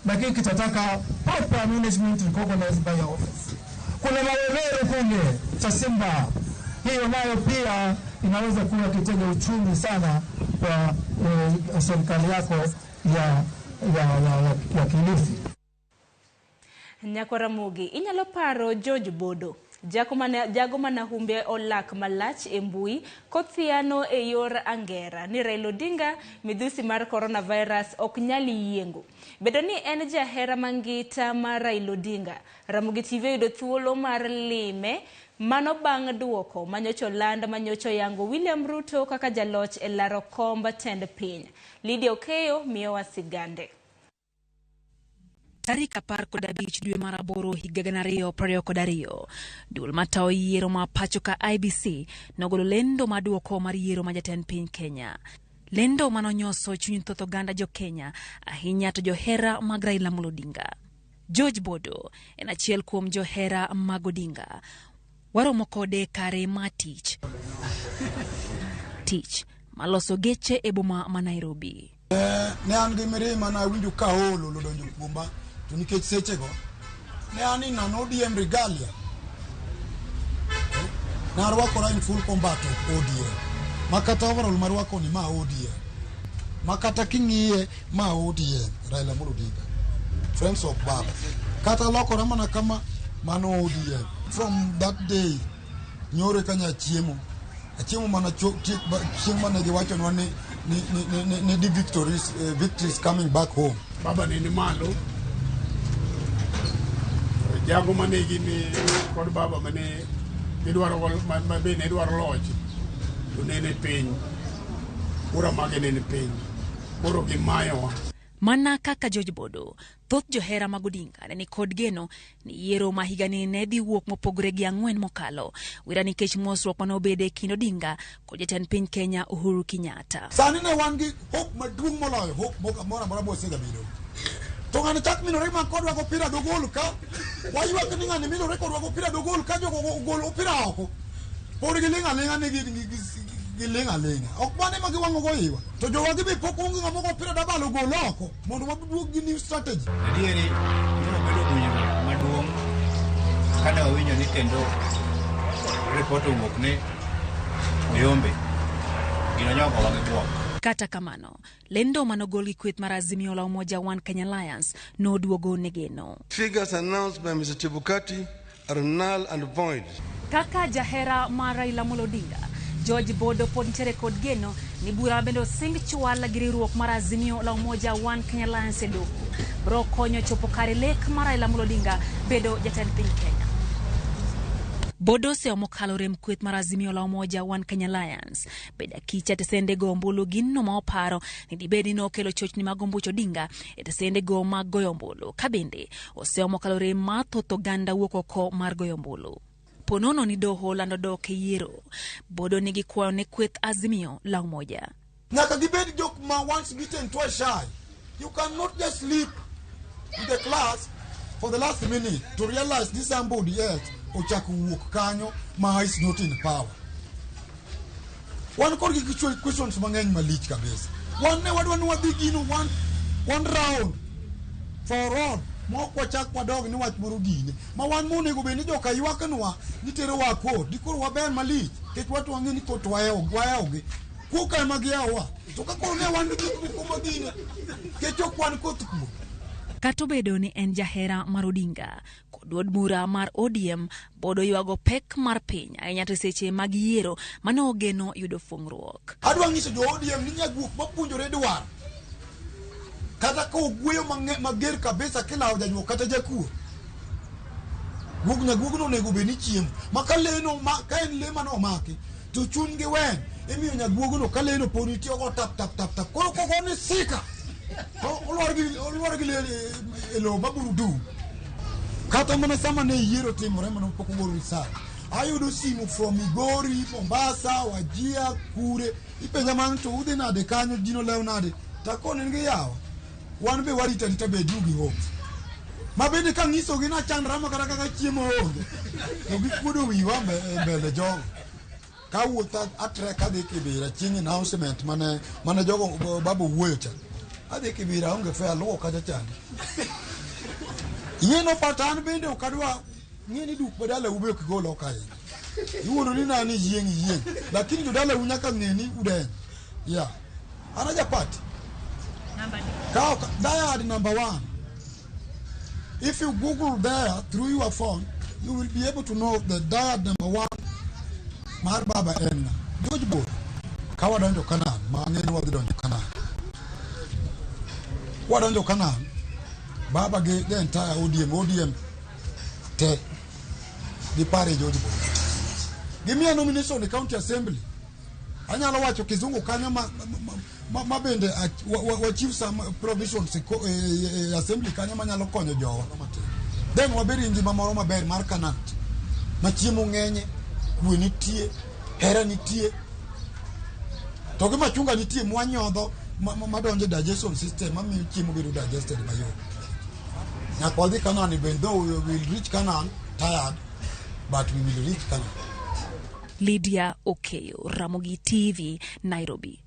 lakini kitataka proper management recognized by your office. Kuna Mawelero kule cha Simba, hiyo nayo pia inaweza kuwa kitega uchumi sana kwa serikali yako ya ya Kilifi. Nyako Ramogi, inyalo paro George Bodo, jago mana humbe olak malach e mbui kothiano e yor angera ni Raila Odinga midhusi mar coronavirus ok nyal yiengo. Bedo ni en jahera mangita mar Raila Odinga, Ramogi TV oyudo thuolo mar lime mano bang' duoko manyocha oland manyocha oyango William Ruto kaka jaloch e laro komb tend piny. Lydia Okeyo miyowa sigande. Tarik 15 dwe mar aboro higa 2022, duol matayo yiero ma pacho ka IEBC nogolo lendo mar duoko mar yiero ma jatend piny Kenya. Lendo manonyoso chuny thoth oganda jo Kenya, ahinya to johera mag Raila Amolo Odinga. George Bodo en achiel kuom johera mag Odinga. Waromo kode kare mar tich. Tich maloso geche e boma ma Nairobi. Ne an gi mirima nawinjo ka olo odonjo kuoma to nikech sechego ne an in an ODM regalia narwakora in full combat of ODM makata overall marwako ni ma ODM makata king'iye ma ODM Raila Amolo Odinga Friends of Baba kata lokora mana kama mano ODM. From that day nyore kanya chiemo achiemo mana chieng' mane giwachonwa ni the victory is coming back home. Baba ne ni malo jago mane gini kod baba mane gidwaro ma be ne dwaro loch to nene piny kura mage nene piny koro gimayowa. Mana kaka George Bodo, thoth johera mag Odinga ne nikod geno ni yiero ma higani ne dhi wuok mopogore gi 4 mokalo, wira nikech mosruok mane obedo e kind Odinga kod jatend piny Kenya Uhuru Kenyatta. Sani ne wan gi hope maduong' moloyo hope moro amora mosegabedo. To ng'ani chak minore ma kodwa go opira do gol ka waywak ni ng'ani minore kodwa go opira do gol ka jogo gol opira oko pod giling' aling'a ni giling' aling'a ok mane ma giwang'o go iwa to jowagi be pok onge ng'ama go opira dabalo gol oko mondo waduog gi new strategy. Adieri ne wabedo winjruok maduong' kane wawinjo ni kendo ripot owuok ni Oyombe gino nyogo wagi buok. Kata kamano, lendo manogol gi kweth mar Azimio la Umoja One Kenya Alliance noduogo ne geno. Figures announced by Mr. Chebukati are null and void. Kaka jahera mar Raila Amolo Odinga, George Bodo pod nitiere kod geno ni bura mabende osing chwal gi riwruok mar Azimio la Umoja One Kenya Alliance e doho biro konyo chopo kare lek mar Raila Amolo Odinga bedo jatend piny Kenya. Bodo oseomo kalo rem kweth mar Azimio la Umoja One Kenya Alliance. Beda kicha tesende go ombulu ginno ma oparo ni dibed ni nokelo chochni mag ombuch Odinga e tesende go mag goyo ombulu. Kabende oseomo kalo rem mar thoth oganda wuok oko mar goyo ombulu. Ponono ni doho lando dok e yiero. Bodo nigi kwayo ne kweth Azimio la Umoja. Nyaka gibed jok ma once bitten twice shy. You cannot just sleep in the class for the last minute to realize this somebody else ochako wuok kanyo ma is not in power. Wan kod gi questions mang'eny malich kabisa. Wan ne wadwa ni wadhi gino one round for all. Mok wachak wadog ni wach moro gine. Ma wan monego bed ni joka ywaknwa ni terowa court. Dikoro waber malich. Nikech watu wang'e ni court wahewogi. Kuka ema giyawowa. To ka koro ne wan gi gik moko magine. Nikech ok wan koth kuo. Kata obedo ni en jahera mar Odinga kod duond bura mar ODM, Bodo ywago pek mar piny ahinya to seche mag yiero mane ogeno yudo fung'ruok. Adwa nyiso jo ODM ni nyaguok mapuonjore dwaro. Kata ka ogweyo mager kabisa kilawo jajuok kata jakuo. Guog nyaguogno onego bed ni chiemo. Ma ka leno ka en le mane omaki to chuny gi weng' imiyo nyaguogno ka leno pod nitie ogo tap tap tap tap. Koro kogone sika to olwar gi le e lowo maburu dum. Kata mana sama ne yiero timore mane pok ogol result. Ayudo simu from Migori, Mombasa, Wajir, Kure. Ipenja mana to udhi nade kanyo, ji nolew nade. Takone ni yawa. Wan be warito arita bedu gi hope. Ma bende kang'isogi nachandra ma kata kaka chiemo onge. To gikuodo wiwa mbele jogo. Kawuotho atrek adhi Kibera chieng' announcement mane jogo baba wuoyo cha. Adhi Kibera aonge fare aluwo kacha chande. Ing'e but an bende ok adwa ng'e ni duk badalau be ok igol oko ahinya. Iwuondo ni nani yieng' yieng'. Lakini jodalau nyaka ng'e ni udeny. Yeah. An aja party. Ka diad number 1. If you Google there through your phone, you will be able to know the diad number 1 mar baba en ng'a. George Bodo. Ka wadonjo Canaan, ma ang'e ni wadhi donjo Canaan. Wadonjo Canaan, baba gi the entire ODM, ODM te gipare George Bodo. Gimiya nomination e county assembly. Anyalo wacho kizungu kanyo ma bende wa achieve some provisions e assembly kanyo manyalo konyo jowa. Then wabed gi ngima moro maber mar Canaan. Ma chiemo ng'enye, kwe nitie, hera nitie. To gi machunga nitie mwanyodho madonjo e digestion system mamiyo chiemo bedo digested mayot. Nyaka wadhi Canaan even though we will reach Canaan tired, but we will reach Canaan. Lydia Okeyo, Ramogi TV, Nairobi.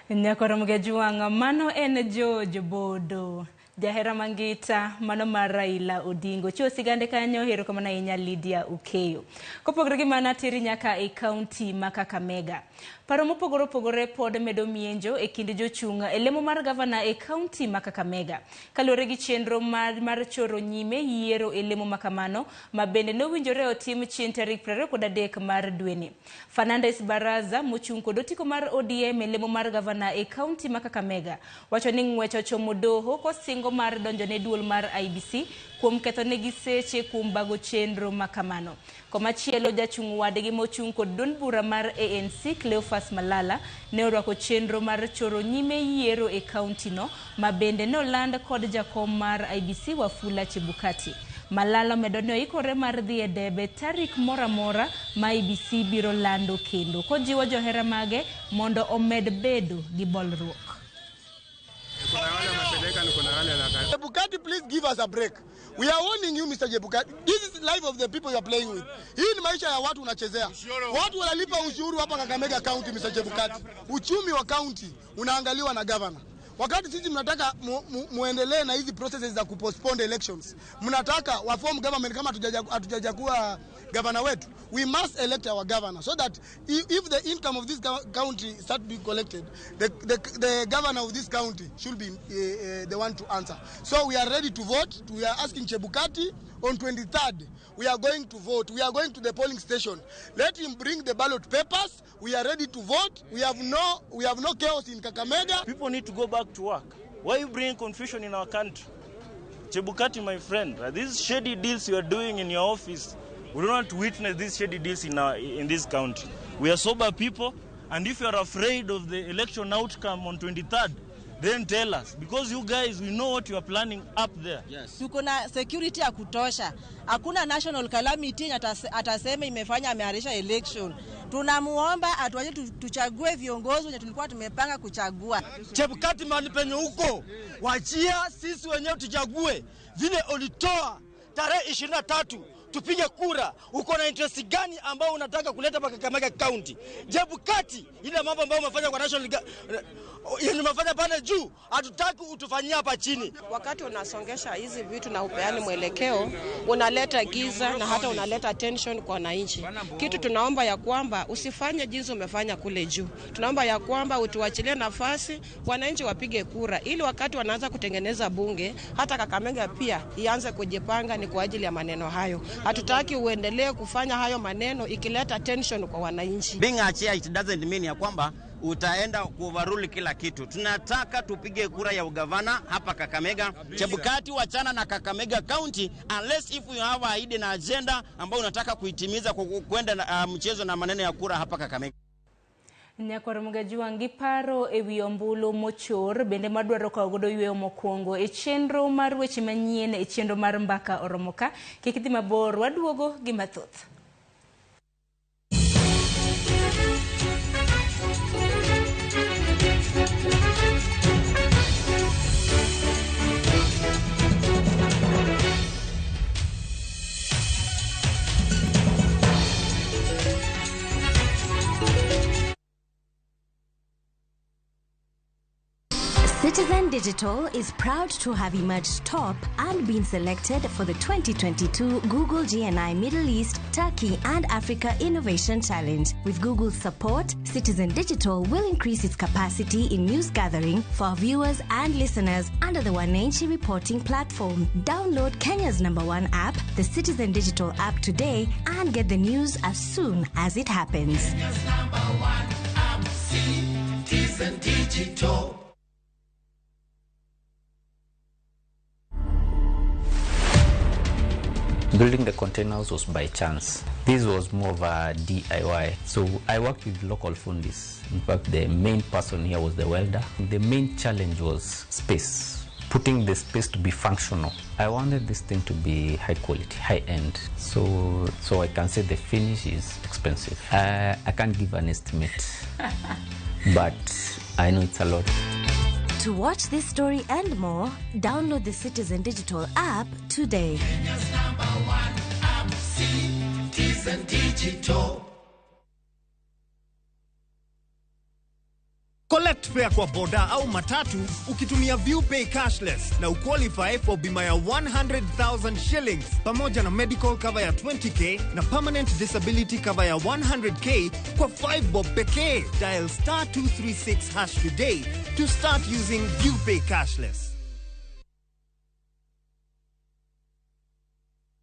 Nyakoromogi Ajwang', mano en George Bodo. Jahera mangita, mano mar Raila Odinga. Chiwo sigande kanyo, erokamano ahinya Lydia Okeyo. Kopogore gi mano, ateri nyaka e kaunti ma Kakamega. Paro mopogore opogore pod medo mienjo e kind jochung' e lemo mar gavana e kaunti ma Kakamega. Kaluwore gi chenro mar choro nyime yiero e lemo makamano, ma bende nowinjore otim chieng' tarik 23 mar dweni. Fernandes Baraza mochung' kod otiko mar ODM e lemo mar gavana e kaunti ma Kakamega wacho ni ng'wech ochomo doho kosingo mar donjo ne duol mar IEBC kuom ketho negi seche kuom bago chenro makamano. Komachielo jachung' wadgi mochung' kod duond bura mar ANC Cleophas Malala ne orwako chenro mar choro nyime yiero e kaunti no ma bende ne oland kod jakom mar IEBC Wafula Chebukati. Malala omedo ni oikore mar dhi e debe tarik moro amora ma IEBC biro lando kendo kojiwo johera mage mondo omed bedo gi bolruok. Chebukati, please give us a break. We are warning you, Mr. Chebukati. This is life of the people you are playing with. Hii ni maisha ya watu unachezea. Watu wanalipa ushuru hapa Kakamega County, Mr. Chebukati. Uchumi wa county unaangaliwa na governor. Wakati sisi mnataka muendelee na hizi processes za kupostpone elections, mnataka wa form government kama hatujakuwa governor wetu. We must elect our governor so that if the income of this county start being collected, the governor of this county should be the one to answer. So we are ready to vote. We are asking Chebukati on 23rd. We are going to vote. We are going to the polling station. Let him bring the ballot papers. We are ready to vote. We have no chaos in Kakamega. People need to go back to work. Why you bring confusion in our country? Chebukati, my friend, these shady deals you are doing in your office, we don't want to witness these shady deals in this country. We are sober people, and if you are afraid of the election outcome on 23rd, then tell us, because you guys, we know what you are planning up there. Yes. Tuko na security ya kutosha. Hakuna national calamity atasema imefanya ameahirisha election. Tunamuomba atuache tuchague viongozi wenye tulikuwa tumepanga kuchagua. Chebukati, mahali penye huko, wachia sisi wenyewe tuchague. Vile ulitoa tarehe 23 tupige kura. Uko na interest gani ambao unataka kuleta pa Kakamega County? Chebukati, ile mambo ambayo umefanya kwa national yenye umefanya pale juu, hatutaki utufanyie hapa chini. Wakati unasongesha hizi vitu na upeani mwelekeo, unaleta giza na hata unaleta tension kwa wananchi. Kitu tunaomba ya kwamba usifanye jinsi umefanya kule juu. Tunaomba ya kwamba utuachilie nafasi wananchi wapige kura, ili wakati wanaanza kutengeneza bunge, hata Kakamega pia ianze kujipanga ni kwa ajili ya maneno hayo. Hatutaki uendelee kufanya hayo maneno ikileta tension kwa wananchi. Being a chair, it doesn't mean ya kwamba utaenda kuoverrule kila kitu. Tunataka tupige kura ya ugavana hapa Kakamega. Chebukati, wachana na Kakamega County unless if you have a hidden agenda ambayo unataka kuitimiza kwa kwenda mchezo na maneno ya kura hapa Kakamega. Nyakoromogi Ajwang' gi paro e wi ombulu mochor bende madwaro kawo godo yweyo mokwongo e chenro mar weche manyien e chenro mar mbaka oromo ka. Kik idhi mabor, waduogo gi mathoth. Citizen Digital is proud to have emerged top and been selected for the 2022 Google GNI Middle East, Turkey and Africa Innovation Challenge. With Google's support, Citizen Digital will increase its capacity in news gathering for our viewers and listeners under the Wananchi reporting platform. Download Kenya's #1 app, the Citizen Digital app today, and get the news as soon as it happens. Kenya's #1 app, Citizen Digital. Building the containers was by chance. This was more of a DIY. So I worked with local fundis. In fact, the main person here was the welder. The main challenge was space, putting the space to be functional. I wanted this thing to be high quality, high end. So I can say the finish is expensive. I can't give an estimate, but I know it's a lot. To watch this story and more, download the Citizen Digital app today. Kenya's #1 app, Citizen Digital. Collect fare kwa boda au matatu ukitumia ViewPay cashless na uqualify for bima ya 100,000 shillings pamoja na medical cover ya 20k na permanent disability cover ya 100k kwa 5 bob pekee. Dial *236# today to start using ViewPay cashless.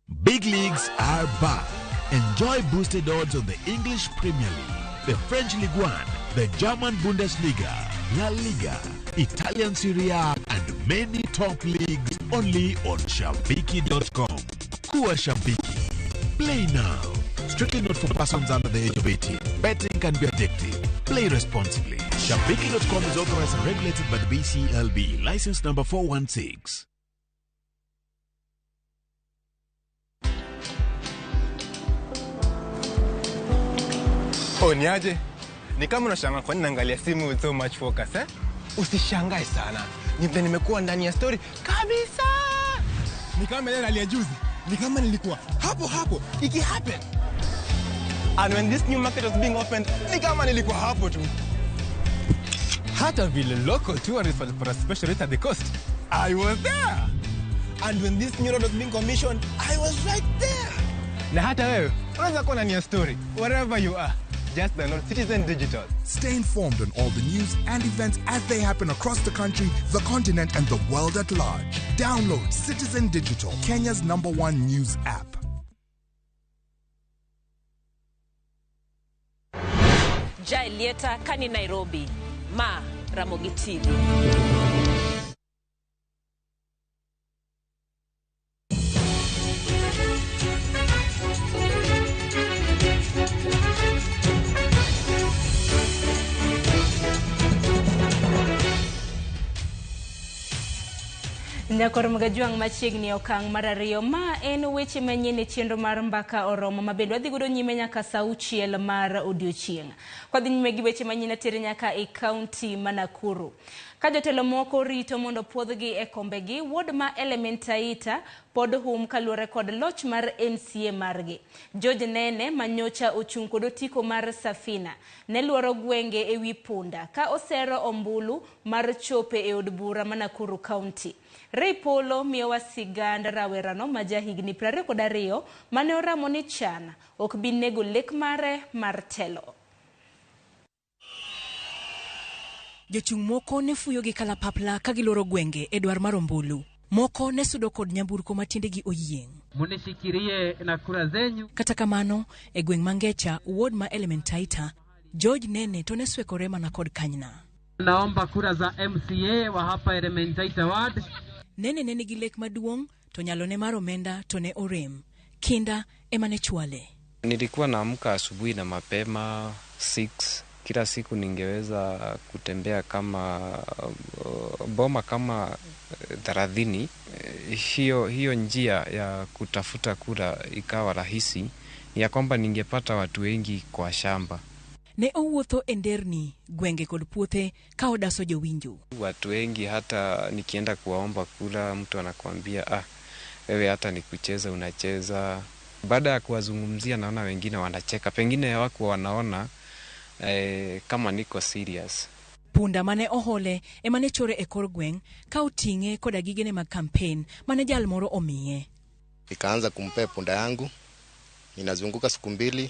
Big leagues are back. Enjoy boosted odds on the English Premier League, the French Ligue 1, the German Bundesliga, La Liga, Italian Serie A, and many top leagues only on Shabiki.com. Kuwa Shabiki. Play now. Strictly not for persons under the age of 18. Betting can be addictive. Play responsibly. Shabiki.com is authorized and regulated by the BCLB. License number 416. Oh, niaje? Ni kama unashangaa kwa nini naangalia simu with so much focus, eh? Usishangae sana. Ni vile nimekuwa ndani ya story kabisa. Ni kama ile nalia juzi. Ni kama nilikuwa hapo hapo iki happen. And when this new market was being opened, ni kama nilikuwa hapo tu. Hata vile local tourists walipata special rate at the coast, I was there. And when this new road was being commissioned, I was right there. Na hata wewe unaweza kuwa ndani ya story wherever you are. Just download Citizen Digital. Stay informed on all the news and events as they happen across the country, the continent, and the world at large. Download Citizen Digital, Kenya's #1 news app. Jaelieta kani Nairobi, ma Ramogi TV. Nyakor Mgajuang' machiegni okang' mar ariyo ma en weche manyien e chenro mar mbaka oromo ma bende wadhi godo nyime nyaka saa auchiel mar odiochieng'. Kwadhi nyime gi weche manyien atere nyaka e kaunti ma Nakuru. Ka jotelo moko rito mondo puodhgi e kombegi, ward ma Elementaita pod hum kaluwore kod loch mar MCA margi. George Nene manyocha ochung' kod otiko mar Safina ne luoro gwenge ewi punda ka osero ombulu mar chope e od bura ma Nakuru County. Ray Polo miyowa sigand rawerano ma jahigni 22 mane oramo ni chan ok bi nego lek mare mar telo. Jochung' moko ne fuyo gi kalapapla ka giloro gwenge e dwar mar ombulu. Moko ne sudo kod nyamburko ma tiendegi oyieng'. Munishikirie na kura zenyu. Kata kamano, e gweng' Mangecha, ward ma Elementaita, George Nene to ne swekore mana kod kanyna. Naomba kura za MCA wa hapa Elementaita ward. Nene ne nigi lek maduong' to nyalone mar omenda to ne orem. Kinda ema ne chwale. Nilikuwa naamka asubuhi na mapema 6. Kila siku ningeweza kutembea kama boma kama 30. Hiyo njia ya kutafuta kura ikawa rahisi, ya kwamba ningepata watu wengi kwa shamba. Ne owuotho e nderni, gwenge kod puothe ka odaso jowinjo. Watu wengi hata nikienda kuwaomba kura mtu anakuambia wewe hata ni kucheza unacheza. Baada ya kuwazungumzia naona wengine wanacheka, pengine hawakuwa wanaona kama niko serious. Punda mane ohole ema ne chore e kor gweng' ka oting'e koda gigene mag kampen mane jal moro omiye. Nikaanza kumpea punda yangu, ninazunguka siku 2,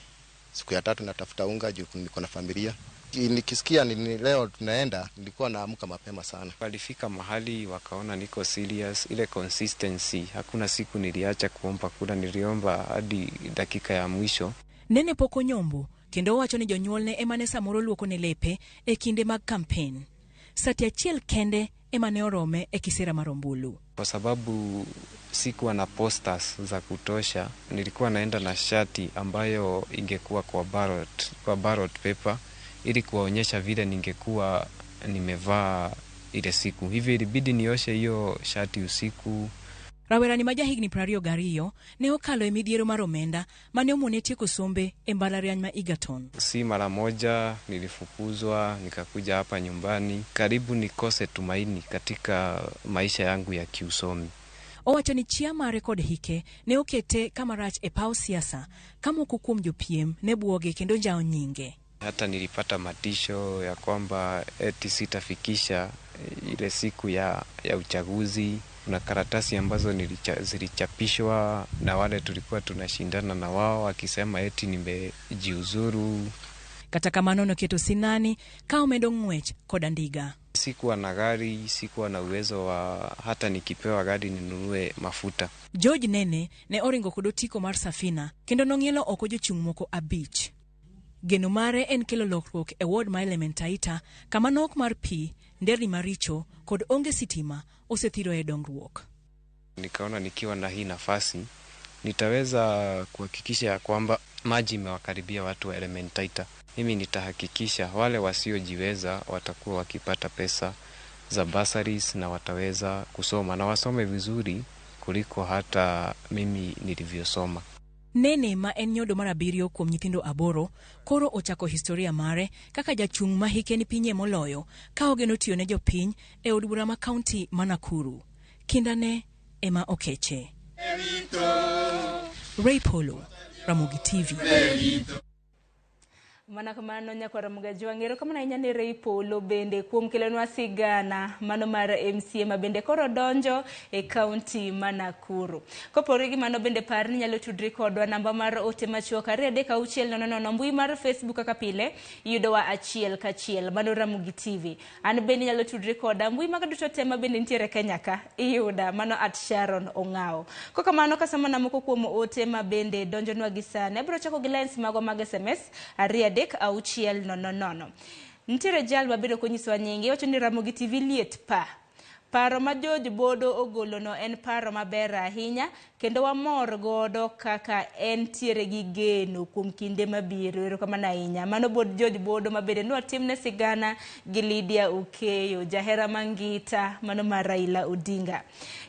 siku ya 3 natafuta unga juu niko na familia. Nikisikia ni leo tunaenda, nilikuwa naamka mapema sana. Walifika mahali wakaona niko serious, ile consistency. Hakuna siku niliacha kuomba kura, niliomba hadi dakika ya mwisho. Nene pok onyombo kendo owacho ni jonyuolne ema ne samoro luoko ne lepe e kinde mag kampen. Sati achiel kende ema ne orome e kisera mar ombulu. Kwa sababu sikuwa na posters za kutosha, nilikuwa naenda na shati ambayo ingekuwa kwa ballot paper ili kuwaonyesha vile ningekuwa nimevaa ile siku. Hivyo ilibidi nioshe hiyo shati usiku. Rawerani ma jahigni 22 ne okalo e midhiero mar omenda mane omone tieko sombe e mbalariany ma Egerton. Si mara moja nilifukuzwa, nikakuja hapa nyumbani, karibu nikose tumaini katika maisha yangu ya kiusomi. Owacho ni chia mare kod hike ne okete kama rach e paw siasa ka moko kuom jopiem ne buoge kendo njawo nyinge. Hata nilipata matisho ya kwamba eti sitafikisha ile siku ya uchaguzi. Kuna karatasi ambazo zilichapishwa na wale tulikuwa tunashindana na wao akisema eti nimejiuzuru. Kata kamano noketo sinani ka omedo ng'wech kod andiga. Sikuwa na gari, sikuwa na uwezo wa hata nikipewa gari ninunue mafuta. George Nene ne oringo kod otiko mar Safina kendo nong'ielo oko jochung' moko 5. Geno mare en kelo lokruok e ward ma Elementaita kama nok mar pi, nderni maricho kod onge sitima osethiro e dongruok. Nikaona nikiwa na hii nafasi nitaweza kuhakikisha ya kwamba maji imewakaribia watu wa Elementaita. Mimi nitahakikisha wale wasiojiweza watakuwa wakipata pesa za bursaries na wataweza kusoma na wasome vizuri kuliko hata mimi nilivyosoma. Nene ma en nyodo mar 7 kuom nyithindo 8 koro ochako historia mare kaka jachung' ma hike ni pinye moloyo ka ogeno tiyo ne jopiny e od bura ma kaunti ma Nakuru. Kindane ema okeche. Ray Polo, Ramogi TV. Mana kamano nyakwara Mugajwang', erokamano ahinya ne Ray Polo bende kuom kelonwa sigana mano mar MCA ma bende koro donjo e kaunti ma Nakuru. Kopogore gi mano bende par ni nyalo tudri kodwa namba mar ote machuok 23600, mbui mar Facebook kaka pile iyudowa achiel kachiel mano Ramogi TV. An bende nyalo tudri koda mbui mag duto te ma bende nitiere Kenya ka iyuda mano @Sharon Ong'awo. Kokamano kasomo na moko kuom ote ma bende donjonwa gi sani, abiro chako gi lines magwa mag SMS 2 3 6 0 0. Nitiere jal mabedo konyisowa nyinge, wacho ni Ramogi TV liet pa. Paro ma George Bodo ogolono en paro maber ahinya kendo wamor godo kaka entiere gi geno kuom kinde mabiro. Erokamano ahinya. Mano bod George Bodo mabende notimne sigana gi Lydia Okeyo, jahera mangita mano mar Raila Odinga.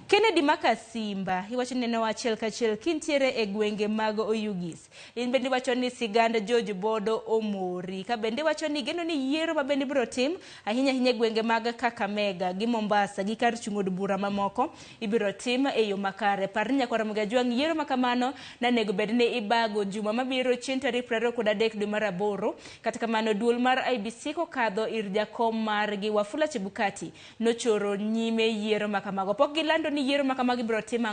Kennedy Makasimba iwacho ni neno achiel kachiel kintiere e gwenge mag Oyugis. In bende iwacho ni sigand George Bodo omori. Ka bende iwacho ni geno ni yiero ma bende ibiro tim ahinya ahinya e gwenge mag Kakamega gi Mombasa gi kar chung' od bura mamoko ibiro tim e yo makare. Par ni nyakwara Mugajwang' yiero makamano nanego bed ni ibago juma mabiro chieng' tarik 23 dwe mar 8. Kata kamano duol mar IEBC kokadho ir jakom margi Wafula Chebukati nochoro nyime yiero makamago. Pok gilando ni yiero makamago ibiro tim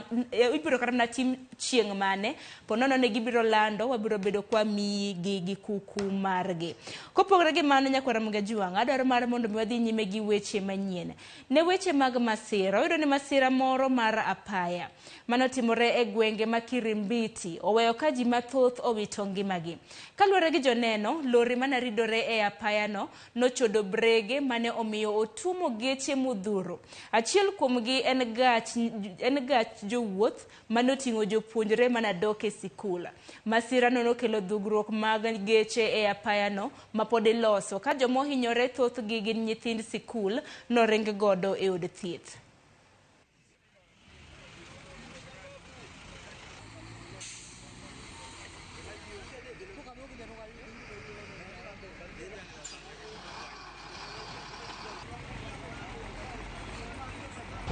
ibiro kata mana tim chieng' mane. Po nono ne gibiro lando wabiro bedo kwa miyi gi kuku margi. Kopogore gi mano nyakwara Mugajwang' adwaro mar mondo mi wadhi nyime gi weche manyien. Ne weche mag masira, oyudo ni masira moro mar apaya manotimore e gwenge ma Kirimbiti oweyo ka ji mathoth owito ngimagi. Kaluwore gi joneno, lori mane ridore e apayano nochodo brege mane omiyo otumo geche modhuro. Achiel kuomgi en gach jowuoth manoting'o jopuonjre mane dok e sikul. Masirano nokelo dhugruok mag geche e apayano mapod iloso ka jomohinyore thothgi gin nyithind sikul noring godo e od thieth.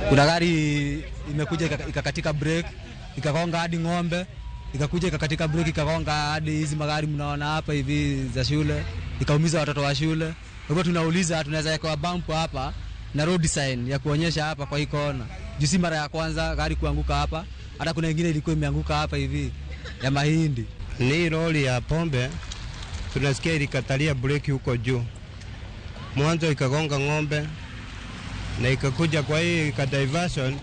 Kuna gari imekuja ikakatika brake, ikagonga hadi ng'ombe, ikakuja ikakatika brake ikagonga hadi hizi magari mnaona hapa hivi za shule. ikaumiza watoto wa shule. Kwa hivyo tunauliza tunaweza weka bump hapa na road sign ya kuonyesha hapa kwa hii kona. Juu si mara ya kwanza gari kuanguka hapa, hata kuna ingine ilikuwa imeanguka hapa hivi ya mahindi. Ni lori ya pombe tunasikia ilikatalia breki huko juu, mwanzo ikagonga ng'ombe na ikakuja kwa hii diversion,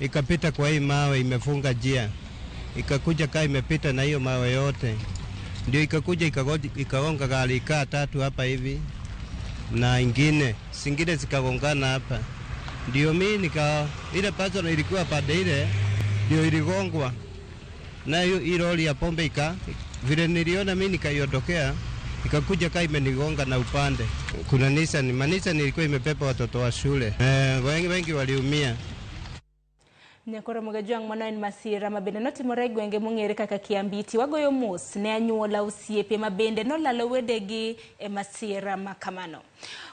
ikapita kwa hii mawe imefunga njia, ikakuja kaa imepita na hiyo mawe yote, ndio ikakuja ikagonga gari kaa tatu hapa hivi na ingine zingine zikagongana hapa, ndio mimi nika ile person ilikuwa pande ile ndio iligongwa na hiyo lori ya pombe ika vile niliona mimi nikaiondokea, ikakuja kaa imenigonga na upande. Kuna Nissan, Nissan ilikuwa imepepa watoto wa shule, wengi waliumia. Nyakoro Mogajwang' mano en masira ma bende notimore e gwenge mong'ere kaka Kiambiti. Wagoyo mos ne anyuola, osiepe ma bende nolalo wedegi e masira ma kamano.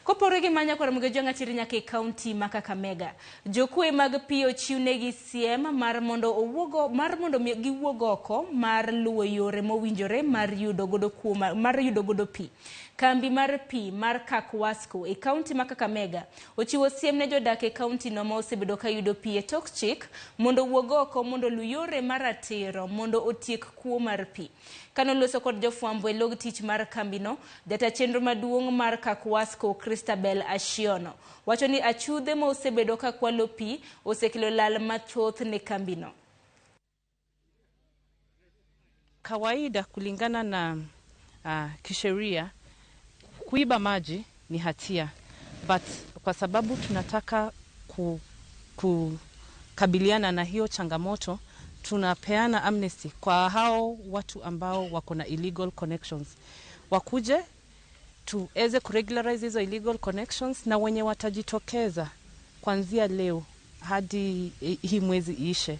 Kopore gi manya Nyakoro Mogajwang' atiri nyaka e kaunti ma Kakamega. Jokwe mag pi ochiwnegi siem mar mondo owuogo mar mondo giwuog oko mar luwo yore mowinjore mar yudo godo kuo mar yudo godo pi. Kambi mar pi mar Kakwasco e kaunti ma Kakamega ochiwo siem ne jodak e kaunti no ma osebedo ka yudo pi e tok chik mondo owuog oko mondo lu yore maratiro mondo otiek kuo mar pi. Kanoloso kod jofwambo e log tich mar kambino, jata chenro maduong' mar Kakwasco Christabel Ashiono wacho ni achudhe ma osebedo ka kwalo pi osekelo lal mathoth ne kambino. Kawaida kulingana na kisheria, kuiba maji ni hatia, but kwa sababu tunataka kukabiliana na hiyo changamoto, tunapeana amnesty kwa hao watu ambao wako na illegal connections. Wakuje tuweze kuregularize hizo illegal connections, na wenye watajitokeza kuanzia leo hadi hii mwezi iishe,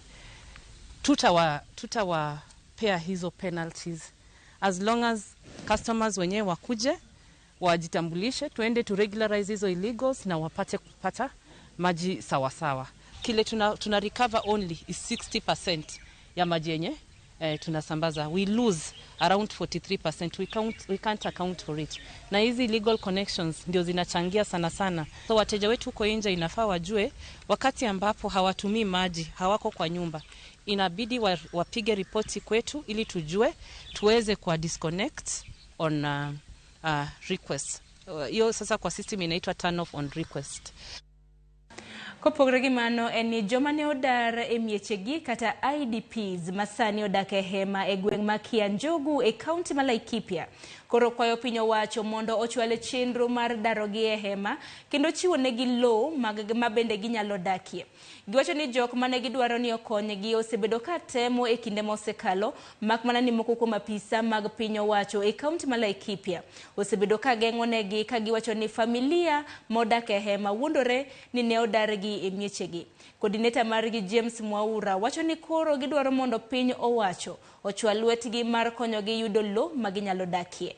tutawapea hizo penalties as long as customers wenyewe wakuje wajitambulishe, tuende tu regularize hizo illegals na wapate kupata maji sawa sawa. Kile tuna recover only is 60% ya maji yenye tunasambaza. We lose around 43%. We can't account for it. Na hizi illegal connections ndio zinachangia sana sana. So wateja wetu huko nje inafaa wajue wakati ambapo hawatumii maji, hawako kwa nyumba, inabidi wapige ripoti kwetu ili tujue tuweze kwa disconnect on request. Hiyo sasa kwa system inaitwa turn off on request. Kopogore gi mano en ni joma ne odar e miechegi kata IDPs masani odak e hema e gweng' ma Kianjogu e kaunti ma Laikipia koro kwayo piny owacho mondo ochwal chenro mar darogi e hema kendo chiwo negi lowo ma bende ginyalo dakie. Giwacho ni jok mane gidwaro ni okonygi osebedo ka temo e kinde mosekalo, mak mana ni moko kuom apisa mag piny owacho e kaunti ma Laikipia osebedo ka geng'o negi ka giwacho ni familia modak e hema wuondore ni ne odargi e miechegi. Coordinator margi James Mwaura wacho ni koro gidwaro mondo piny owacho ochwal lwetgi mar konyogi yudo lowo ma ginyalo dakie.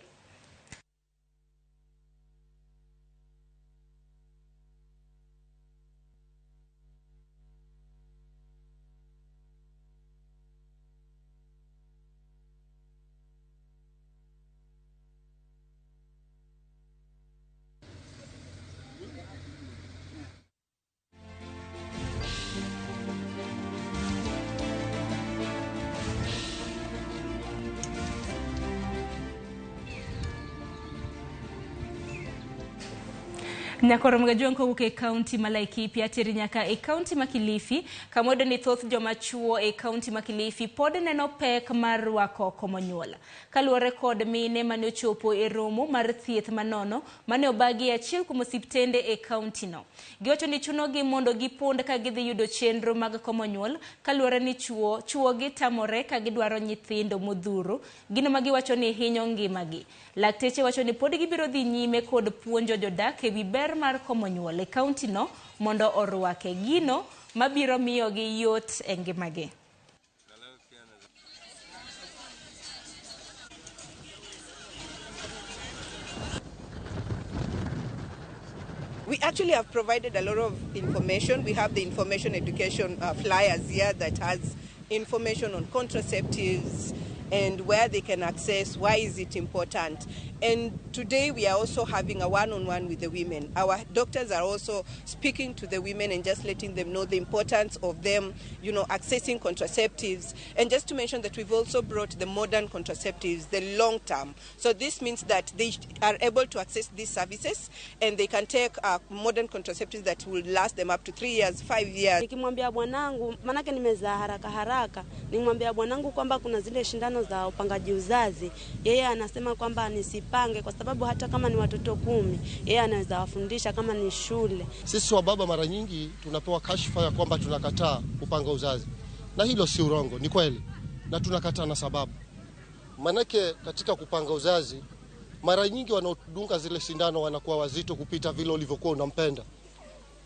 Nyakoro Mogajwang' kowuok e kaunti ma Laikipia teri nyaka e kaunti ma Kilifi kamodo ni thoth joma chuo e kaunti ma Kilifi pod neno pek mar rwako komo nyuol. Kaluwore kod mine mane ochopo e romo mar thieth manono mane obagi e achiel kuom osiptende e kaunti no. Giwacho ni chunogi mondo gipond ka gidhi yudo chenro mag komo nyuol kaluwore ni chuo gi tamore ka gidwaro nyithindo modhuro, gino ma giwacho ni hinyo ngimagi. Lakteche wacho ni pod gibiro dhi nyime kod puonjo jodak ewi ber mar komo nyuol e kaunti no mondo orwake gino mabiro miyogi yot e ngimagi. We actually have provided a lot of information. We have the information education flyers here that has information on contraceptives and where they can access, why is it important. And today we are also having a one-on-one with the women. Our doctors are also speaking to the women and just letting them know the importance of them, accessing contraceptives. And just to mention that we've also brought the modern contraceptives, the long term. So this means that they are able to access these services and they can take modern contraceptives that will last them up to 3 years, 5 years. Nikimwambia bwanangu, manake nimezaa haraka haraka, nimwambia bwanangu kwamba kuna zile shindano za upangaji uzazi, yeye anasema kwamba nisipange kwa sababu hata kama ni watoto 10, yeye anaweza wafundisha kama ni shule. Sisi wa baba mara nyingi tunapewa kashfa ya kwamba tunakataa kupanga uzazi. Na hilo si urongo, ni kweli. Na tunakataa na sababu. Manake katika kupanga uzazi mara nyingi wanaodunga zile sindano wanakuwa wazito kupita vile ulivyokuwa unampenda.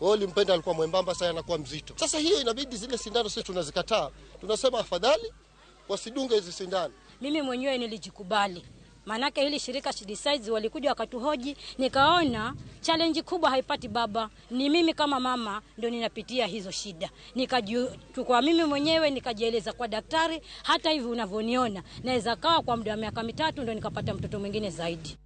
Wewe ulimpenda alikuwa mwembamba, sasa anakuwa mzito. Sasa hiyo inabidi zile sindano sisi tunazikataa. Tunasema afadhali wasidunge hizi sindano. Mimi mwenyewe nilijikubali. Manake hili shirika She Decides walikuja wakatuhoji, nikaona challenge kubwa haipati baba, ni mimi kama mama ndio ninapitia hizo shida. Nikajichukua mimi mwenyewe nikajieleza kwa daktari, hata hivi unavyoniona naweza kaa kwa muda wa miaka 3 ndio nikapata mtoto mwingine zaidi.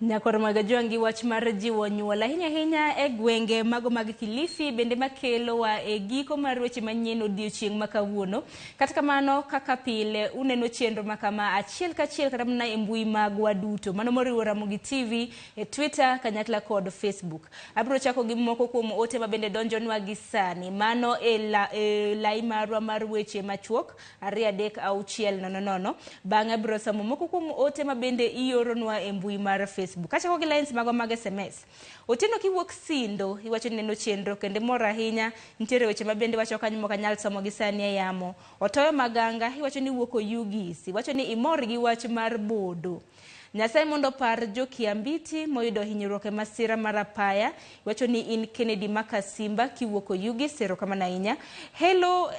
Nyakor magajuangi wach mar jiwo nyuol ahinya ahinya e gwenge mago mag Kilifi bende makelo wa e giko mar weche manyien odiochieng' ma kawuono. Kata kamano kaka pile uneno chenro makama achiel kachiel kata mana e mbui magwa duto mano moriwo Ramogi TV e Twitter kanyakla kod Facebook. Abiro chako gi moko kuom ote mabende donjonwa gi sani mano e lai marwa mar weche machuok 2 3 6 0 0. Bang'e abiro somo moko kuom ote mabende ioronwa e mbui mar Facebook. Kachako gi lines mago mag SMS. Otieno kiwuok Sindo iwacho ni neno chenro kendo mor ahinya nitiere weche mabende wacho kanyo mok anyal somo gi sani e yamo. Otoyo Maganga iwacho ni wuok Oyugis iwacho ni imor gi wach mar bodo. Nyasaye mondo par jo Kiambiti moyudo hinyruok e masira mar apaya iwacho ni in Kennedy Makasimba kiwuok Oyugis, erokamano ahinya. Hello,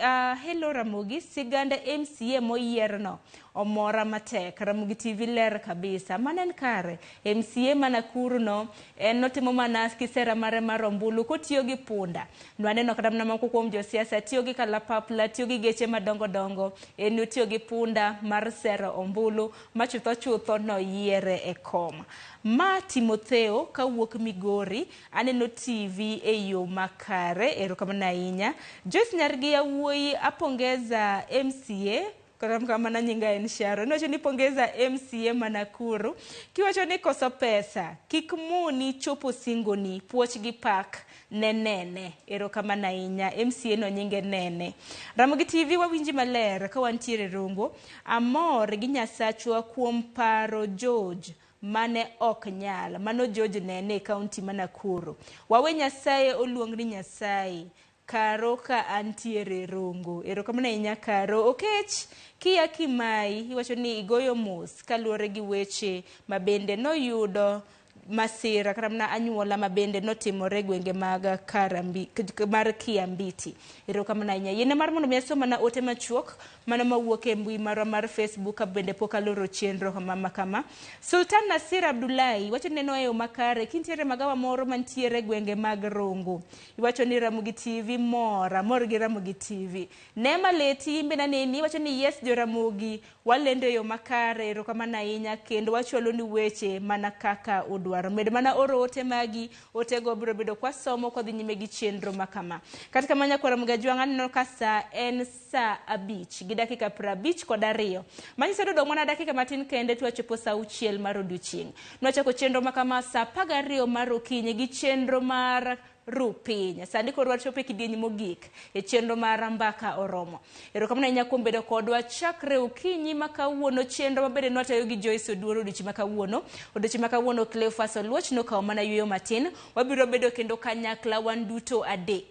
hello Ramogi, siganda MCA moyierno omora matek. Ramogi TV ler kabisa. Mano en kare. MCA ma Nakuru no en notimo mana kisera mare mar ombulu kotiyo gi punda. Nwaneno kata mana moko kuom josiasa tiyo gi kalapapla, tiyo gi geche madongo dongo, en otiyo gi punda mar sero ombulu ma chutho chutho noyiere e kom. Ma Timotheo kawuok Migori aneno TV e yo makare, erokamano ahinya. Joyce Nyargi Yawuoyi apongeza MCA kama nyinga en Sharon. Niwacho ni pongeza MCA ma Nakuru. Kiwacho ni koso pesa kik moni chopo singoni puoch gi pak ne nene. Erokamano ahinya. MCA no nyinge nene. Ramogi TV wawinji maler ka wantiere Rongo. Amor gi Nyasachwa kuom paro George mane ok nyal. Mano George nene e kaunti ma Nakuru. Wawe Nyasaye oluong ni Nyasaye. Karo ka antiere Rongo. Erokamano ahinya Karo. Okech Kia Kimai iwacho ni igoyo mos kaluwore gi weche mabende noyudo masira kata mana anyuola mabende notimore gwenge mag Karambi mar Kiambiti. Erokamano ahinya. Yiene mar mondo mi asom mana ote machuok mano mawuok e mbui marwa mar Facebook ka bende pok aloro chenro kama kama. Sultan Nasir Abdullahi wacho neno e yo makare kintiere magawa moro mantiere gwenge mag Rongo. Iwacho ni Ramogi TV mor, amor gi Ramogi TV. Nema Leti imbe naneni iwacho ni yes jo Ramogi walendo e yo makare, erokamano ahinya kendo wachwalo ni weche mana kaka udwaro. Med mana oro ote magi, otego biro bedo kwa somo kodhi nyime gi chenro makama. Kata kamano nyakwara Mgajwang' aneno ka sa en saa 5 gi dakika 52. Manyiso ni odong' mana dakika matin kende to wachopo saa 6 mar odiochieng'. Nwachako chenro makama saa 12 mar okinyi gi chenro mar rupiny. Sani koro wachopo e kidieny mogik e chenro mar Mbaka Oromo. Erokamano ahinya kuom bedo kodwa chakre okinyi ma kawuono, chenro mabende nwatayo gi Joyce Oduor odiochieng' ma kawuono. Odiochieng' ma kawuono Cleophas Oluoch nokawo mana yueyo matin. Wabiro bedo kendo kanyakla wan duto 3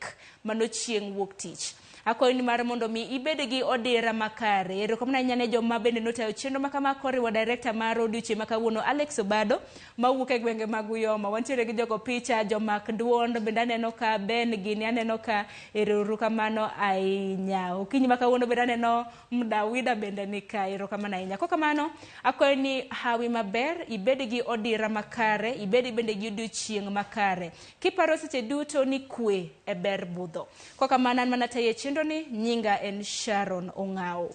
mano chieng' wuok tich. Akwayo ni mar mondo mi ibed gi odira makare. Erokamano ahinya ne joma bende notayo chenro makama koriwo director mar odiochieng' ma kawuono Alex Obado mawuok e gwenge mag Uyoma. Wantiere gi jogo picha, jomak duond bende aneno ka Ben gini aneno ka, erokamano ahinya. Okinyi ma kawuono bende aneno Mdawida bende ni ka, erokamano ahinya. Kokamano akwayo ni hawi maber, ibed gi odira makare, ibed bende gi odiochieng' makare. Kiparo seche duto ni kwe e ber budho. Kokamano an mana tayo chenro ni nyinga en Sharon Ong'ao.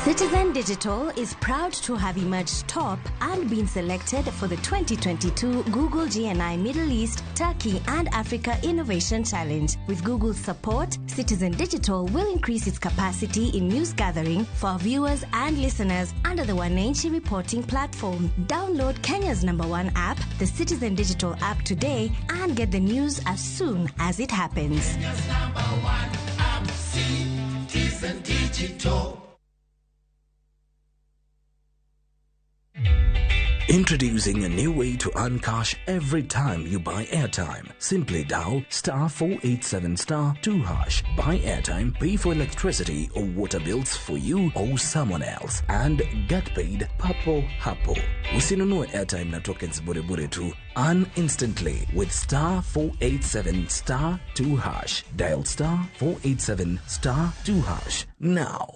Citizen Digital is proud to have emerged top and been selected for the 2022 Google GNI Middle East, Turkey and Africa Innovation Challenge. With Google's support, Citizen Digital will increase its capacity in news gathering for our viewers and listeners under the Wananchi reporting platform. Download Kenya's #1 app, the Citizen Digital app today, and get the news as soon as it happens. Kenya's #1 app, Citizen Digital. Introducing a new way to earn cash every time you buy airtime. Simply dial *487*2#. Buy airtime, pay for electricity or water bills for you or someone else, and get paid papo hapo. Usinunue airtime na tokens bure bure tu. Earn instantly with *487*2#. Dial *487*2# now.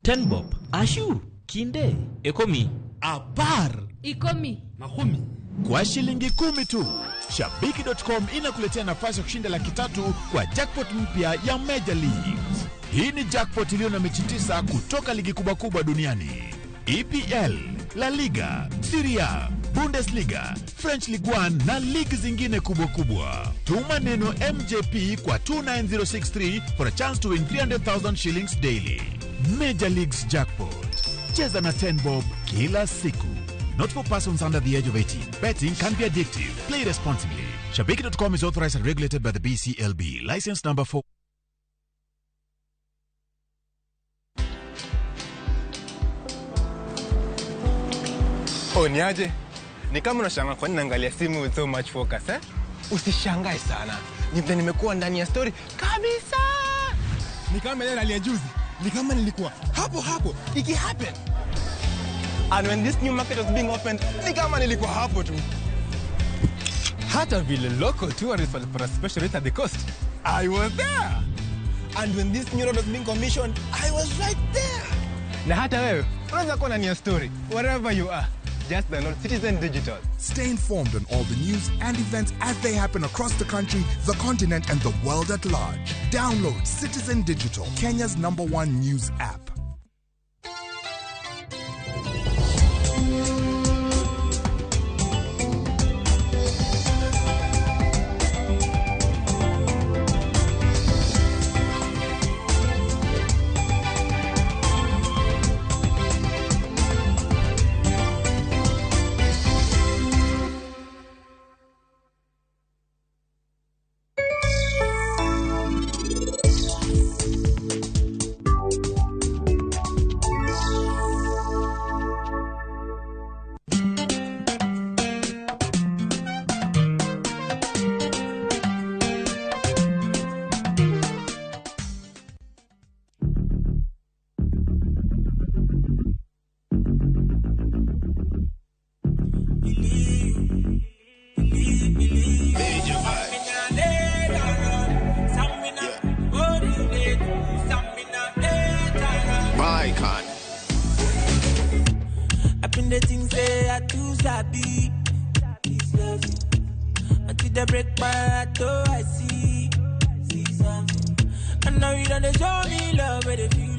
Tenbob, Ashu, Kinde, Ekomi, Apar, Ikomi, Mahumi. Kwa shilingi 10 tu, Shabiki.com inakuletea nafasi ya kushinda 300,000 kwa jackpot mpya ya Major Leagues. Hii ni jackpot iliyo na mechi 9 kutoka ligi kubwa kubwa duniani: EPL, La Liga, Serie A, Bundesliga, French Ligue 1 na ligi zingine kubwa kubwa. Tuma neno MJP kwa 29063 for a chance to win 300,000 shillings daily. Major Leagues Jackpot. Cheza na 10 bob kila siku. Not for persons under the age of 18. Betting can be addictive. Play responsibly. Shabiki.com is authorized and regulated by the BCLB. License number 4. Oh, niaje? Ni kama unashangaa kwa nini naangalia simu with so much focus, eh? Usishangae sana. Ni vile nimekuwa ndani ya story kabisa. Ni kama ile rally ya juzi. Ni kama nilikuwa hapo hapo iki happen. And when this new market was being opened, ni kama nilikuwa hapo tu. Hata vile local tourists walipata special rate at the coast, I was there. And when this new road was being commissioned, I was right there. Na hata wewe unaweza kuwa ndani ya story wherever you are. Just download Citizen Digital. Stay informed on all the news and events as they happen across the country, the continent, and the world at large. Download Citizen Digital, Kenya's #1 news app. I see something. And now you done show me love, but if you